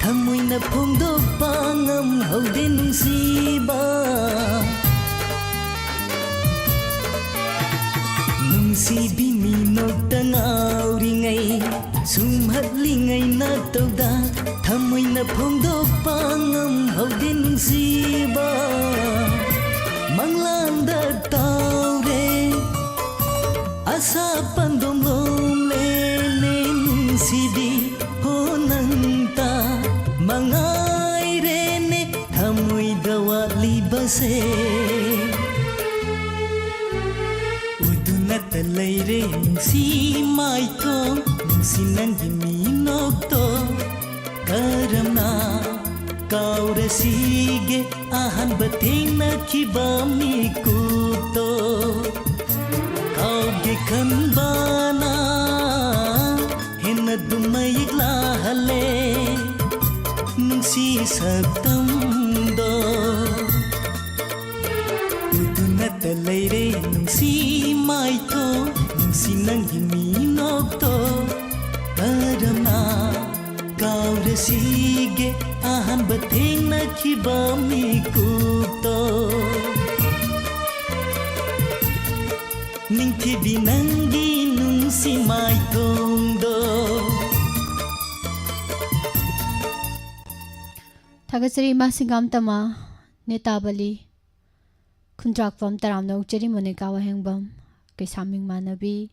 ꯊꯃꯣꯏꯅ ꯐꯣꯡꯗꯣꯛꯄ ꯉꯝꯍꯧꯗꯦ ꯅꯨꯡꯁꯤꯕ꯫ ꯅꯨꯡꯁꯤꯕꯤ ꯃꯤꯅꯣꯛꯇ ꯉꯥꯎꯔꯤꯉꯩ, ꯁꯨꯝꯍꯠꯂꯤꯉꯩ ꯅꯇꯧꯗ ꯊꯃꯣꯏꯅ ꯐꯣꯡꯗꯣꯛꯄ ꯉꯝꯍꯧꯗꯦ ꯅꯨꯡꯁꯤꯕ꯫ ꯃꯪꯂꯥꯟꯗ ꯇꯧꯔꯦ ꯑꯁꯥ ꯄꯥꯟꯗꯣꯝ ꯂꯣꯝꯂꯦꯅꯦ ꯅꯨꯡꯁꯤꯕꯤ꯫ ꯍꯣ ꯅꯪꯇ ꯃꯉꯥꯏꯔꯦꯅꯦ ꯊꯃꯣꯏꯗ ꯋꯥꯠꯂꯤꯕꯁꯦ꯫ ꯎꯗꯨꯅꯇ ꯂꯩꯔꯦ ꯅꯨꯡꯁꯤ ꯃꯥꯏꯊꯣꯡ, ꯅꯨꯡꯁꯤ ꯅꯪꯒꯤ ꯃꯤꯅꯣꯛꯇꯣ꯫ ꯀꯔꯝꯅ ꯀꯥꯎꯔꯁꯤꯒꯦ ꯑꯍꯥꯟꯕ ꯊꯦꯡꯅꯈꯤꯕ ꯃꯤꯀꯨꯞꯇꯣ꯫ ꯀꯥꯎꯒꯦ ꯈꯟꯕꯅ ꯍꯦꯟꯅ ꯑꯗꯨꯝ ꯃꯌꯦꯛ ꯂꯥꯍꯜꯂꯦ ꯅꯨꯡꯁꯤ ꯁꯛꯇꯝꯗꯣ꯫ ꯎꯗꯨꯅꯇ ꯂꯩꯔꯦ ꯅꯨꯡꯁꯤ ꯃꯥꯏꯊꯣꯡ, ꯅꯨꯡꯁꯤ ꯅꯪꯒꯤ ꯃꯤꯅꯣꯛꯇꯣ꯫ ꯀꯔꯝꯅ ꯀꯥꯎꯔꯁꯤꯒꯦ ꯑꯍꯥꯟꯕ ꯊꯦꯡꯅꯈꯤꯕ ꯃꯤꯀꯨꯞꯇꯣ꯫ ꯅꯤꯡꯊꯤꯕꯤ ꯅꯪꯒꯤ ꯅꯨꯡꯁꯤ ꯃꯥꯏꯊꯣꯡꯗꯣ꯫ ꯊꯥꯒꯠꯆꯔꯤ ꯏꯃꯥ ꯁꯤꯡꯒꯥꯝꯇꯝꯃ ꯅꯦꯇꯥꯕꯂꯤ꯫ ꯈꯨꯟꯗ꯭ꯔꯥꯛꯄꯝ ꯇꯔꯥꯝꯅ ꯑꯣꯛꯆꯔꯤ ꯃꯣꯅꯤꯀꯥ ꯋꯥꯍꯦꯡꯕꯝ, ꯀꯩꯁꯥꯝ ꯃꯤꯡꯃꯥꯟꯅꯕꯤ,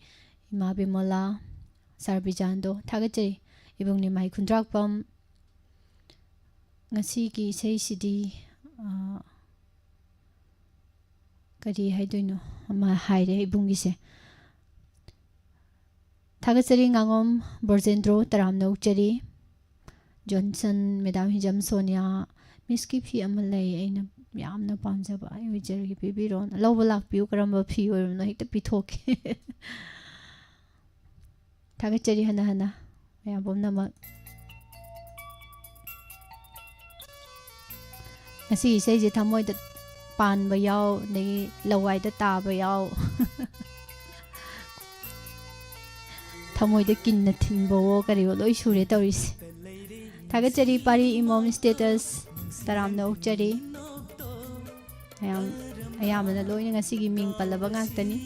ꯏꯃꯥ ꯕꯤꯃꯣꯂꯥ, ꯁꯥꯔ ꯕꯤꯖꯥꯟꯗꯣ ꯊꯥꯒꯠꯆꯔꯤ꯫ ꯏꯕꯨꯡ ꯅꯤꯃꯥꯏ ꯈꯨꯟꯗ꯭ꯔꯥꯛꯄꯝ꯫ ꯉꯁꯤꯒꯤ ꯏꯁꯩꯁꯤꯗꯤ, ꯑ, ꯀꯔꯤ ꯍꯥꯏꯗꯣꯏꯅꯣ? ꯑꯃ ꯍꯥꯏꯔꯦ ꯏꯕꯨꯡꯒꯤꯁꯦ꯫ ꯊꯥꯒꯠꯆꯔꯤ ꯉꯥꯉꯣꯝ ꯕ꯭ꯔꯣꯖꯦꯟꯗ꯭ꯔꯣ, ꯇꯔꯥꯝꯅ ꯑꯣꯛꯆꯔꯤ꯫ ꯖꯣꯟꯁꯟ, ꯃꯦꯗꯥꯝ ꯍꯤꯖꯝ ꯁꯣꯅꯤꯌꯥ, ꯃꯤꯁꯀꯤ ꯐꯤ ꯑꯃ ꯂꯩ, ꯑꯩꯅ ꯌꯥꯝꯅ ꯄꯥꯝꯖꯕ, ꯑꯩ ꯑꯣꯏꯖꯔꯒꯦ, ꯄꯤꯕꯤꯔꯣ꯫ ꯂꯧꯕ ꯂꯥꯛꯄꯤꯌꯨ, ꯀꯔꯝꯕ ꯐꯤ ꯑꯣꯏꯔꯕꯅꯣ ꯍꯦꯛꯇ ꯄꯤꯊꯣꯛꯀꯦ꯫ ꯊꯥꯒꯠꯆꯔꯤ ꯍꯟꯅ ꯍꯟꯅ ꯃꯌꯥꯝ ꯄꯨꯝꯅꯃꯛ꯫ ꯉꯁꯤꯒꯤ ꯏꯁꯩꯁꯦ ꯊꯃꯣꯏꯗ ꯄꯥꯟꯕ ꯌꯥꯎ, ꯑꯗꯒꯤ ꯂꯋꯥꯏꯗ ꯇꯥꯕ ꯌꯥꯎ꯫ ꯊꯃꯣꯏꯗ ꯀꯤꯟꯅ ꯊꯤꯟꯕꯋꯣ ꯀꯔꯤꯋꯣ ꯂꯣꯏ ꯁꯨꯔꯦ ꯇꯧꯔꯤꯁꯦ꯫ ꯊꯥꯒꯠꯆꯔꯤ ꯄꯥꯔꯤ ꯏꯃꯣꯝ status, ꯇꯔꯥꯝꯅ ꯑꯣꯛꯆꯔꯤ꯫ ꯃꯌꯥꯝ ꯑꯌꯥꯝꯕꯅ ꯂꯣꯏꯅ ꯉꯁꯤꯒꯤ ꯃꯤꯡ ꯄꯜꯂꯕ ꯉꯥꯛꯇꯅꯤ꯫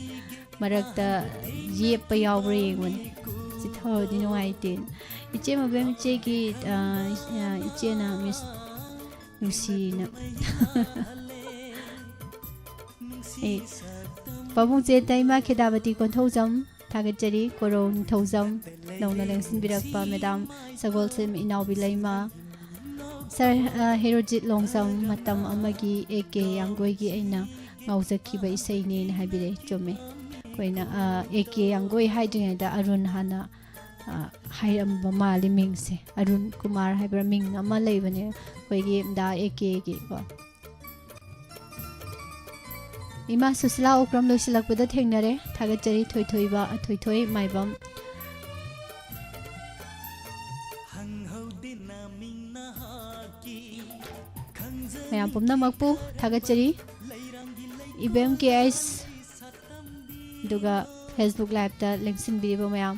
ꯃꯔꯛꯇ ꯌꯦꯞꯄ ꯌꯥꯎꯕ꯭ꯔꯥ ꯌꯦꯡꯕꯅꯤ꯫ ꯆꯤꯊꯕꯗꯤ ꯅꯨꯡꯉꯥꯏꯇꯦꯅ꯫ ꯏꯆꯦ ꯃꯕꯦꯝ ꯏꯆꯦꯒꯤ, ꯑ, ꯑ, ꯏꯆꯦꯅ ꯃꯤꯁ ꯅꯨꯡꯁꯤꯅ꯫ ꯑꯦ, ꯄꯥꯕꯨꯡ ꯆꯦꯟꯇ ꯏꯃꯥ ꯈꯦꯗꯥꯕꯇꯤ ꯀꯣꯟꯊꯧꯖꯝ ꯊꯥꯒꯠꯆꯔꯤ꯫ ꯀꯣꯔꯧ ꯅꯤꯡꯊꯧꯖꯝ ꯅꯧꯅ ꯂꯦꯡꯁꯤꯟꯕꯤꯔꯛꯄ ꯃꯦꯗꯥꯝ ꯁꯒꯣꯜꯁꯦꯝ ꯏꯅꯥꯎꯕꯤ ꯂꯩꯃ, ꯁꯥꯔ, ꯑ, ꯍꯦꯔꯣꯖꯤꯠ ꯂꯣꯡꯖꯝ ꯃꯇꯝ ꯑꯃꯒꯤ ꯑꯦ ꯀꯦ ꯌꯥꯡꯒꯣꯏꯒꯤ ꯑꯩꯅ ꯉꯥꯎꯖꯈꯤꯕ ꯏꯁꯩꯅꯦꯅ ꯍꯥꯏꯕꯤꯔꯛꯑꯦ꯫ ꯆꯨꯝꯃꯦ꯫ ꯑꯩꯈꯣꯏꯅ, ꯑ, ꯑꯦ ꯀꯦ ꯌꯥꯡꯒꯣꯏ ꯍꯥꯏꯗ꯭ꯔꯤꯉꯩꯗ ꯑꯔꯨꯟ ꯍꯥꯟꯅ, ꯑ, ꯍꯥꯏꯔꯝꯕ ꯃꯥꯜꯂꯤ ꯃꯤꯡꯁꯦ꯫ ꯑꯔꯨꯟ ꯀꯨꯃꯥꯔ ꯍꯥꯏꯕ꯭ꯔꯥ ꯃꯤꯡ ꯑꯃ ꯂꯩꯕꯅꯦ ꯑꯩꯈꯣꯏꯒꯤ ꯗꯥ ꯑꯦ ꯀꯦꯒꯤ ꯀꯣ꯫ ꯏꯃꯥ ꯁꯨꯁꯤꯂꯥ ꯑꯣꯀ꯭ꯔꯝ ꯂꯣꯏꯁꯤꯜꯂꯛꯄꯗ ꯊꯦꯡꯅꯔꯦ꯫ ꯊꯥꯒꯠꯆꯔꯤ ꯊꯣꯏꯊꯣꯏꯕ, ꯊꯣꯏꯊꯣꯏ ꯃꯥꯏꯕꯝ꯫ ꯃꯌꯥꯝ ꯄꯨꯝꯅꯃꯛꯄꯨ ꯊꯥꯒꯠꯆꯔꯤ꯫ ꯏꯕꯦꯝ ꯀꯦ ꯑꯩꯁ, ꯑꯗꯨꯒ Facebook liveꯇ ꯂꯦꯡꯁꯤꯟꯕꯤꯔꯤꯕ ꯃꯌꯥꯝ꯫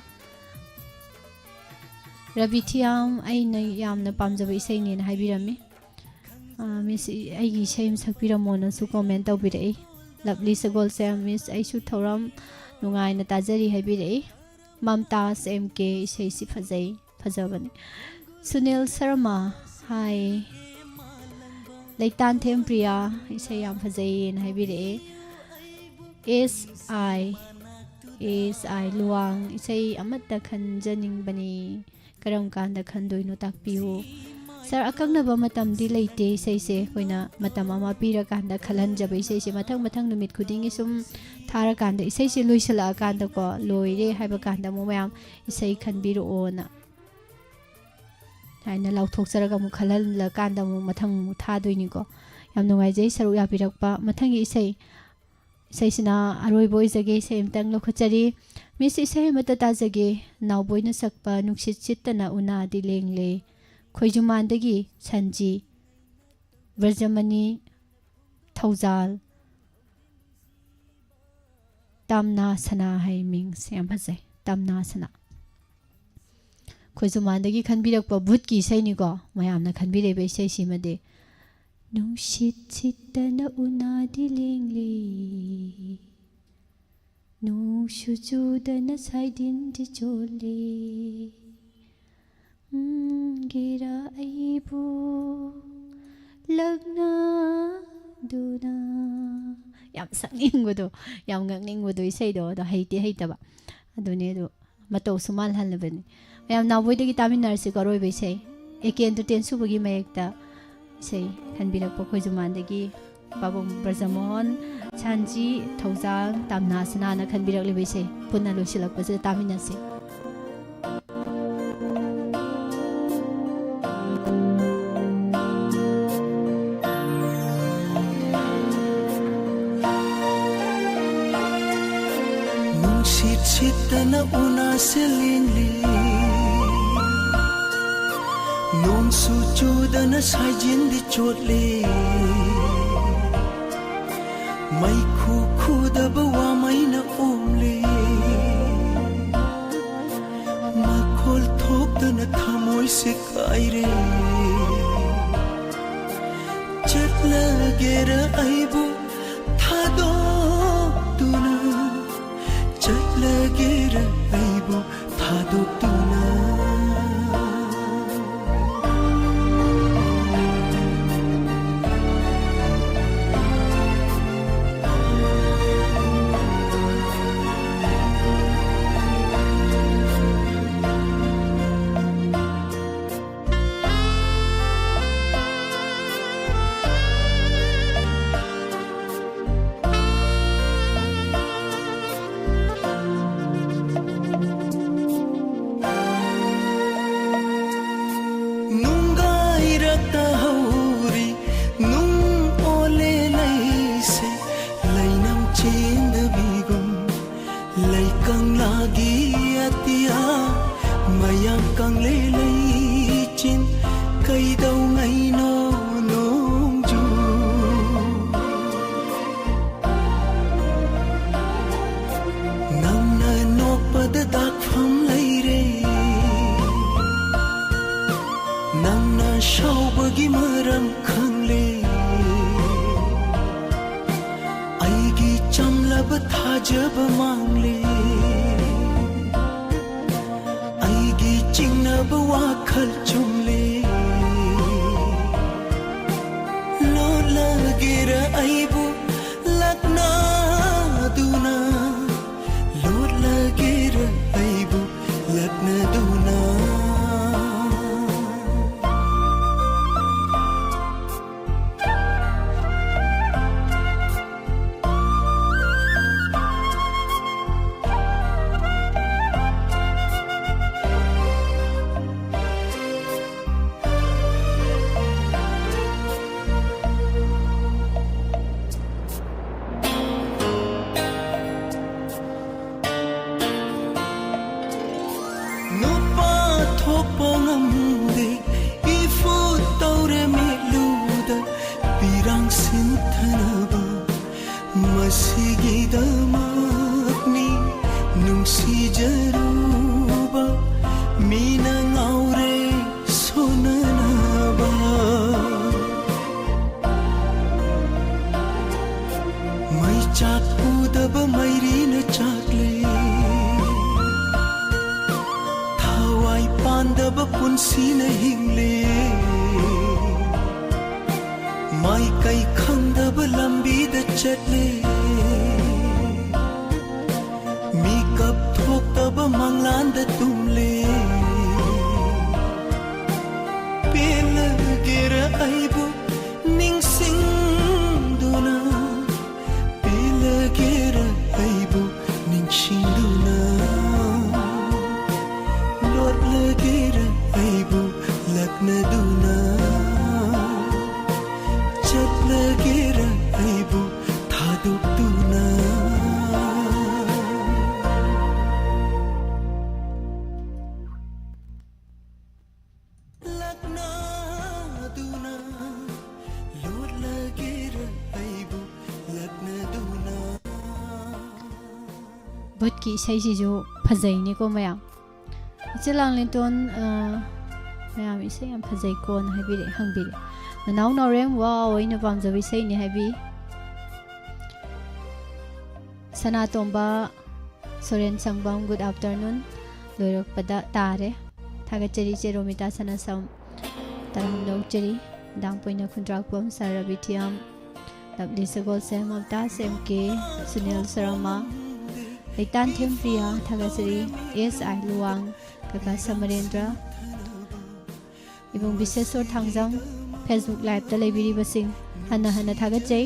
ꯔꯕꯤ ꯊꯤꯌꯥꯝ, ꯑꯩꯅ ꯌꯥꯝꯅ ꯄꯥꯝꯖꯕ ꯏꯁꯩꯅꯦꯅ ꯍꯥꯏꯕꯤꯔꯝꯃꯤ꯫ ꯑꯥ, ꯃꯤꯁ, ꯑꯩꯒꯤ ꯏꯁꯩ ꯑꯃ ꯁꯛꯄꯤꯔꯝꯃꯣꯅꯁꯨ comment ꯇꯧꯕꯤꯔꯛꯏ꯫ ꯂꯕꯂꯤ ꯁꯒꯣꯜꯁꯦꯝ, ꯃꯤꯁ, ꯑꯩꯁꯨ ꯊꯧꯔꯝ ꯅꯨꯡꯉꯥꯏꯅ ꯇꯥꯖꯔꯤ ꯍꯥꯏꯕꯤꯔꯛꯏ꯫ ꯃꯝꯇꯥꯖ ꯑꯦꯝ ꯀꯦ, ꯏꯁꯩꯁꯤ ꯐꯖꯩ, ꯐꯖꯕꯅꯤ꯫ ꯁꯨꯅꯤꯜ ꯁꯔꯃ, ꯍꯥꯏ꯫ ꯂꯩꯇꯥꯟꯊꯦꯝ ꯄ꯭ꯔꯤꯌꯥ, ꯏꯁꯩ ꯌꯥꯝ ꯐꯖꯩꯌꯦꯅ ꯍꯥꯏꯕꯤꯔꯛꯑꯦ꯫ ꯑꯦꯁ ꯑꯥꯏ, ꯑꯦꯁ ꯑꯥꯏ ꯂꯨꯋꯥꯡ, ꯏꯁꯩ ꯑꯃꯠꯇ ꯈꯟꯖꯅꯤꯡꯕꯅꯤ꯫ ꯀꯔꯝ ꯀꯥꯟꯗ ꯈꯟꯗꯣꯏꯅꯣ ꯇꯥꯛꯄꯤꯌꯨ꯫ ꯁꯥꯔ, ꯑꯀꯛꯅꯕ ꯃꯇꯝꯗꯤ ꯂꯩꯇꯦ꯫ ꯏꯁꯩꯁꯦ ꯑꯩꯈꯣꯏꯅ ꯃꯇꯝ ꯑꯃ ꯄꯤꯔꯀꯥꯟꯗ ꯈꯜꯍꯟꯖꯕ ꯏꯁꯩꯁꯦ꯫ ꯃꯊꯪ ꯃꯊꯪ ꯅꯨꯃꯤꯠ ꯈꯨꯗꯤꯡꯒꯤ ꯁꯨꯝ ꯊꯥꯔꯀꯥꯟꯗ, ꯏꯁꯩꯁꯦ ꯂꯣꯏꯁꯤꯜꯂꯛꯑꯀꯥꯟꯗꯀꯣ, ꯂꯣꯏꯔꯦ ꯍꯥꯏꯕ ꯀꯥꯟꯗ ꯑꯃꯨꯛ ꯃꯌꯥꯝ ꯏꯁꯩ ꯈꯟꯕꯤꯔꯛꯑꯣꯅ ꯍꯥꯏꯅ ꯂꯥꯎꯊꯣꯛꯆꯔꯒ ꯑꯃꯨꯛ ꯈꯜꯍꯜꯂꯀꯥꯟꯗ ꯑꯃꯨꯛ ꯃꯊꯪ ꯑꯃꯨꯛ ꯊꯥꯗꯣꯏꯅꯤꯀꯣ꯫ ꯌꯥꯝ ꯅꯨꯡꯉꯥꯏꯖꯩ ꯁꯔꯨꯛ ꯌꯥꯕꯤꯔꯛꯄ꯫ ꯃꯊꯪꯒꯤ ꯏꯁꯩ, ꯏꯁꯩꯁꯤꯅ ꯑꯔꯣꯏꯕ ꯑꯣꯏꯖꯒꯦ꯫ ꯏꯁꯩ ꯑꯃꯇꯪ ꯂꯧꯈꯠꯆꯔꯤ꯫ ꯃꯤꯁ, ꯏꯁꯩ ꯑꯃꯠꯇ ꯇꯥꯖꯒꯦ꯫ ꯅꯥꯎꯕꯣꯏꯅ ꯁꯛꯄ "ꯅꯨꯡꯁꯤꯠ ꯁꯤꯠꯇꯅ ꯎꯅꯥꯗꯤ ꯂꯦꯡꯂꯦ"꯫ ꯈꯣꯏꯖꯨꯃꯥꯟꯗꯒꯤ ꯁꯟꯖꯤ, ꯕ꯭ꯔꯖꯃꯅꯤ, ꯊꯧꯖꯥꯜ, ꯇꯝꯅꯥ ꯁꯅꯥ ꯍꯥꯏ ꯃꯤꯡꯁꯦ꯫ ꯌꯥꯝ ꯐꯖꯩ, ꯇꯝꯅꯥ ꯁꯅꯥ꯫ ꯈꯣꯏꯖꯨꯃꯥꯟꯗꯒꯤ ꯈꯟꯕꯤꯔꯛꯄ ꯚꯨꯠꯀꯤ ꯏꯁꯩꯅꯤꯀꯣ꯫ ꯃꯌꯥꯝꯅ ꯈꯟꯕꯤꯔꯛꯏꯕ ꯏꯁꯩꯁꯤꯃꯗꯤ, "ꯅꯨꯡꯁꯤꯠ ꯁꯤꯠꯇꯅ ꯎꯅꯥꯗꯤ ꯂꯦꯡꯂꯤ, ꯅꯣꯡꯁꯨ ꯆꯨꯗꯅ ꯁꯥꯏꯗꯤꯟꯗꯤ ꯆꯣꯠꯂꯤ, ꯎꯝ, ꯒꯤꯔꯥ ꯑꯩꯕꯨ ꯂꯛꯅꯗꯨꯅ"꯫ ꯌꯥꯝ ꯁꯛꯅꯤꯡꯕꯗꯣ, ꯌꯥꯝ ꯉꯛꯅꯤꯡꯕꯗꯣ ꯏꯁꯩꯗꯣ꯫ ꯑꯗꯣ ꯍꯩꯇꯦ, ꯍꯩꯇꯕ꯫ ꯑꯗꯨꯅꯦ, ꯑꯗꯣ ꯃꯇꯧꯁꯨ ꯃꯥꯜꯍꯜꯂꯕꯅꯤ꯫ ꯃꯌꯥꯝ ꯅꯥꯎꯕꯣꯏꯗꯒꯤ ꯇꯥꯃꯤꯟꯅꯔꯁꯤꯀꯣ꯫ ꯑꯔꯣꯏꯕ ꯏꯁꯩ, ꯑꯦꯀꯦꯟꯗꯨ ꯇꯦꯟꯁꯨꯕꯒꯤ ꯃꯌꯦꯛꯇ ꯏꯁꯩ ꯈꯟꯕꯤꯔꯛꯄ ꯈꯣꯏꯖꯨꯃꯥꯟꯗꯒꯤ ꯄꯥꯕꯨꯡ ꯕ꯭ꯔꯖꯃꯣꯍꯟ, ꯁꯥꯟꯖꯤ, ꯊꯧꯖꯥꯜ, ꯇꯝꯅꯥ ꯁꯅꯥꯅ ꯈꯟꯕꯤꯔꯛꯂꯤꯕ ꯏꯁꯩ ꯄꯨꯟꯅ ꯂꯣꯏꯁꯤꯜꯂꯛꯄꯁꯤꯗ ꯇꯥꯃꯤꯟꯅꯁꯤ꯫ ꯅꯨꯡꯁꯤꯠ ꯁꯤꯠꯇꯅ ꯎꯅꯥꯁꯦ ꯂꯦꯡꯂꯤ, ꯅꯣꯡꯁꯨ ꯆꯨꯗꯅ ꯁꯥꯏꯖꯤꯟꯗꯤ ꯆꯣꯠꯂꯤ, ꯃꯩꯈꯨ ꯈꯨꯗꯕ ꯋꯥꯃꯩꯅ ꯑꯣꯝꯂꯤ, ꯃꯈꯣꯜ ꯊꯣꯛꯇꯅ ꯊꯃꯣꯏꯁꯦ ꯀꯥꯏꯔꯦ꯫ ꯆꯠꯂꯒꯦꯔ ꯑꯩꯕꯨ ꯊꯥꯗꯣꯛꯇꯨꯅ, ꯆꯠꯂꯒꯦꯔ ꯑꯩꯕꯨ ꯊꯥꯗꯣꯛꯇꯨꯅ꯫ ꯆꯕ ꯃꯥꯡꯂꯦ꯫ ꯑꯩꯒꯤ ꯆꯤꯡꯅꯕ ꯋꯥꯈꯜ ꯆꯨꯝꯂꯦ꯫ ꯂꯣꯠꯂꯒꯦꯔ ꯑꯩꯕꯨ ꯂꯛꯅꯗꯨꯅ? ꯂꯣꯠꯂꯒꯦꯔ ꯑꯩꯕꯨ ꯂꯛꯅꯗꯨꯅ? ꯅꯨꯄꯥ ꯊꯣꯛꯄ ꯉꯝꯗꯦ, ꯏꯐꯨꯠ ꯇꯧꯔꯦ ꯃꯤꯠꯂꯨꯗ ꯄꯤꯔꯥꯡ ꯁꯤꯟꯊꯅꯕ꯫ ꯃꯁꯤꯒꯤꯗꯃꯛꯅꯤ ꯅꯨꯡꯁꯤꯖꯔꯨꯕ, ꯃꯤꯅ ꯉꯥꯎꯔꯦ ꯁꯣꯟꯅꯅꯕ꯫ ꯃꯩꯆꯥꯛ ꯎꯗꯕ ꯃꯩꯔꯤꯅ ꯆꯥꯛꯂꯦ꯫ ꯊꯋꯥꯏ ꯄꯥꯟꯗꯕ ꯄꯨꯟꯁꯤꯅ ꯍꯤꯡꯂꯦ꯫ ꯃꯥꯏꯀꯩ ꯈꯪꯗꯕ ꯂꯝꯕꯤꯗ ꯆꯠꯂꯦ꯫ ꯃꯤꯀꯞ ꯊꯣꯛꯇꯕ ꯃꯪꯂꯥꯟꯗ ꯇꯨꯝꯂꯦ꯫ ꯄꯦꯜꯂꯒꯦꯔ ꯑꯩꯕꯨ ꯅꯤꯡꯁꯤꯡꯗꯨꯅ? ꯄꯦꯜꯂꯒꯦꯔ ꯑꯩꯕꯨ ꯅꯤꯡꯁꯤꯡꯗꯨꯅ? ꯂꯣꯠꯂꯒꯦꯔ ꯑꯩꯕꯨ ꯂꯛꯅꯗꯨꯅ? ꯆꯠꯂꯒꯦꯔ ꯑꯩꯕꯨ ꯊꯥꯗꯣꯛꯇꯨꯅ? ꯂꯛꯅꯗꯨꯅ ꯂꯣꯠꯂꯒꯦꯔ ꯑꯩꯕꯨ ꯂꯛꯅꯗꯨꯅ? ꯚꯨꯠꯀꯤ ꯏꯁꯩꯁꯤꯁꯨ ꯐꯖꯩꯅꯦꯀꯣ ꯃꯌꯥꯝ꯫ ꯏꯆꯦ ꯂꯥꯡꯂꯦꯟꯇꯣꯟ, ꯑ, ꯃꯌꯥꯝ ꯏꯁꯩ ꯌꯥꯝ ꯐꯖꯩꯀꯣꯅ ꯍꯥꯏꯕꯤꯔꯛꯑꯦ, ꯍꯪꯕꯤꯔꯛꯑꯦ꯫ ꯅꯅꯥꯎ ꯅꯥꯎꯔꯦꯝ, ꯋꯥꯎ, ꯑꯩꯅ ꯄꯥꯝꯖꯕ ꯏꯁꯩꯅꯤ ꯍꯥꯏꯕꯤ꯫ ꯁꯅꯥꯇꯣꯝꯕ ꯁꯣꯔꯦꯟ ꯁꯪꯕꯝ, good afternoon꯫ ꯂꯣꯏꯔꯛꯄꯗ ꯇꯥꯔꯦ꯫ ꯊꯥꯒꯠꯆꯔꯤ ꯏꯆꯦ ꯔꯣꯃꯤꯇꯥ ꯁꯅꯥꯁꯝ, ꯇꯔꯥꯝꯅ ꯑꯣꯛꯆꯔꯤ꯫ ꯃꯦꯗꯥꯝ ꯄꯣꯏꯅ ꯈꯨꯟꯗ꯭ꯔꯥꯛꯄꯝ, ꯁꯥꯔ ꯔꯕꯤꯊꯤꯌꯥꯝ, ꯂꯞꯂꯤ ꯁꯒꯣꯜꯁꯦꯝ, ꯃꯝꯇꯥꯖ ꯑꯦꯝ ꯀꯦ, ꯁꯨꯅꯤꯜ ꯁꯔꯃ, ꯂꯩꯇꯥꯟꯊꯦꯝ ꯄ꯭ꯔꯤꯌꯥ, ꯊꯥꯒꯠꯆꯔꯤ꯫ ꯑꯦꯁ ꯑꯥꯏ ꯂꯨꯋꯥꯡ, ꯀꯀꯥ ꯁꯃꯔꯦꯟꯗ꯭ꯔ, ꯏꯕꯨꯡ ꯕꯤꯁꯦꯁꯣꯔ ꯊꯥꯡꯖꯝ, Facebook liveꯇ ꯂꯩꯕꯤꯔꯤꯕꯁꯤꯡ ꯍꯟꯅ ꯍꯟꯅ ꯊꯥꯒꯠꯆꯩ꯫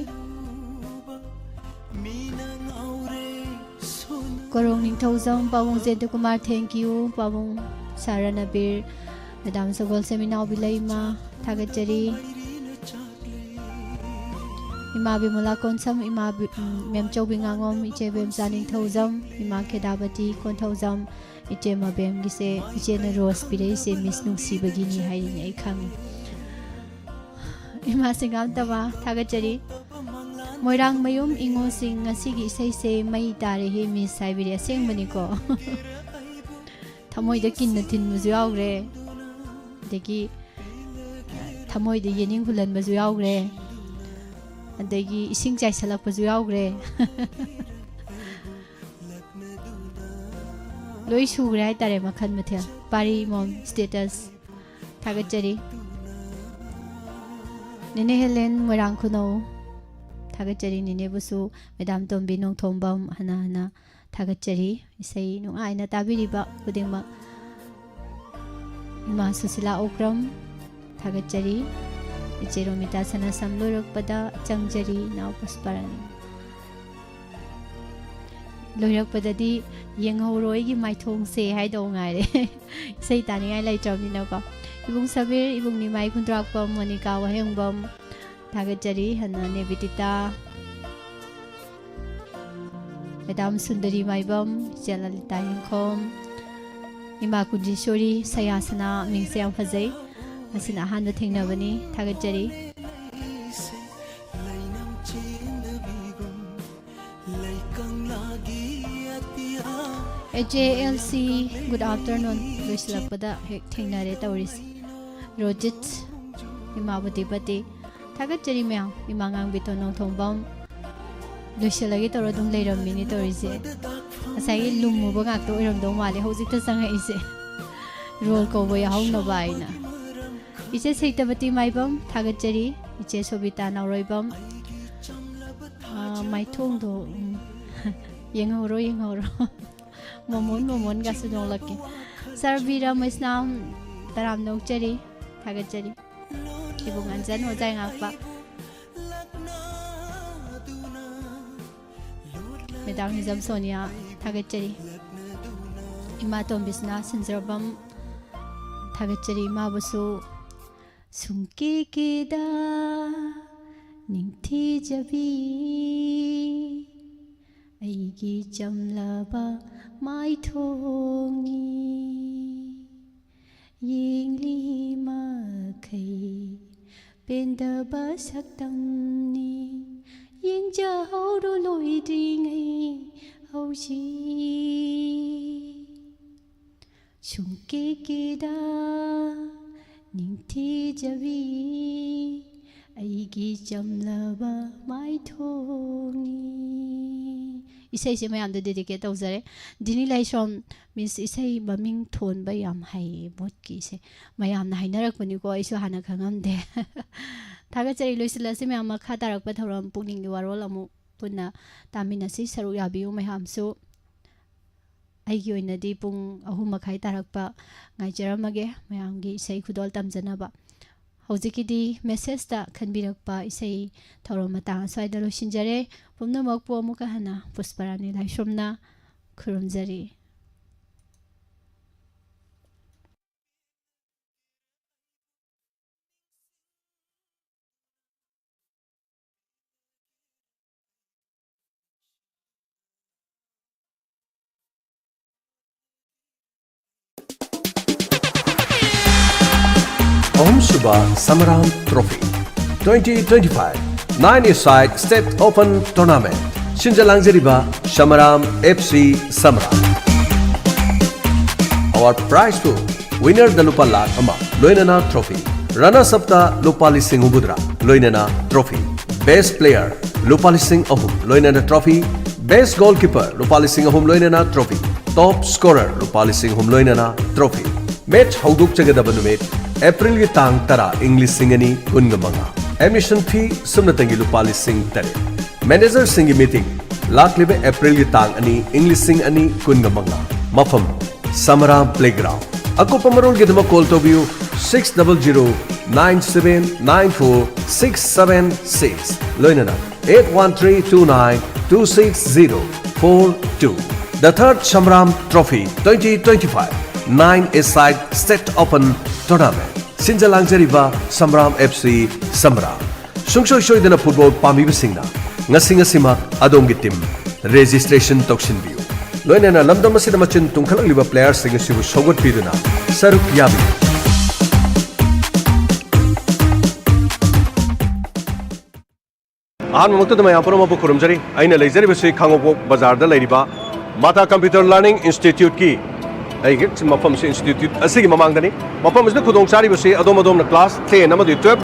ꯀꯣꯔꯣꯡ ꯅꯤꯡꯊꯧꯖꯝ, ꯄꯥꯕꯨꯡ ꯖꯦꯟꯇꯀꯨꯃꯥꯔ, thank you꯫ ꯄꯥꯕꯨꯡ ꯁꯥꯔ ꯔꯅꯕꯤꯔ, ꯃꯦꯗꯥꯝ ꯁꯒꯣꯜꯁꯦꯝ, ꯏꯅꯥꯎꯕꯤ ꯂꯩꯃ, ꯊꯥꯒꯠꯆꯔꯤ꯫ ꯏꯃꯥ ꯕꯤꯃꯣꯂꯥ ꯀꯣꯟꯁꯝ, ꯏꯃꯥ ꯕꯤ-, ꯎꯝ, ꯃꯦꯝꯆꯧꯕꯤ ꯉꯥꯉꯣꯝ, ꯏꯆꯦ ꯕꯦꯝꯆꯥ ꯅꯤꯡꯊꯧꯖꯝ, ꯏꯃꯥ ꯈꯦꯗꯥꯕꯇꯤ ꯀꯣꯟꯊꯧꯖꯝ, ꯏꯆꯦ ꯃꯕꯦꯝꯒꯤꯁꯦ ꯏꯆꯦꯅ ꯔꯣꯁ ꯄꯤꯔꯛꯏꯁꯦ ꯃꯤꯁ ꯅꯨꯡꯁꯤꯕꯒꯤꯅꯤ ꯍꯥꯏꯔꯤꯅꯦ, ꯑꯩ ꯈꯪꯉꯤ꯫ ꯏꯃꯥ ꯁꯤꯡꯒꯥꯝꯇꯕ, ꯊꯥꯒꯠꯆꯔꯤ꯫ ꯃꯣꯏꯔꯥꯡꯃꯌꯨꯝ ꯏꯉꯣꯁꯤꯡ, ꯉꯁꯤꯒꯤ ꯏꯁꯩꯁꯦ ꯃꯩ ꯇꯥꯔꯦꯍꯦ ꯃꯤꯁ ꯍꯥꯏꯕꯤꯔꯦ꯫ ꯑꯁꯦꯡꯕꯅꯤꯀꯣ꯫ ꯊꯃꯣꯏꯗ ꯀꯤꯟꯅ ꯊꯤꯟꯕꯁꯨ ꯌꯥꯎꯈ꯭ꯔꯦ, ꯑꯗꯒꯤ, ꯑ, ꯊꯃꯣꯏꯗ ꯌꯦꯅꯤꯡ ꯍꯨꯜꯍꯟꯕꯁꯨ ꯌꯥꯎꯈ꯭ꯔꯦ, ꯑꯗꯒꯤ ꯏꯁꯤꯡ ꯆꯥꯏꯁꯜꯂꯛꯄꯁꯨ ꯌꯥꯎꯈ꯭ꯔꯦ꯫ ꯂꯣꯏ ꯁꯨꯈ꯭ꯔꯦ ꯍꯥꯏꯇꯥꯔꯦ, ꯃꯈꯜ ꯃꯊꯦꯜ꯫ ꯄꯥꯔꯤ ꯃꯣꯝ status ꯊꯥꯒꯠꯆꯔꯤ꯫ ꯅꯦꯅꯦ ꯍꯦꯂꯦꯟ ꯃꯣꯏꯔꯥꯡ ꯈꯨꯅꯧ, ꯊꯥꯒꯠꯆꯔꯤ꯫ ꯅꯦꯅꯦꯕꯨꯁꯨ꯫ ꯃꯦꯗꯥꯝ ꯇꯣꯝꯕꯤ ꯅꯣꯡꯊꯣꯝꯕꯝ, ꯍꯟꯅ ꯍꯟꯅ ꯊꯥꯒꯠꯆꯔꯤ꯫ ꯏꯁꯩ ꯅꯨꯡꯉꯥꯏꯅ ꯇꯥꯕꯤꯔꯤꯕ ꯈꯨꯗꯤꯡꯃꯛ꯫ ꯏꯃꯥ ꯁꯨꯁꯤꯂꯥ ꯑꯣꯀ꯭ꯔꯝ, ꯊꯥꯒꯠꯆꯔꯤ꯫ ꯏꯆꯦ ꯔꯣꯃꯤꯇꯥ ꯁꯅꯥꯁꯝ, ꯂꯣꯏꯔꯛꯄꯗ ꯆꯪꯖꯔꯤ ꯏꯅꯥꯎ ꯄꯨꯁꯄꯥꯔꯥꯅꯤ꯫ ꯂꯣꯏꯔꯛꯄꯗꯗꯤ ꯌꯦꯡꯍꯧꯔꯣ ꯑꯩꯒꯤ ꯃꯥꯏꯊꯣꯡꯁꯦ ꯍꯥꯏꯗꯧ ꯉꯥꯏꯔꯦ꯫ ꯏꯁꯩ ꯇꯥꯅꯤꯡꯉꯥꯏ ꯂꯩꯇ꯭ꯔꯕꯅꯤꯅꯀꯣ꯫ ꯏꯕꯨꯡ ꯁꯕꯤꯔ, ꯏꯕꯨꯡ ꯅꯤꯃꯥꯏ ꯈꯨꯟꯗ꯭ꯔꯥꯛꯄꯝ, ꯃꯣꯅꯤꯀꯥ ꯋꯥꯍꯦꯡꯕꯝ, ꯊꯥꯒꯠꯆꯔꯤ꯫ ꯍꯟꯅ ꯅꯦꯕꯤꯗꯤꯇꯥ, ꯃꯦꯗꯥꯝ ꯁꯨꯟꯗꯔꯤ ꯃꯥꯏꯕꯝ, ꯏꯆꯦ ꯂꯂꯤꯇꯥ ꯌꯦꯡꯈꯣꯝ, ꯏꯃꯥ ꯀꯨꯟꯖꯦꯁꯣꯔꯤ, ꯁꯌꯥꯁꯅꯥ, ꯃꯤꯡꯁꯦ ꯌꯥꯝ ꯐꯖꯩ꯫ ꯉꯁꯤꯅ ꯑꯍꯥꯟꯕ ꯊꯦꯡꯅꯕꯅꯤ꯫ ꯊꯥꯒꯠꯆꯔꯤ꯫ A J L C, good afternoon꯫ ꯂꯣꯏꯁꯤꯜꯂꯛꯄꯗ ꯍꯦꯛ ꯊꯦꯡꯅꯔꯦ ꯇꯧꯔꯤꯁꯦ꯫ ꯔꯣꯖꯤꯠ, ꯏꯃꯥ ꯕꯨꯙꯤꯄꯇꯤ꯫ ꯊꯥꯒꯠꯆꯔꯤ ꯃꯌꯥꯝ꯫ ꯏꯃꯥ ꯉꯥꯡꯕꯤꯇꯣꯟ ꯅꯣꯡꯊꯣꯡꯕꯝ, ꯂꯣꯏꯁꯤꯜꯂꯒꯦ ꯇꯧꯔ ꯑꯗꯨꯝ ꯂꯩꯔꯝꯃꯤꯅꯦ ꯇꯧꯔꯤꯁꯦ꯫ ꯉꯁꯥꯏꯒꯤ ꯂꯨꯝꯃꯨꯕ ꯉꯥꯛꯇ ꯑꯣꯏꯔꯝꯗꯧ ꯃꯥꯜꯂꯦ ꯍꯧꯖꯤꯛꯇ ꯆꯪꯉꯛꯏꯁꯦ, ꯔꯣꯜ ꯀꯧꯕ ꯌꯥꯎꯍꯧꯅꯕ ꯍꯥꯏꯅ꯫ ꯏꯆꯦ ꯁꯩꯇꯕꯇꯤ ꯃꯥꯏꯕꯝ ꯊꯥꯒꯠꯆꯔꯤ꯫ ꯏꯆꯦ ꯁꯣꯕꯤꯇꯥ ꯅꯥꯎꯔꯣꯏꯕꯝ, ꯑꯥ, ꯃꯥꯏꯊꯣꯡꯗꯣ, ꯎꯝ, ꯌꯦꯡꯍꯧꯔꯣ, ꯌꯦꯡꯍꯧꯔꯣ꯫ ꯃꯣꯃꯣꯟ, ꯃꯣꯃꯣꯟꯒꯁꯨ ꯅꯣꯡꯂꯛꯀꯦ꯫ ꯁꯥꯔ ꯕꯤꯔ ꯃꯩꯁꯅꯥꯝ, ꯇꯔꯥꯝꯅ ꯑꯣꯛꯆꯔꯤ, ꯊꯥꯒꯠꯆꯔꯤ꯫ ꯏꯕꯨꯡ ꯑꯟꯖꯟ ꯍꯣꯖꯥꯏ ꯉꯥꯛꯄ꯫ ꯃꯦꯗꯥꯝ ꯍꯤꯖꯝ ꯁꯣꯅꯤꯌꯥ, ꯊꯥꯒꯠꯆꯔꯤ꯫ ꯏꯃꯥ ꯇꯣꯝꯕꯤꯁꯅꯥ ꯁꯤꯟꯖꯔꯕꯝ, ꯊꯥꯒꯠꯆꯔꯤ ꯏꯃꯥꯕꯨꯁꯨ꯫ ꯁꯨꯡꯀꯦ ꯀꯦꯗ ꯅꯤꯡꯊꯤꯖꯕꯤ, ꯑꯩꯒꯤ ꯆꯝꯂꯕ ꯃꯥꯏꯊꯣꯡꯅꯤ꯫ ꯌꯦꯡꯂꯤ ꯃꯈꯩ ꯄꯦꯟꯗꯕ ꯁꯛꯇꯝꯅꯤ, ꯌꯦꯡꯖꯍꯧꯔꯣ ꯂꯣꯏꯗ꯭ꯔꯤꯉꯩ ꯍꯧꯖꯤꯛ꯫ ꯁꯨꯡꯀꯦ ꯀꯦꯗ ꯅꯤꯡꯊꯤꯖꯕꯤ, ꯑꯩꯒꯤ ꯆꯝꯂꯕ ꯃꯥꯏꯊꯣꯡꯅꯤ꯫ ꯏꯁꯩꯁꯦ ꯃꯌꯥꯝꯗ dedicate ꯇꯧꯖꯔꯦ꯫ ꯗꯤꯅꯤ ꯂꯥꯏꯁ꯭ꯔꯝ, ꯃꯤꯁ, ꯏꯁꯩ ꯃꯃꯤꯡ ꯊꯣꯟꯕ ꯌꯥꯝ ꯍꯩꯌꯦ, ꯃꯣꯠꯀꯤ ꯏꯁꯩ꯫ ꯃꯌꯥꯝꯅ ꯍꯥꯏꯅꯔꯛꯄꯅꯤꯀꯣ, ꯑꯩꯁꯨ ꯍꯥꯟꯅ ꯈꯪꯉꯝꯗꯦ꯫ ꯊꯥꯒꯠꯆꯔꯤ꯫ ꯂꯣꯏꯁꯤꯜꯂꯁꯤ ꯃꯌꯥꯝ, ꯃꯈꯥ ꯇꯥꯔꯛꯄ ꯊꯧꯔꯝ ꯄꯨꯛꯅꯤꯡꯒꯤ ꯋꯥꯔꯣꯜ ꯑꯃꯨꯛ ꯄꯨꯟꯅ ꯇꯥꯃꯤꯟꯅꯁꯤ꯫ ꯁꯔꯨꯛ ꯌꯥꯕꯤꯌꯨ ꯃꯌꯥꯝꯁꯨ꯫ ꯑꯩꯒꯤ ꯑꯣꯏꯅꯗꯤ ꯄꯨꯡ ꯑꯍꯨꯝ ꯃꯈꯥꯏ ꯇꯥꯔꯛꯄ ꯉꯥꯏꯖꯔꯝꯃꯒꯦ, ꯃꯌꯥꯝꯒꯤ ꯏꯁꯩ ꯈꯨꯗꯣꯜ ꯇꯝꯖꯅꯕ꯫ ꯍꯧꯖꯤꯛꯀꯤꯗꯤ message ꯇ ꯈꯟꯕꯤꯔꯛꯄ ꯏꯁꯩ ꯊꯧꯔꯝ ꯃꯇꯥꯡ ꯑꯁ꯭ꯋꯥꯏꯗ ꯂꯣꯏꯁꯤꯟꯖꯔꯦ꯫ ꯄꯨꯝꯅꯃꯛꯄꯨ ꯑꯃꯨꯛꯀ ꯍꯟꯅ ꯄꯨꯁꯄꯔꯥꯅꯤ ꯂꯥꯏꯁ꯭ꯔꯝꯅ ꯈꯨꯔꯨꯝꯖꯔꯤ꯫ ꯑꯍꯨꯝꯁꯨꯕ Samaram trophy twenty twenty-five nine-a-side State Open Tournament꯫ ꯁꯤꯟꯖ ꯂꯥꯡꯖꯔꯤꯕ Samaram F C Samaram. Our prize pool: winner ꯗ ꯂꯨꯄꯥ ꯂꯥꯈ ꯑꯃ, ꯂꯣꯏꯅꯅ trophy꯫ Runners up ꯇ ꯂꯨꯄꯥ ꯂꯤꯁꯤꯡ ꯍꯨꯝꯐꯨꯇꯔꯥ, ꯂꯣꯏꯅꯅ trophy꯫ Best player ꯂꯨꯄꯥ ꯂꯤꯁꯤꯡ ꯑꯍꯨꯝ ꯂꯣꯏꯅꯅ trophy, best goalkeeper ꯂꯨꯄꯥ ꯂꯤꯁꯤꯡ ꯑꯍꯨꯝ ꯂꯣꯏꯅꯅ trophy, top scorer ꯂꯨꯄꯥ ꯂꯤꯁꯤꯡ ꯑꯍꯨꯝ ꯂꯣꯏꯅꯅ trophy꯫ Match ꯍꯧꯗꯣꯛꯆꯒꯗꯕ ꯅꯨꯃꯤꯠ Aprilꯒꯤ ꯇꯥꯡ ꯇꯔꯥ, ꯏꯪ ꯂꯤꯁꯤꯡ ꯑꯅꯤ ꯀꯨꯟꯒ ꯃꯉꯥ꯫ Admission fee ꯁꯨꯞꯅꯇꯪꯒꯤ ꯂꯨꯄꯥ ꯂꯤꯁꯤꯡ ꯇꯔꯦꯠ꯫ Managerꯁꯤꯡꯒꯤ meeting ꯂꯥꯛꯂꯤꯕ Aprilꯒꯤ ꯇꯥꯡ ꯑꯅꯤ, ꯏꯪ ꯂꯤꯁꯤꯡ ꯑꯅꯤ ꯀꯨꯟꯒ ꯃꯉꯥ꯫ ꯃꯐꯝ ꯁꯃꯔꯥꯝ Playground꯫ ꯑꯀꯨꯞꯄ ꯃꯔꯣꯜꯒꯤꯗꯃꯛ call ꯇꯧꯕꯤꯌꯨ six double zero nine seven nine four six seven six, ꯂꯣꯏꯅꯅ eight one three two nine two six zero four two꯫ The Third Samram Trophy twenty twenty-five nine-a-side state open tournament꯫ ꯁꯤꯟꯖ ꯂꯥꯡꯖꯔꯤꯕ ꯁꯝꯔꯥꯝ F C ꯁꯝꯔꯥꯝ꯫ ꯁꯨꯡꯁꯣꯏ ꯁꯣꯏꯗꯅ football ꯄꯥꯝꯕꯤꯕꯁꯤꯡꯅ ꯉꯁꯤ ꯉꯁꯤꯃꯛ ꯑꯗꯣꯝꯒꯤ team registration ꯇꯧꯁꯤꯟꯕꯤꯌꯨ꯫ ꯂꯣꯏꯅꯅ ꯂꯝꯗꯝ ꯑꯁꯤꯗ ꯃꯆꯤꯟ ꯇꯨꯝꯈꯠꯂꯛꯂꯤꯕ playerꯁꯤꯡ ꯑꯁꯤꯕꯨ ꯁꯧꯒꯠꯄꯤꯗꯨꯅ ꯁꯔꯨꯛ ꯌꯥꯕꯤꯌꯨ꯫ ꯑꯍꯥꯟꯕꯃꯛꯇꯗ ꯃꯌꯥꯝ ꯄꯨꯝꯅꯃꯛꯄꯨ ꯈꯨꯔꯨꯝꯖꯔꯤ꯫ ꯑꯩꯅ ꯂꯩꯖꯔꯤꯕꯁꯤ ꯈꯥꯉꯕꯣꯛ ꯕꯖꯥꯔꯗ ꯂꯩꯔꯤꯕ ꯃꯥꯇꯥ Computer Learning Instituteꯀꯤ, ꯑꯩꯒꯤ ꯃꯐꯝꯁꯤ institute ꯑꯁꯤꯒꯤ ꯃꯃꯥꯡꯗꯅꯤ꯫ ꯃꯐꯝ ꯑꯁꯤꯗ ꯈꯨꯗꯣꯡꯆꯥꯔꯤꯕꯁꯤ ꯑꯗꯣꯝ ꯑꯗꯣꯝꯅ class ten ꯑꯃꯗꯤ twelve